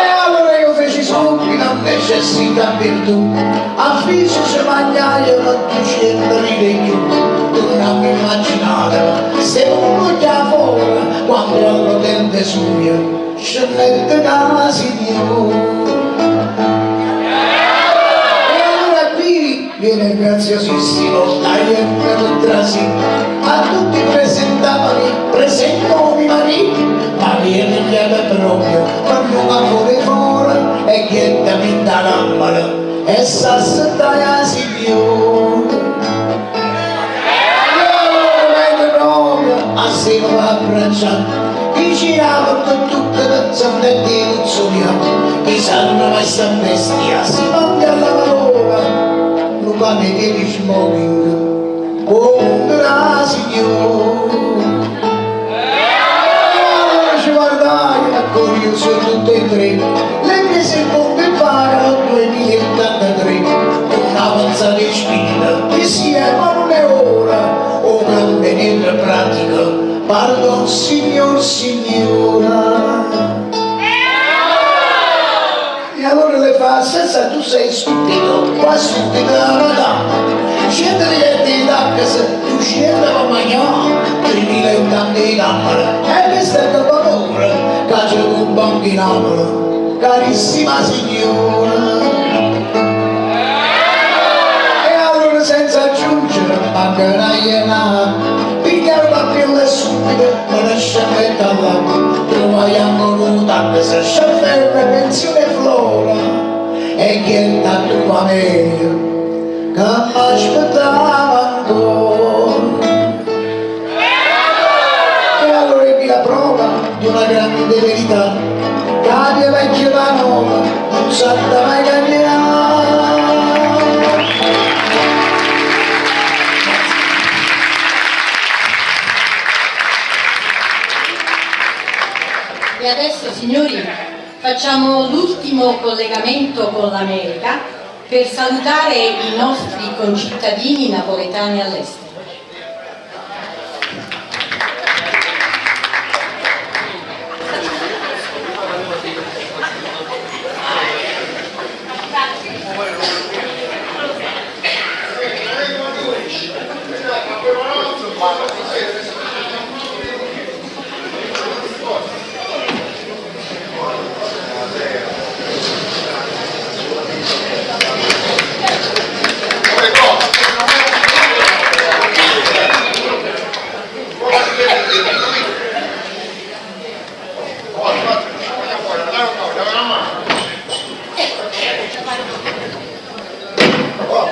E allora io feci subito necessità virtù, a Frisio si mangiaia ma 200 lire in più, non mi immaginate, se uno già fuori, quando all'hotel Vesuvio Scennette ca signora. E allora qui viene il graziosissimo Dai per trasì. A tutti presentavami, presento mi marito, ma viene pigliata proprio per non fuori fuori e chiedami da camera e sa la signora. Io vedo proprio a se abbracciare, vicino con tutte le zone di Luzzonia, chi sanno mai sta bestia, si mangia alla valora, non va ne di smoking, con la signora. Allora ci guardai, curioso tutte e tre, le prese il conto e pagano 2083, una panza di spina, che è, ma non è ora, o grande niente pratica, pardon signor signora. E allora le fa, senza tu sei stupido, qua stupida madame, scendere che ti dà che se tu scendi a mangiare, 3080 di camera, e questa è la paura, che c'è un bambino, carissima signora. E allora senza aggiungere, manca una iena, piglia la pilla subito, me ne scendetta là, troviamo un taxi, chauffeur, pensione flora, e chi è tanto qua meglio, che mi aspettava ancora. E allora ebbi la prova di una grande verità, che la mia vecchia da nuova non sa da mai cambiare. E adesso, signori, facciamo l'ultimo collegamento con l'America per salutare i nostri concittadini napoletani all'estero.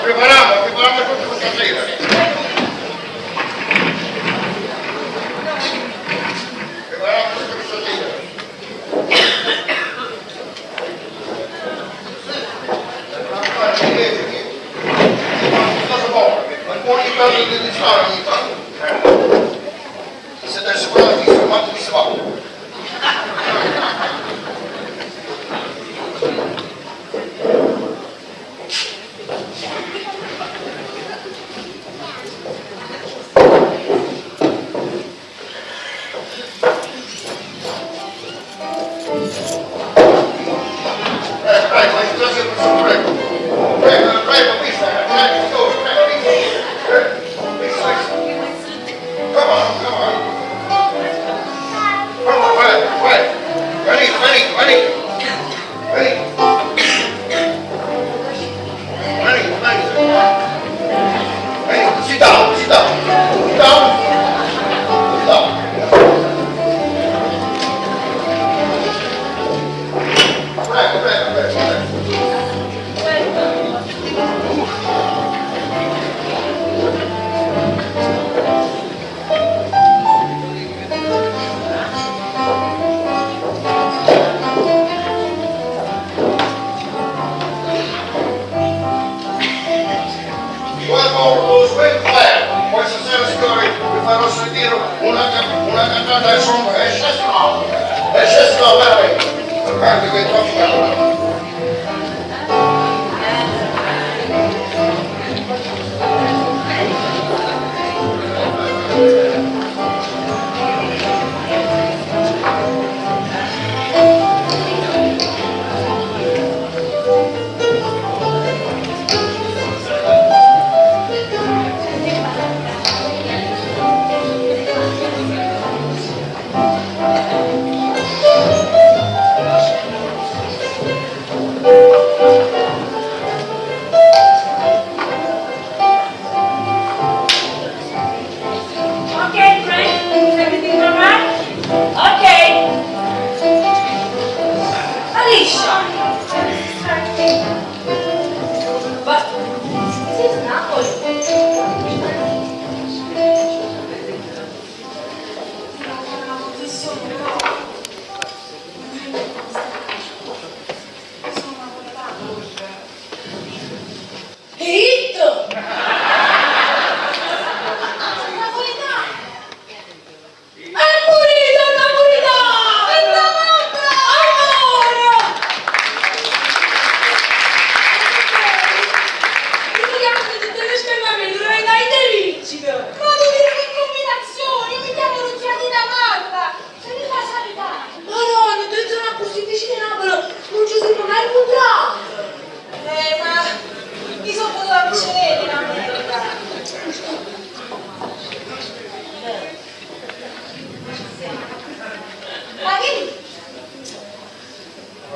Prepariamo, prepariamo tutto questa sera. Prepariamo tutto questa sera. Siete sicurati quanto vi si va? Prego, prego, prego, prego, questa, prego, prego, questo. Come on, come on. Come on, prego, prego. Venite, venite, venite. Venite. Venite, venite. Venite, sit down, sit down. Sit down. Sit down. Prego, prego, prego, prego. Welcome to Swing Flag. Questa sera, signori, vi farò sentire una cantata che sono eccezionale. Eccezionale, veramente. Guardi che troppo bello.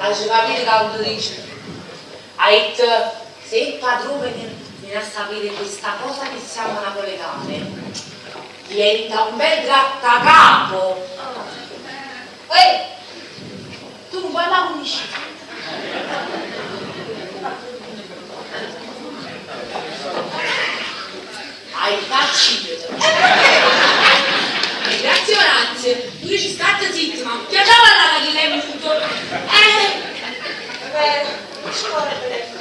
Hai capito che ha dice? Ha detto, se il padrone viene a sapere questa cosa che siamo napoletane, diventa un bel grattacapo. Ehi, tu non puoi mai conoscere. Hai impazzito. E grazie Orazio, tu dici state zitto, ma piaceva la che l'hai venuto. Beh, scordate.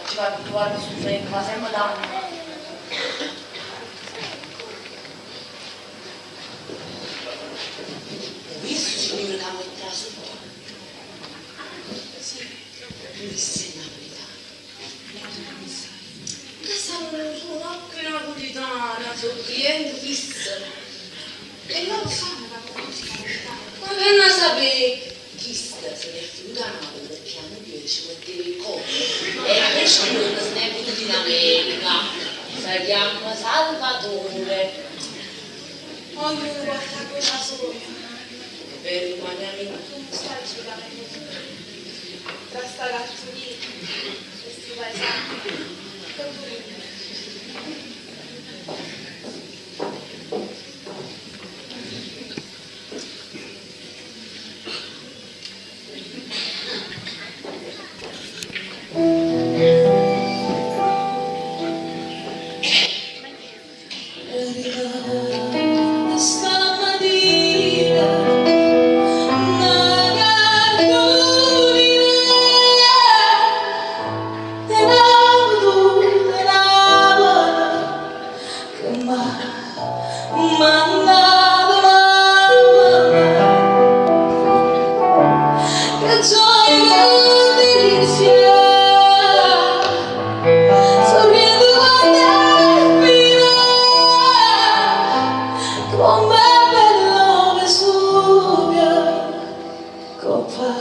Ci va abituato su freno, ma sempre danno. Ho visto signore che mette la sotto. Sì, disse napoletano. Che sono anche napoletana, sono cliente fisso. E loro sanno che la musica napoletana. Ma che ne sapete? Chi sta se ne è venuta a Napoli perché a noi ci metteva il collo e questo se ne è venuto in America. Si chiama Salvatore. Ognuno porta quella sola. È vero, ma mia amica. Tu stai veramente tra sta cartolina e sti paesani. Che tu Stamattina una cartolina te la che m'ha mandato mamma, che gioia, che delizia, sorriendo quando è fine, come bello Vesuvio, coppa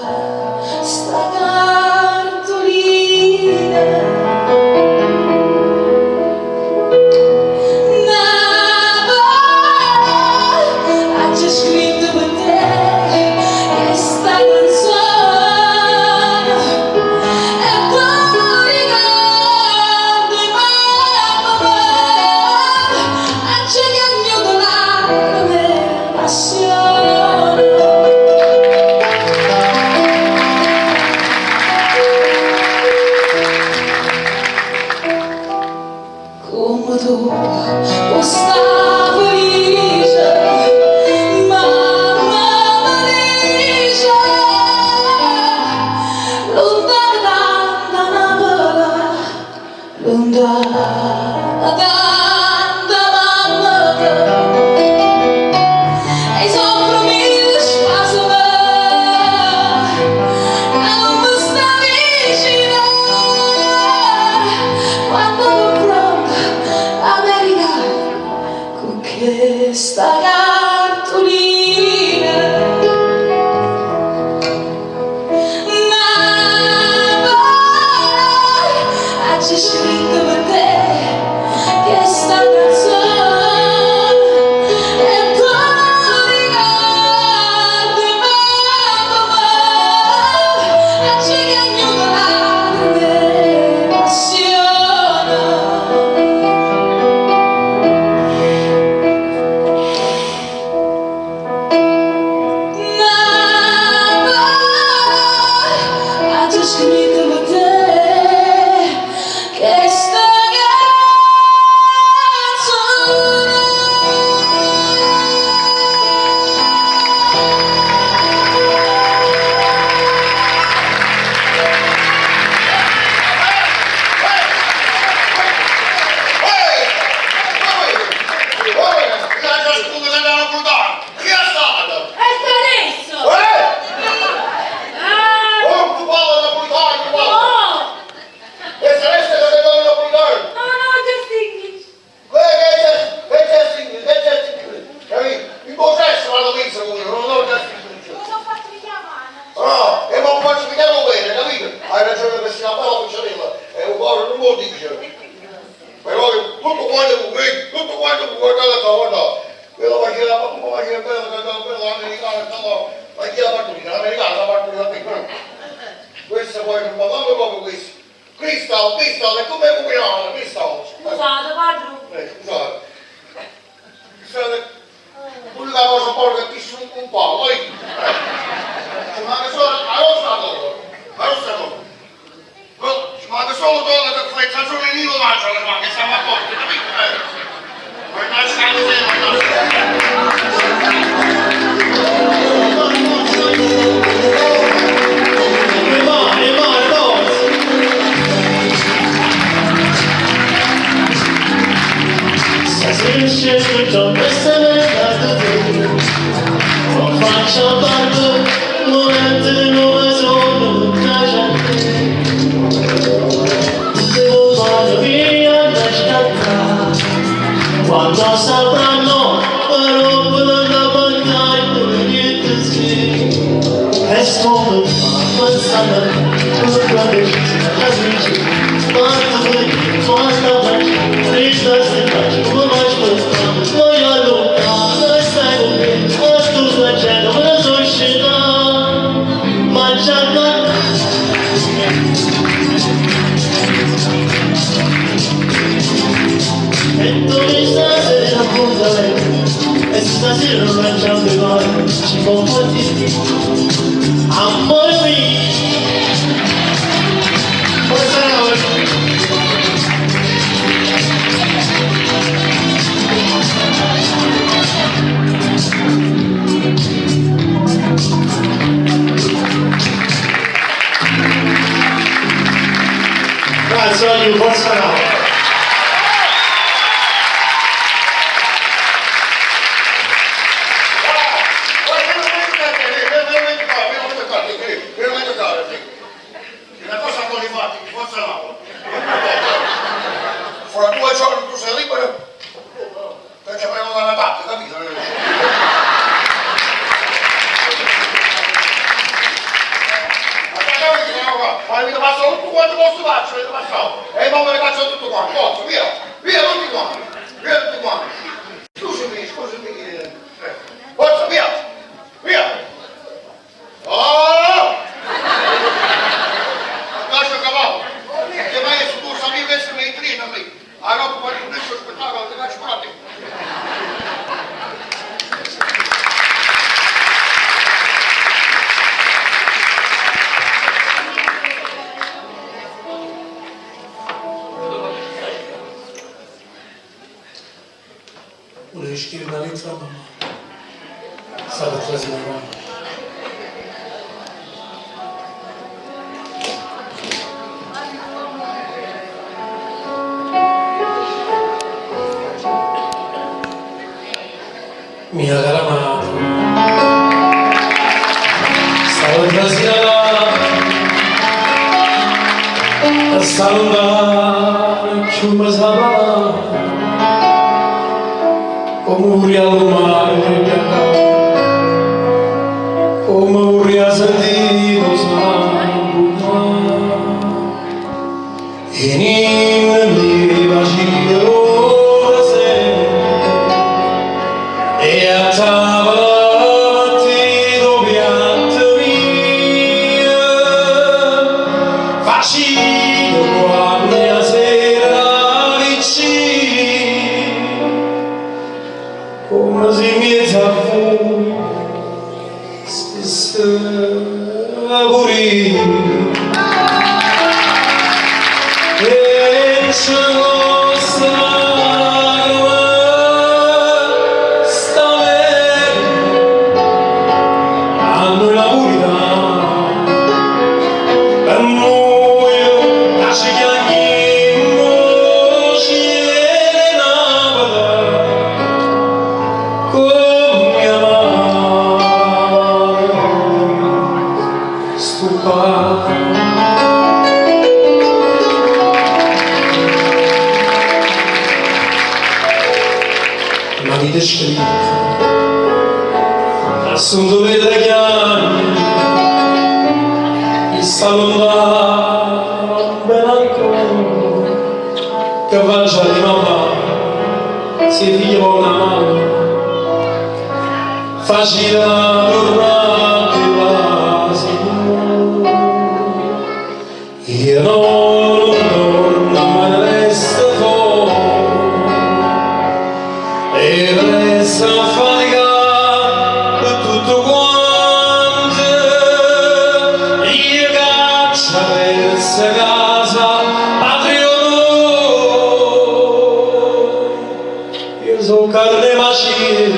sta cartolina. Napoli, c'è scritto per te questa canzone e tu ricordi mamma, c'è che lacrime passione. Come tu sta felice, mamma felice, lontana da Napoli, lontana da mamma, e soffro mille spasimi, che non mi sta vicino, quando confronto l'America con questa cartolina. Napoli, c'è scritto per te questa canzone e tu ricordi mamma, c'è che lacrime passione. Napoli, c'è scritto per te questa canzone. Chi è stato? E sta adesso! Eh? Ah! Oh, tu parla napolitano, tu parla! No! E sareste da parla napolitano? No, no, just English! Che c'è, che c'è, che c'è, capito? In processo vado visto, non lo just English. Cosa ho fatto richiamare? No, e ma non faccio mica bene, capito? Hai ragione che sia una bella piccerella, e un cuore non vuol dire. Però tutto quanto tutto quanto guardate qua, guarda. Quello faceva, come faceva bella, bella, bella, americana, Crystal, Crystal, e come combinava? Crystal. Scusate, padre. Scusate. Scusate, l'unica cosa buona che ti un po', poi... Ci manca solo la rossa d'oro, la rossa d'oro. Però ci manca solo d'oro che fai canzone Nino D'Angelo, ma che siamo a posto, capito? Poi lasciamo Le mani, le mani, forza! Stasera sceso già questa è la te. Non faccio parte, momento di nuovo sono piace a te. Devo vado via da scattare. Quando sapranno però la battaglia niente sì. E come fa pensare quella decisa la dice quando quando triste si faccio come mai voglio lontano stai con me ma tu stai facendo una società ma già E dove stasera appuntamento E stasera non mangiamo di mare Ci comporti Amore mio Forza Napoli! Grazie, voglio forza Napoli! Una cosa con i fatti, forza Napoli. Fra due giorni tu sei libero, che ci avremo dalla parte, capito? Ma avete passato tutto quanto posso faccio, avete passato. E poi me ne faccio tutto quanto, forza, via, via tutti quanti, via tutti quanti. Scusami, scusami. Forza, via, via. Oh! Lascia cavallo. Che mai su tu sapevi essere nei treni lì. Allora quando questo spettacolo ti faccio pure a te. Volevo scrivere una lettera a mamma. Sta per trasire la mamma. Mia cara madre, sta per trasire sta lontano, più mi sa come vorrei al mare come vorrei sentire E mi faccio sempre e a tavola ti do piatto mio faccio quando la sera vicino come se mi fu stessa pure e ce lo sai sta bene a noi la verità per noi la ci chiamiamo cielo come mia madre stupa. Ma avete scritto assunto delle chiami il lontano ben ancora che faccia di mamma se figlia con una mano facile tornare quasi io non So' carne 'e maciello,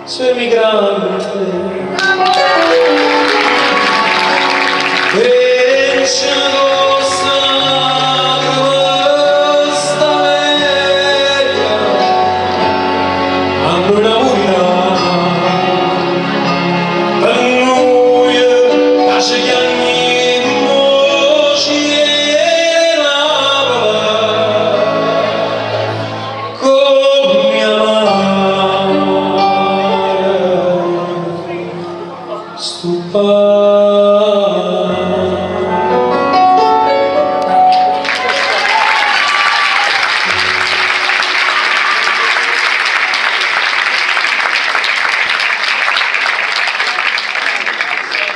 so' emigrante. E nce costa 'na lacrema st'America a nuje napulitane. Pe nuje ca ce chiagnimmo 'o cielo 'e Napule comm'è amaro stu pane.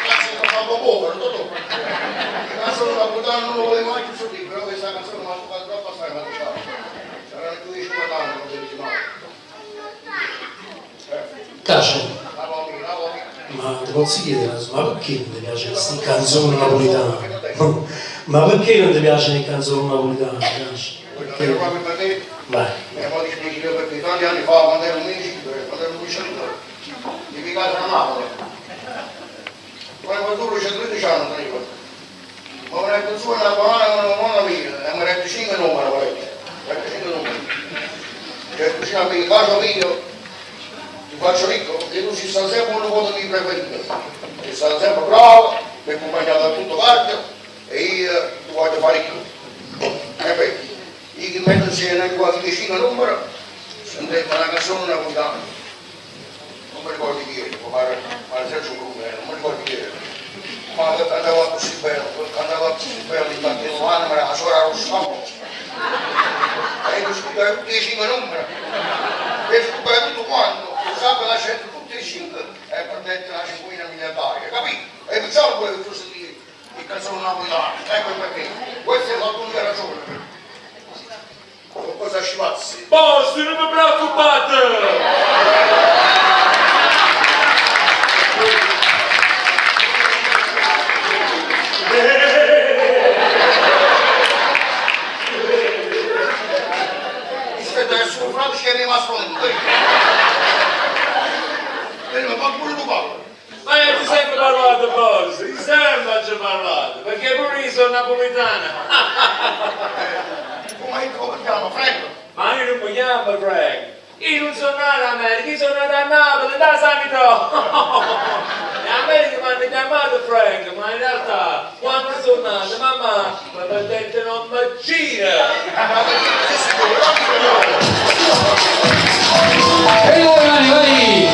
Classico Babbo Povero, Totò. La canzone napoletana non lo volevo mai più sentire, però questa canzone mi ha toccato troppo assai quando stavo. Saranno più di 50 anni, non si dice mai. Cacio, ma ti posso chiedere, ma perché non ti piace questa canzone napoletana? Ma perché non ti piace le canzoni napoletane? Cacio? Perché proprio per te, Vai. e poi dice perché tanti anni fa, quando ero un municipio, quando ero un municipio, mi piccato a Napoli. Quando tu c'è 13 anni tenevo. Ma una canzone napoletana con una buona mia, e mi rette 5 numeri, parecchio. Rette 5 numeri. Cioè, cucina mia, casa mia, ti faccio ricco, perché tu ci sta sempre un voto mio preferito. Ci sta sempre bravo, mi hai accompagnato da tutto parte e io ti voglio fare ricco. E beh, io che metto insieme quasi 5 numeri, sentivo una canzone napoletana. Non mi ricordo chi era, pare, pare Sergio Bruno, non mi ricordo chi era. Ma cantava così bene, cantava così bene, infatti l'anima era la sola rossa. E io scordai tutti i 5 numeri. E scordai tutto quanto, lo sapevo la scelta tutti e 5 e perdette la cinquina miliardaria, capito? E pensavo quello che tu sentivi, il canzone napoletana, ecco perché. Questa è la tua ragione. Con cosa ci pazzi? Boss, non mi preoccupate! Aspetta che sono frate che è rimasto lì. Vieni, ma pure tu parli. Ma io ti sempre parlato, boss, io sempre ci ho parlato, perché pure io sono napoletana. Come come ti chiama? Frank? Ma io non mi chiamo Frank. Io non sono nato in America, io sono nato a Napoli, da Sanità. In America mi hanno chiamato Frank, ma in realtà quando sono nato mamma mi ha detto non mi gira. E vai, vai!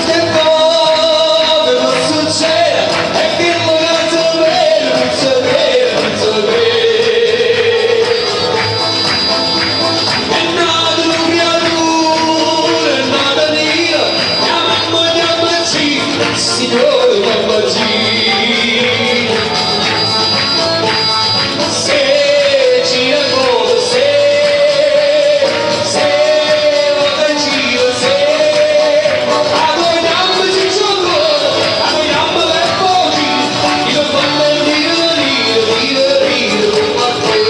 Se poi non succede, è che non si vede, non si vede, non si vede. È nato un creatore, è nato Dio, chiamammo, chiamaci, Signore, chiamaci. Se gira il mondo, se, se volta in giro, se adoriamoci giocone, adoriamo per pochi, io fanno ridere, ridere, ridere, ridere come a te.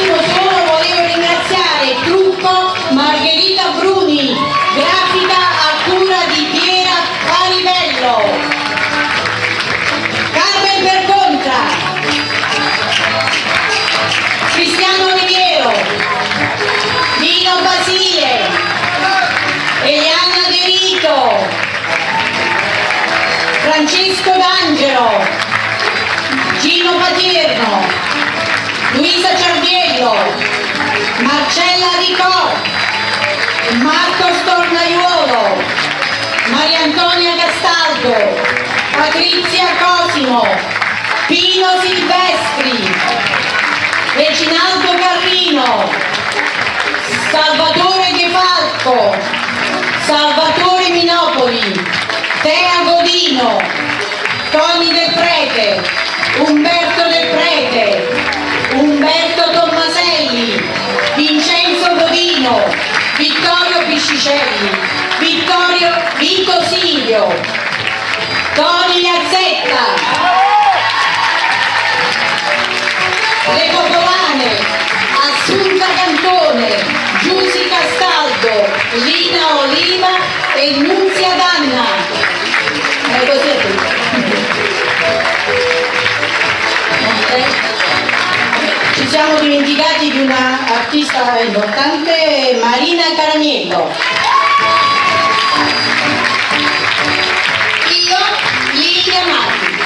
attimo solo volevo ringraziare Trucco Margherita Bruni, grafica a cura di Piera Paribello, Carmen Percontra, Cristiano Oliviero, Nino Basile, Eliana De Rito, Francesco D'Angelo, Gino Patierno, Luisa Ciardiello, Marcella Ricò, Marco Stornaiuolo, Maria Antonia Castaldo, Patrizia Cosimo, Pino Silvestri, Reginaldo Carrino, Salvatore De Falco, Salvatore Minopoli, Tea Godino, Tony Del Prete, Umberto Del Prete, Umberto Tommaselli, Vincenzo Godino, Vittorio Piscicelli, Vittorio Vito Silvio, Tony Iazzetta, Le Popolane, Assunta Cantone, Giusy Castaldo, Lina Oliva e Nunzia Danna. E così è tutto. Ok. Ci siamo dimenticati di una artista importante, Marina Caramiello. Io, Lilia Marchi.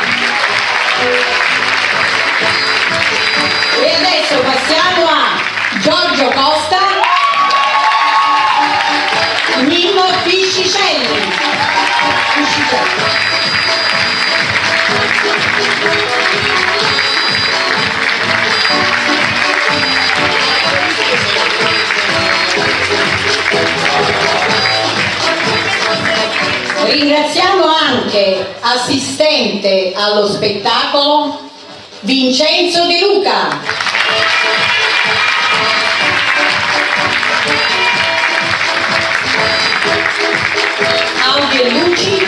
E adesso passiamo a Giorgio Costa, Mimmo Piscicelli. Piscicelli. Ringraziamo anche assistente allo spettacolo Vincenzo De Luca. Audio e luci.